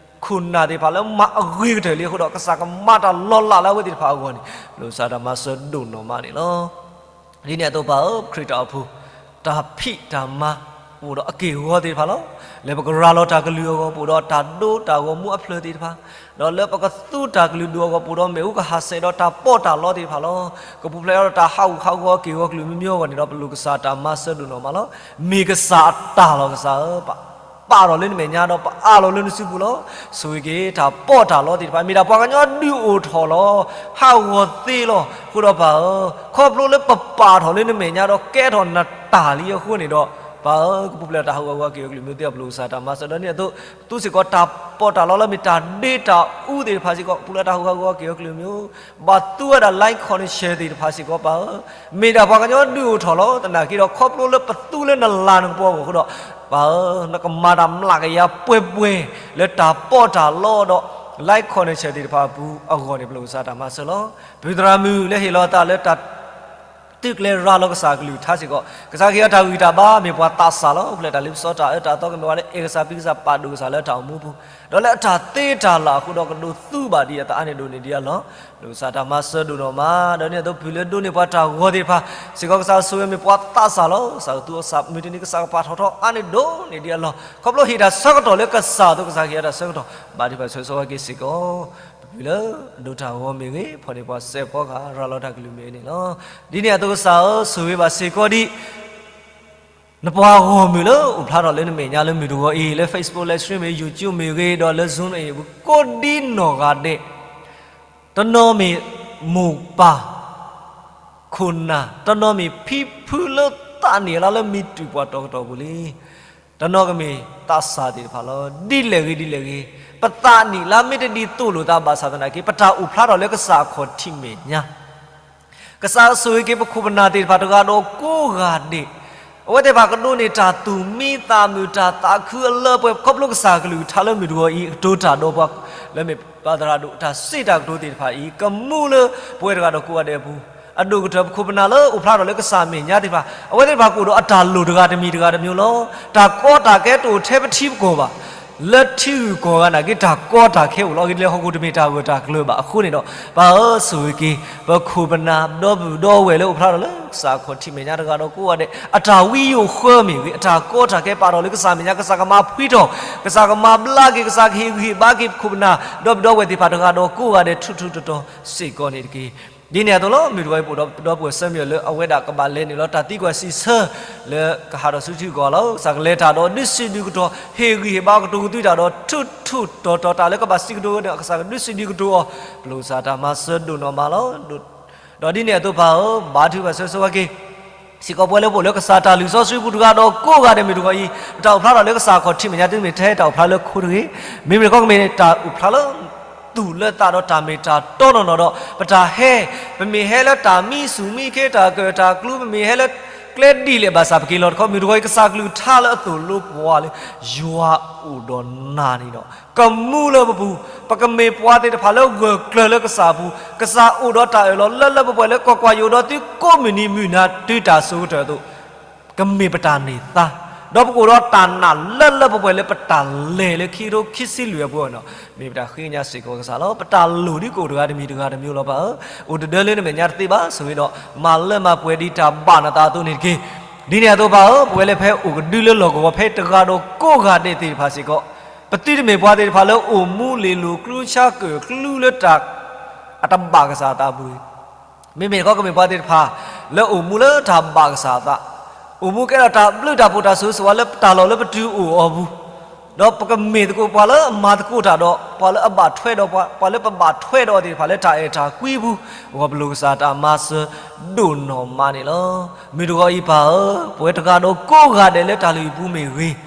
ခိၣ်နၢ်သ့ၣ်တဖၣ်လၢမၤအဂ့ၤကတၢၢ်လံအဃိဒီး ကစၢ်ကမၤတၢ်လီၤလးလၢအဝဲသ့ၣ်တဖၣ်အဂီၢ်န့ၣ် ပျိၢ်ကစၢ်တၢ်မၤစၢၤဒိၣ်နီၢ်မးန့ၣ်လီၤ. ဒ်န့ၣ်အသိးပၢ်ဧၢ ပခရံာ်တၢ်အိၣ်ဖှိၣ် တၢ်ဖံးတၢ်မၤ ပအိၣ်ဒီးအက့ၢ်အဂီၤသ့ၣ်တဖၣ်လီၤ. လၢပကရၤလီၤတၢ်ကလုၢ်အဂီၢ် ပအိၣ်ဒီးတၢ်ဒိတၢ်ဂီၤမူအဖျၢၣ်သ့ၣ်တဖၣ်, ဒီးလၢပကသူတၢ်ကလုၢ်ဒိၣ်အဂီၢ် ပအိၣ်ဒီးမ့ၣ်အူကဟးဆှဲးဒီးတၢ်ပီးတၢ်လီသ့ၣ်တဖၣ်လီၤ. ကပူၤဖျဲးဒီးတၢ်ဟးဂူာ်ဟးဂီၤအက့ၢ်အဂီၤကလုာ်မံၤမံၤအဂီၢ်န့ၣ်ဒီး ပျိၢ်ကစၢ်တၢ်မၤစၢၤဒိၣ်နီၢ်မးလီၤ. မ့ၢ်ကစၢ်အတၢ်လီၤကစၢ်ဧၢ, ပ ပာ်ထီၣ်လၢနမဲာ်ညါဒီးပအးလီၤလၢနစုပူၤလီၤ. ဆိၣ်ဂ့ၤက့ၤတၢ်ပီးတၢ်လီသ့ၣ်တဖၣ် မ့ၢ်ဒၣ်ပှၤကညီဒုးအိၣ်ထီၣ်လီၤ. ဟးဂီၤသ့လီၤ. အဃိဒီးပၢ်ဧၢ, ခီဖျိလၢပပာ်ထီၣ်လၢနမဲာ်ညါဒီးကဲထီၣ်နတၢ်လံအဃိန့ၣ်ဒီး ပၢ်ဧၢ, ကပူၤဖျဲးတၢ်ဟးဂူာ်ဟးဂီၤအက့ၢ်အဂီၤကလုာ်မံၤသ့ၣ်တဖၣ် ပျိၢ်ကစၢ်တၢ်မၤစၢၤဒီးန့ၣ်အသိး ပသူစ့ၢ်ကီးတၢ်ပီးတၢ်လီလၢမ့ၢ်တၢ်ဒ့တၢ်အူသ့ၣ်တဖၣ်စ့ၢ်ကီး ကပူၤဖျဲးတၢ်ဟးဂူာ်ဟးဂီၤအက့ၢ်အဂီၤကလုာ်မံၤ ဘၣ်သူဝဲဒၣ် line connection သ့ၣ်တဖၣ်စ့ၢ်ကီးပၢ်ဧၢ, မ့ၢ်ဒၣ်ပှၤကညီဒုးအိၣ်ထီၣ်လီၤ. သနာ်က့ဒီး ခီဖျိလၢပသူလၢနလၤနကပီၤအဂီၢ်အဃိဒီး ပၢ်ဧၢ, နကမၤတၢ်မျးကယၤပှဲၤပှဲၤ လၢတၢ်ပီးတၢ်လီဒီး line connection သ့ၣ်တဖၣ်အပူၤအဂီၢ်န့ၣ် ပျိၢ်ကစၢ်တၢ်မၤစၢၤလီၤ. ပသရၣ်မုၣ်လၢဟ့ၣ်လီၤသးလၢတၢ် သုးကျဲၤရၤလီၤကစၢ်ကလုၢ်ကထါစ့ၢ်ကီး, ကစၢ်ကဟ့ၣ်အီၤတၢ်ဂံၢ်တၢ်ဘါ မ့ၢ်ပှၤသးစၢ်လီၤ. အိၣ်ဖျဲၣ်တၢ်လ့ပစီတၢ်အၢတၢ်သီ ကမ့ၢ်ပှၤလၢအဲၣ်ကစၢ်ဖံးကစၢ်ပာ်ဒိၣ်ကစၢ်လၢတၢ်အိၣ်မူပူၤ, ဒီးလၢအတၢ်သ့တၢ်လၢ်အဃိဒီးကဒိးသူဘၣ်ဒံးအသးအါန့ၢ်ဒိၣ်န့ၢ်ဒံးအလီၢ်, ပျိၢ်ကစၢ်တၢ်မၤစၢၤဒိၣ်နီၢ်မး, ဒီးန့ၣ်အသိးပှၤလၢဒိးန့ၢ်ပှၤတၢ်ဂီၤသ့ၣ်တဖၣ်စ့ၢ်ကီး ကစၢ်ဆိၣ်ဂ့ၤမ့ၢ်ပှၤသးစၢ်လီၤ. ကစၢ်ကသူအီၣ်စၢ် မုၢ်တနံၤကစၢ်ကပာ်ထီၣ်ထီအါန့ၢ်ဒိၣ်န့ၢ်ဒံးအလီၢ်, ခီဖျိဟ့ၣ်တၢ်ဆၢကတီၢ်လၢကစၢ်အသိး ကစၢ်ကဟ့ၣ်တၢ်ဆၢကတီၢ် ဘါထုကဖၣ်ဆိၣ်ဂ့ၤဆိၣ်ဝါက့ၤစ့ၢ်ကီး ပဖုလၢအဒိးတၢ်ဂီၤမ့ၢ်ဂ့ၤ, ဖီၣ်န့ၢ်ပှၤစဲးဖီကဟၣ် ရၤလီၤတၢ်ကလုၢ်မ့ၢ်ဂ့ၤန့ၣ်လီၤ. ဒ်န့ၣ်အသိးကစၢ်ဧၢ, ဆိၣ်ဂ့ၤဘၣ်စ့ၢ်ကီးဒံး နပှၤဂီၢ်မုၢ်လၢအိၣ်ဖျါထီၣ်လၢနမဲာ်ညါလၢမုၢ်တဂီၤအံၤ လၢ Facebook live stream မ့ၢ်ဂ့ၤ YouTube မ့ၢ်ဂ့ၤ ဒီးလၢ Zoom အံၤ ပကိးဒံနီၢ်ဂၤဒဲး, တနီၤမ့ၢ်မိၢ်ပၢ် ခိၣ်နၢ်, တနီၤမ့ၢ်ဖံဖုလၢသးနံၣ်အလါလၢမံတူာ်ပှၤတီၤကတီၢ်ပူၤလံ. တနီၤကမ့ၢ်သးစၢ်သ့ၣ်တဖၣ်လီၤ. ဒ်လဲၣ်ဂ့ၤဒ်လဲၣ်ဂ့ၤ, ပသးနံၣ်လါမ့ၢ်တဒ်သိးလိာ်သးဘၣ်ဆၣ်သနာ်က့ ပတၢ်အိၣ်ဖျါထီၣ်လၢကစၢ်အခီၣ်ထံးမဲာ်ညါ ကစၢ်ဆိၣ်ဂ့ၤက့ၤပခိၣ်ပနၢ်သ့ၣ်တဖၣ်တဂၤဒီးကိးဂၤဒဲး, အဝဲသ့ၣ်တဖၣ်ကဒိးန့ၢ်တၢ်သူၣ်မံသးမုာ် တၢ်သးခုအလၢပှဲၤ ခီဖျိကစၢ်ကလုၢ်ကထါလၢမုၢ်တဂီၤအံၤ အကတိၤတၢ်ဒီးပှၤ လၢမ့ၢ်ပၢ်သရၣ်ဒိၣ်အတၢ်စံးတၢ်ကတိၤသ့ၣ်တဖၣ်အံၤ ကမူလၢပဝဲတဂၤဒီးကိးဂၤဒဲးအပူၤ, အဒိၣ်ကတၢၢ်ပခိၣ်ပနၢ်လၢအိၣ်ဖျါထီၣ်လၢကစၢ်မဲာ်ညါသ့ၣ်တဖၣ် အဝဲသ့ၣ်တဖၣ်ကအိၣ်ဒီးအတၢ်လိၣ်တဂၤတမံၤတဂၤတမံၤလီၤ. တၢ်ကီတၢ်ခဲတအိၣ်ထဲပထံပကီၢ်ဘၣ် လၢထံဂုၤကီၢ်ဂၤနာ်က့ တၢ်ကီတၢ်ခဲအိၣ်လီၤ. အဂ့ၢ်ဒ်လဲၣ် ဟီၣ်ခိၣ်တမ့ၢ်တၢ်ဂၢၢ်တၢ်ကျၢၤဘၣ်အဃိန့ၣ်ဒီး ပၢ်ဧၢ ဆိၣ်ဂ့ၤက့ၤ ပခိၣ်ပနၢ်ဒီပုၢ်ဒီဝဲၢ်လၢအိၣ်ဖျါထီၣ်လၢကစၢ်အခီၣ်ထံးမဲာ်ညါတဂၤဒီးကိးဂၤဒဲး အတၢ်ဝံယိာ်ဃၢမ့ၢ်ဂ့ၤ, အတၢ်ကီတၢ်ခဲပာ်ထီၣ်လၢကစၢ်မဲာ်ညါ ကစၢ်ကမၤဖှံထီၣ်, ကစၢ်ကမၤဘျါက့ၤ, ကစၢ်ကဟ့ၣ်ဂံၢ်ဟ့ၣ်ဘါက့ၤ ပခိၣ်ပနၢ်ဒီပုၢ်ဒီဝဲၢ်သ့ၣ်တဖၣ်တဂၤဒီးကိးဂၤဒဲး ထူးထူးတီၤတီၤစ့ၢ်ကီးန့ၣ်တက့ၢ်. ဒ်န့ၣ်အသိးလီၤ. မုၢ်တဂီၤအံၤ ပအိၣ်ဒီးပဒီပုၢ်ဝဲၢ်ဆၢမုၢ်လၢ်လၢအဝဲဒၣ်ကဘၣ်လဲၤနုာ်လီၤ တၢ်သံကွၢ်စံးဆၢ လၢကဟးထီၣ်ဆူထံဂုၤကီၢ်ဂၤလီၤ. ကစၢ်ကလဲၤတၢ်ဒီးဒုးဆံးဒုးကတီၢ် ဟ့ၣ်ဂံၢ်ဟ့ၣ်ဘါ ကတိၤကသွံတၢ်ဒီး ထူးထူးတီၤတီၤ တၢ်လၢကဘၣ်စံးကတိၤန့ၣ် ကစၢ်ကဒုးဆံးဒုးကတိၤအီၤ ပျိၢ်ကစၢ်တၢ်မၤစၢၤဒိၣ်နီၢ်မးလီၤ. ဒီးဒ်န့ၣ်အသိးပၢ်ဧၢ ဘါထုကဖၣ်ဆိၣ်ဂ့ၤဆိၣ်ဝါက့ၤ စ့ၢ်ကီးပဝဲလၢပအိၣ်လၢကစၢ်တၢ်လုၢ်စီဆှံပူၤတဂၤဒီးကိးဂၤဒဲး မုၢ်တဂီၤအံၤ ပတၢ်အိၣ်ဖျါထီၣ်လၢကစၢ်အခီၣ်ထံးမဲာ်ညါ တုၤမ့ၢ်ထဲတၢ်အိၣ်ဖျါလၢခိတဂ့ၤ, မ့မ့ၢ်တခီကမ့ၢ်တၢ်အိၣ်ဖျါလၢ သူၣ်လၢသးဒီးတၢ်မ့ၢ်တၢ်တီနီၢ်နီၢ်ဒီး ပတၢ်ဟဲ, ပမ့ၢ်ဟဲလၢတၢ်မံဆူၣ်မံခ့ တၢ်ကၢၣ်တၢ်ကျူ ပမ့ၢ်ဟဲလၢကျဲဒ်လဲၣ်ဘၣ်ဆၣ် ပက့ၤလီၤတခီ မုၢ်တဂီၤအံၤ ကစၢ်ကလုၢ်ကထါလၢအသိၣ်လိပှၤလၢ ယွၤအိၣ်ဒီးနၤန့ၣ်ဒီး ကမူလၢပပူၤ, ပကမ့ၢ်ပှၤသ့ၣ်တဖၣ်လၢဂၢၢ်ကျၢၤလၢကစၢ်အပူၤ, ကစၢ်အိၣ်ဒီးတၢ်အၢၣ်လီၤလၢလၢပှဲၤပှဲၤလၢ ကွၢ်ကွၢ် ယအိၣ်ဒီးသုကိးမုၢ်နံၤမုၢ်နၤတုၤတၢ်စိၤကတၢၢ်အသိး ကမ့ၢ်ပတၢ်န့ၢ်သါ, ဒီးပကအိၣ်ဒီးတၢ်နာ်လၢလၢပှဲၤပှဲၤလၢပတၢ်လဲၤလၢခံကထိခံဆံလွံၢ်အပူၤန့ၣ် မ့ၢ်ပတၢ်ဃ့ကညးစ့ၢ်ကီးကစၢ်လီၤ. ပတၢ်လိၣ်ဒ်ကအိၣ်တဂၤတမံၤတဂၤတမံၤလီၤပၢ်ဧၢ, အိၣ်တဒၢလၢနမဲာ်ညါတသ့ဘၣ် ဆိၣ်ဂ့ၤဒီး မၤလၢမၤပှဲၤဒ်တၢ်ဘၣ်နသးအသိးန့ၣ်တက့ၢ်. ဒ်န့ၣ်အသိးပၢ်ဧၢ, ပဝဲလၢဖဲအိၣ်ကဒုလၢလီၢ်ကဝီၤဖဲတဂၤဒီးကိးဂၤဒဲးသ့ၣ်တဖၣ်စ့ၢ်ကီး, ပသုတမ့ၢ်ပှၤသ့ၣ်တဖၣ်လၢအိၣ်မူလ့ၤလိၤကျူဆါကၢၣ်ကျူလၢတၢ် အတဘၣ်ကစၢ်အသးအပူၤတဂ့ၤ. မ့မ့ၢ်တခီကမ့ၢ်ပှၤသ့ၣ်တဖၣ် လၢအိၣ်မူလၢတၢ်ဘၣ်ကစၢ်အသး, အိၣ်မူကဲထီၣ်တၢ်ဘျုးတၢ်ဖှိၣ်တၢ်ဆိၣ်ဂ့ၤဆိၣ်ဝါလၢပတၢ်လီၢ်လၢပတုၤအိၣ်အီၤပူၤ, ဒီးပကမ့ၢ်သကိးပှၤလၢအမၤသကိးတၢ်ဒီး ပှၤလၢအဘၣ်ထွဲဒီးပှၤ, ပှၤလၢပဘၣ်ထွဲဒီးအီၤသ့ၣ်တဖၣ်လၢတၢ်အဲၣ်တၢ်ကွံပူၤ, အဂီၢ်ပလိၣ်ကစၢ်တၢ်မၤစၢၤဒိၣ်နီၢ်မးန့ၣ်လီၤ. မုၢ်တဂီၤအံၤပၢ်ဧၢ, ပဝဲတဂၤဒီးကိးဂၤဒဲးလၢတၢ်လုၢ်ဟံၣ်ပူၤမ့ၢ်ဂ့ၤ,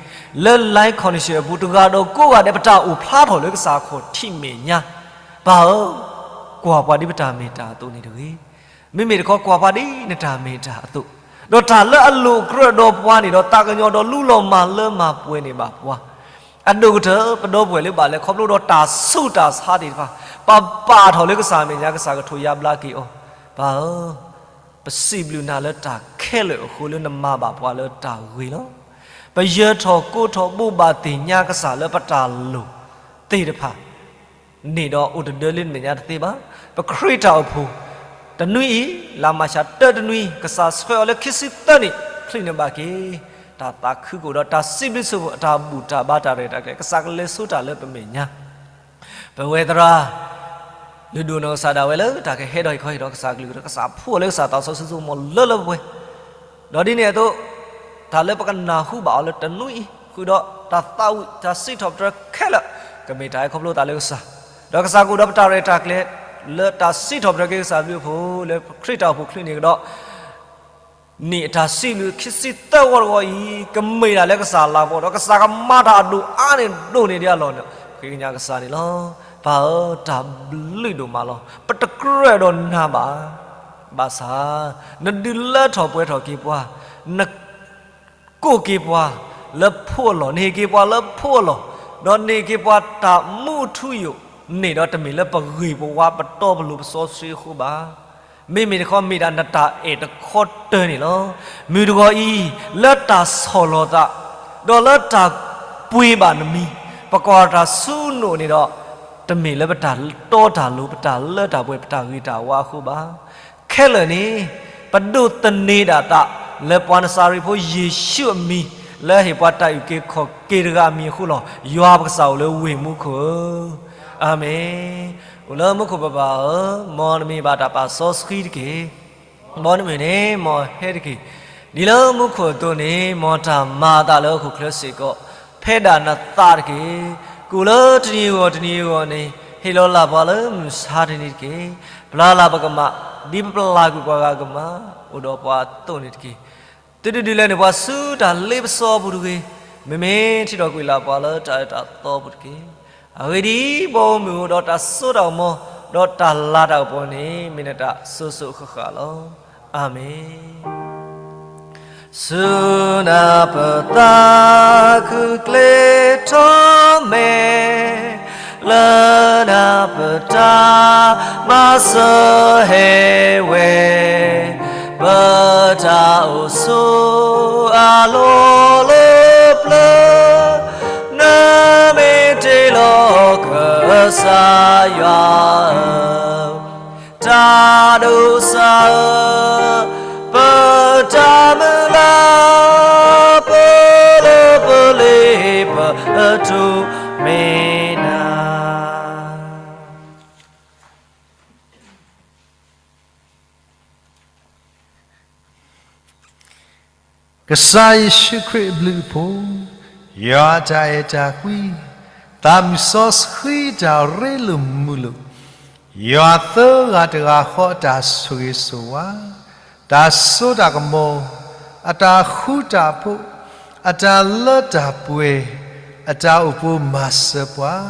လၢ life condition အပူၤ တဂၤဒီးကိးဂၤဒဲး ပတၢ်အိၣ်ဖျါထီၣ်လၢကစၢ်ခီၣ်ထံးမဲာ်ညါ, ပၢ်ဧၢ, ကွၢ်ပှၤဒ်ပတၢ်မ့ၢ်တၢ်အသိးန့ၣ်တဂ့ၤ. မ့မ့ၢ်တခီကွၢ်ပှၤဒ်နတၢ်မ့ၢ်တၢ်အသိး, ဒီးတၢ်လၢအလိၣ်အကြၢးဒီးပှၤန့ၣ်ဒီး သးကညီၤဒီးလူလီၤမၢ်လၢမၤပှဲၤန့ၢ်ဘၣ်ပှၤ, အဒိၣ်ကတၢၢ် ပဒီပုၢ်ဝဲၢ်လၢဘၣ်လဲၤခီဖျိဒီးတၢ်ဆူးတၢ်ဆါသ့ၣ်တဖၣ်, ပဘၣ်ထီၣ်လၢကစၢ်မဲာ်ညါ ကစၢ်ကထိးယါဘျါက့ၤအီၤ, ပၢ်ဧၢ, ပစံးဘျုးနၤလၢတၢ်ခဲလၢာ်အဃိလၢနမၤဘၣ်ပှၤလၢတၢ်ဂ့ၤလီၤ. ပယၢၤထီၣ်ကိးထီၣ်ဘိးဘၣ်သ့ၣ်ညါကစၢ်လၢပတၢ်လိၣ်သ့ၣ်တဖၣ် န့ၣ်ဒီးအိၣ်တဒၢလၢနမဲာ်ညါတသ့ဘၣ်. ပခရံာ်တၢ်အိၣ်ဖှိၣ် တနွံအံၤ လါမၢ်ၡး တၢတနွံ ကစၢ်ဆှၢအီၤလၢခံဆံသၢနံၣ် ချုးန့ၢ်ဘၣ်က့ၤ တၢ်သးခုကအိၣ်ဒီးတၢ်စံးဘျုးစံးဖှိၣ် အတၢ်ဘူၣ်တၢ်ဘါတၢ်ရဲၣ်တၢ်ကျဲၤ ကစၢ်ကလဲၤဆိတၢ်လၢပမဲာ်ညါ ပဝဲသရၣ် လုၢ်ဒိၣ်နီၢ်ကစၢ်ဒၣ်ဝဲလၢတၢ်ကဟဲဒီးဟ့ၣ်ခီဟ့ၣ်ဒီးကစၢ်ကလုၢ်ကထါ ကစၢ်ဖှူအီၤလၢကစၢ်သးစီဆှံစိကမီၤလၢလၢပှဲၤပှဲၤ ဒီးဒ်န့ၣ်အသိး တၢ်လၢပကနၢ်ဟူဘၣ်အီၤလၢတနွံအံၤ ဃုာ်ဒီးတၢ်သးဝံၣ်တၢ်စံးထီၣ်ပတြၢၤခဲလၢာ် ကမ့ၢ်တၢ်ဟဲခီဖျိသးလၢကစၢ်, ဒီးကစၢ်ကအိၣ်ဒီးပတၢ်ရဲၣ်တၢ်ကျဲၤ လၢတၢ်စံးထီၣ်ပတြၢၤက့ၤကစၢ်ဘျုးအဖှိၣ် လၢခရံာ်တၢ်အိၣ်ဖှိၣ်ချုးန့ၢ်ကဒီး နံၣ်အတၢ်စံးဘျုးခံဆံသၢဝီတဝီအံၤ ကမ့ၢ်ဒၣ်လၢကစၢ်လၤကပီၤဒီး ကစၢ်ကမၤတၢ်အဒိၣ်အါန့ၢ်ဒိၣ်န့ၢ်ဒံးအလီၢ်န့ၣ် ဃ့ကညးကစၢ်န့ၣ်လီၤ. ပၢ်ဧၢ, တၢ်ဘျုးဒိၣ်မးလီၤ. ပတကြၢးဒီးနၤဘၣ်. ဘၣ်ဆၣ် နဒုးလၢထီၣ်ပှဲၤထီၣ်က့ၤပှၤ, န ကိးက့ၤပှၤလၢဖိအလီၢ်, နဟ့ၣ်က့ၤပှၤလၢဖိအလီၢ်, ဒီးနဟ့ၣ်က့ၤပှၤတၢ်မူအထူအယိာ်န့ၣ်ဒီး တမ့ၢ်လၢပဂ့ၤပဝါပတီပလိၤပစီဆှံအဃိဘၣ်. မ့မ့ၢ်တခီမ့ၢ်ဒၣ်နတၢ်အဲၣ်တခီတၢၢ်န့ၣ်လီၤ. မုၢ်တဂီၤအံၤ လၢတၢ်ဆီၣ်လီၤသး ဒီးလၢတၢ်ပှ့ၤဘၣ်နမံၤ ပကွၢ်တၢ်ဆူနအိၣ်န့ၣ်ဒီး တမ့ၢ်လၢပတၢ်တီတၢ်လိၤ ပတၢ်လၢတၢ်ပှဲၤ ပတၢ်ဂ့ၤတၢ်ဝါအဃိဘၣ်. ခဲလၢာ်န့ၣ် ပဒိးသန့ၤဒၣ်သး လၢပှၤနစၤရ့းဖိယ့ၣ်ၡူးအမံၤ လၢဟ့ၣ်ပှၤတၢ်အုၣ်က့ၤခီၣ်က့ၤတဂၤအမံၤအဃိလီၤ. ယွၤပကစၢ်အိၣ်လၢဝ့ၢ်မူခိၣ်ဧၢ, အၤမ့ၣ်. အိၣ်လၢမူခိၣ်ပပၢ်ဧၢ, မ်နမံၤဘၣ်တၢ်ပာ်စီဆှံတက့ၢ်. မ်နမုၢ်န့ၣ် မ်ဟဲတက့ၢ်. ဒ်လၢမူခိၣ်အသိးန့ၣ် မ်တၢ်မၤအသးလၢဟီၣ်ခိၣ်ချၢစ့ၢ်ကီး ဖဲဒၣ်နသးတက့ၢ်. ကအိၣ်လၢတနံၤအဂီၢ်တနံၤအဂီၢ်န့ၣ် ဟ့ၣ်လီၤလၢ်ပှၤလၢမုၢ်ဆါတနံၤတက့ၢ်. ပျၢ်လၢ်ပကမၣ် ဒ်ပပျၢ်ကွံာ်ပှၤဂၤကမၣ် အိၣ်ဒီးပှၤအသိးန့ၣ်တက့ၢ်. သုတဒုးလဲန့ၢ်ပှၤဆူတၢ်လ့ပစီအပူၤတဂ့ၤ. မ့မ့ၢ်ထံၣ်ထီၣ်ကွံာ်လၢ်ပှၤလၢတၢ်အၢတၢ်သီအပူၤတက့ၢ်. အဂ့ၢ်ဒ်အံၤ, ပအိၣ်မုာ်အိၣ်ဒီးတၢ်စိတၢ်ကမီၤ ဒီးတၢ်လၤတၢ်ကပီၤန့ၣ် မ့ၢ်နတၢ်စိၤစိၤဃၣ်ဃၣ်လီၤ. အၤမ့ၣ်. ဆူနၢ်ပသးခုကျ့ထီၣ်မဲာ်, လၢနၢ်ပတၢ်မၤစၢၤဟဲဝဲ, ပတၢ်အိၣ်ဆူၣ်အလီၢ်လၢပျၢၤ, နမ့ၢ်တ့လီၤကစၢ်ယွၤဧၢ တၢ်ဒိးစၢ်ဧၢ, ပတၢ်မုၢ်လၢ် ပလၢပလ့ပတိၢ်မ့ၢ်နၤ ကစၢ်ယ့ၣ်ၡူးခရံာ်အဘျုးအဖှိၣ်, ယွၤအတၢ်အဲၣ်တၢ်ကွံ, သးမုၢ်စီဆှံတၢ်ရ့လိာ်မုာ်လိာ်, ယွၤသၢဂၤတဂၤဃီအတၢ်ဆိၣ်ဂ့ၤဆိၣ်ဝါ, တၢ်စိတၢ်ကမီၤ, အတၢ်ဃူတၢ်ဖိး, အတၢ်လၢတၢ်ပှဲၤ, အတၢ်အိၣ်ပိၤမၤစၢၤပှၤ,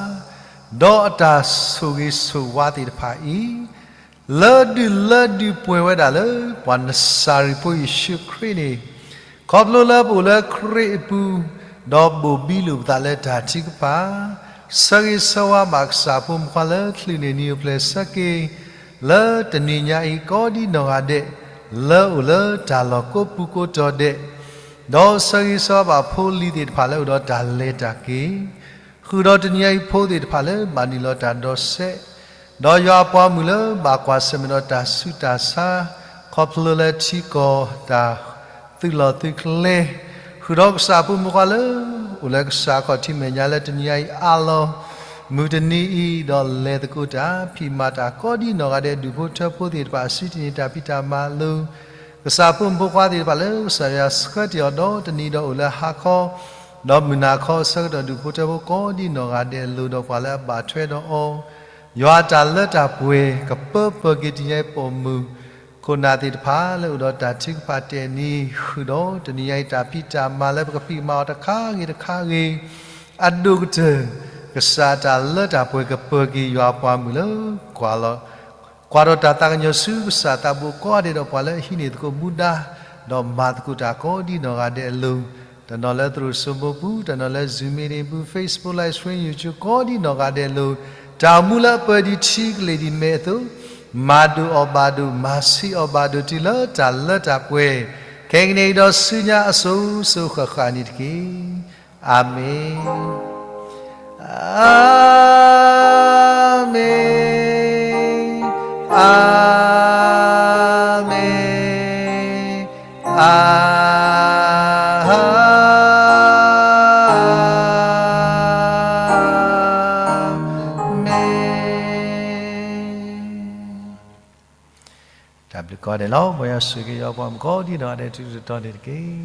ဒီးအတၢ်ဆိၣ်ဂ့ၤဆိၣ်ဝါသ့ၣ်တဖၣ်အံၤ လၢဒုးလၢဒုးပှဲၤဝဲဒၣ်လၢ ပှၤနစၤရ့းဖိယ့ၣ်ၡူးခရံာ်န့ၣ်, ခီဖျိလၢပအိၣ်လၢခရံာ်အပူၤ, ဒီးဘိၣ်ဘံလိာ်ပသးလၢတၢ်ထုကဖၣ်, ဆၢဂ့ၤဆၢဝါဘၣ်ကစၢ်ဖိမုၣ်ဖိခွါလၢချုးန့ၢ်နံၤအိၣ်ဖျဲၣ်ဆၢက့ၤ, လၢတနံၤညါအံၤကိးဒ်နီၢ်ဂၤဒဲး, လၢအိၣ်လၢတၢ်လီၢ်ကိးပူၤကိးတီၤဒဲး, ဒီးဆၢဂ့ၤဆၢဝါဘၣ်ဖိလံၤသ့ၣ်တဖၣ်လၢအိၣ်ဒီးတၢ်လဲၤတၢ်က့ၤ ဃုာ်ဒီးတနံၤအံၤဖိသ့ၣ်တဖၣ်လၢဘၣ်နုာ်လီၤတၢ်ဒီးစဲး, ဒီးယွၤအပှၤမုၣ်လၢဘၣ်ကွၢ်ဆၢၣ်မဲာ်ဒီးတၢ်ဆူးတၢ်ဆါ, ခီဖျိလၢထံကီၢ်တၢ် သုးလီၢ်သုးကျဲ, ဃုာ်ဒီးကစၢ်ဖိမုၣ်ဖိခွါလၢ အိၣ်လၢကစၢ်ခီၣ်ထံးမဲာ်ညါလၢတနံၤညါအံၤအါလီၤ, မုၢ်တနံၤအံၤဒီးလဲၤသကိးတၢ် ဖံးမၤတၢ်ကိးဒ်နီၢ်ဂၤဒဲး ဒူၣ်ဖိထၢဖိသ့ၣ်တဖၣ် စံးတ့ၢ်န့ၢ်တၢ်ဖံးတၢ်မၤအလိၤ, ကစၢ်ဖိမုၣ်ဖိခွါသ့ၣ်တဖၣ်လၢကစၢ်ယွၤဆှၢတ့ၢ်အီၤဒီးတနံၤဒီးအိၣ်လၢဟါခီ ဒီးမုၢ်နၤခီအဆၢကတီၢ် ဒူၣ်ဖိထၢဖိကိးဒ်နီၢ်ဂၤဒဲးအလိၤ ဒီးပှၤလၢအဘၣ်ထွဲဒီးအီၤ, ယွၤအတၢ်လၢတၢ်ပှဲၤ ကပၢပၢၤက့ၤတနံၤညါအံၤပိာ်မုၣ် ခိၣ်နၢ်သ့ၣ်တဖၣ်လၢအိၣ်ဒီးတၢ်ထုကဖၣ်တဲာ်န့ၣ် ဃုာ်ဒီးတနံၤညါအံၤ တၢ်ဖံးတၢ်မၤလၢပကဖံးမၤအီၤတခါဂ့ၤတခါဂ့ၤ အဒိၣ်ကတၢၢ် ကစၢ်တၢ်လၢတၢ်ပှဲၤကပၢၤက့ၤယွၤအပှၤမုၣ်လၢ ကွၢ်ဒီးတၢ်သးကညီၤဆူကစၢ်သးဘိကိးဂၤဒဲးဒီးပှၤလၢအဟံးန့ၢ်သကိးမူဒါ ဒီးမၤသကိးတၢ်ကိးဒ်နီၢ်ဂၤဒဲးအလိၤ, တနီၤလၢသရိာ်စိမိပူၤ, တနီၤလၢ Zoom meeting ပူၤ, Facebook live stream, YouTube ကိးဒ်နီၢ်ဂၤဒဲးအလိၤ, တၢ်အိၣ်မူလၢအပၢၤဒ်ထံကလ့ၢ်ဒ်မဲးအသိး မၤဒိၣ်အီၣ်ဘၣ်ဒိၣ်, မၤဆံးအီၣ်ဘၣ်ဒိၣ် တုၤလၢတၢ်လၢတၢ်ပှဲၤ, ခဲကနံၣ်အံၤဒီးဆူညါအစိၤစိၤဃၣ်ဃၣ်န့ၣ်တက့ၢ်. အၤမ့ၣ်, အၤမ့ၣ်, အၤမ့ၣ်, အၤမ့ၣ်. တၢ်ဘျုးကိးဂၤဒဲးလီၤ. မ်ယွၤဆိၣ်ဂ့ၤက့ၤယွၤပှၤမုၣ်ကိးဒ်နီၢ်ဂၤဒဲး တုၤတတီၤန့ၣ်တက့ၢ်.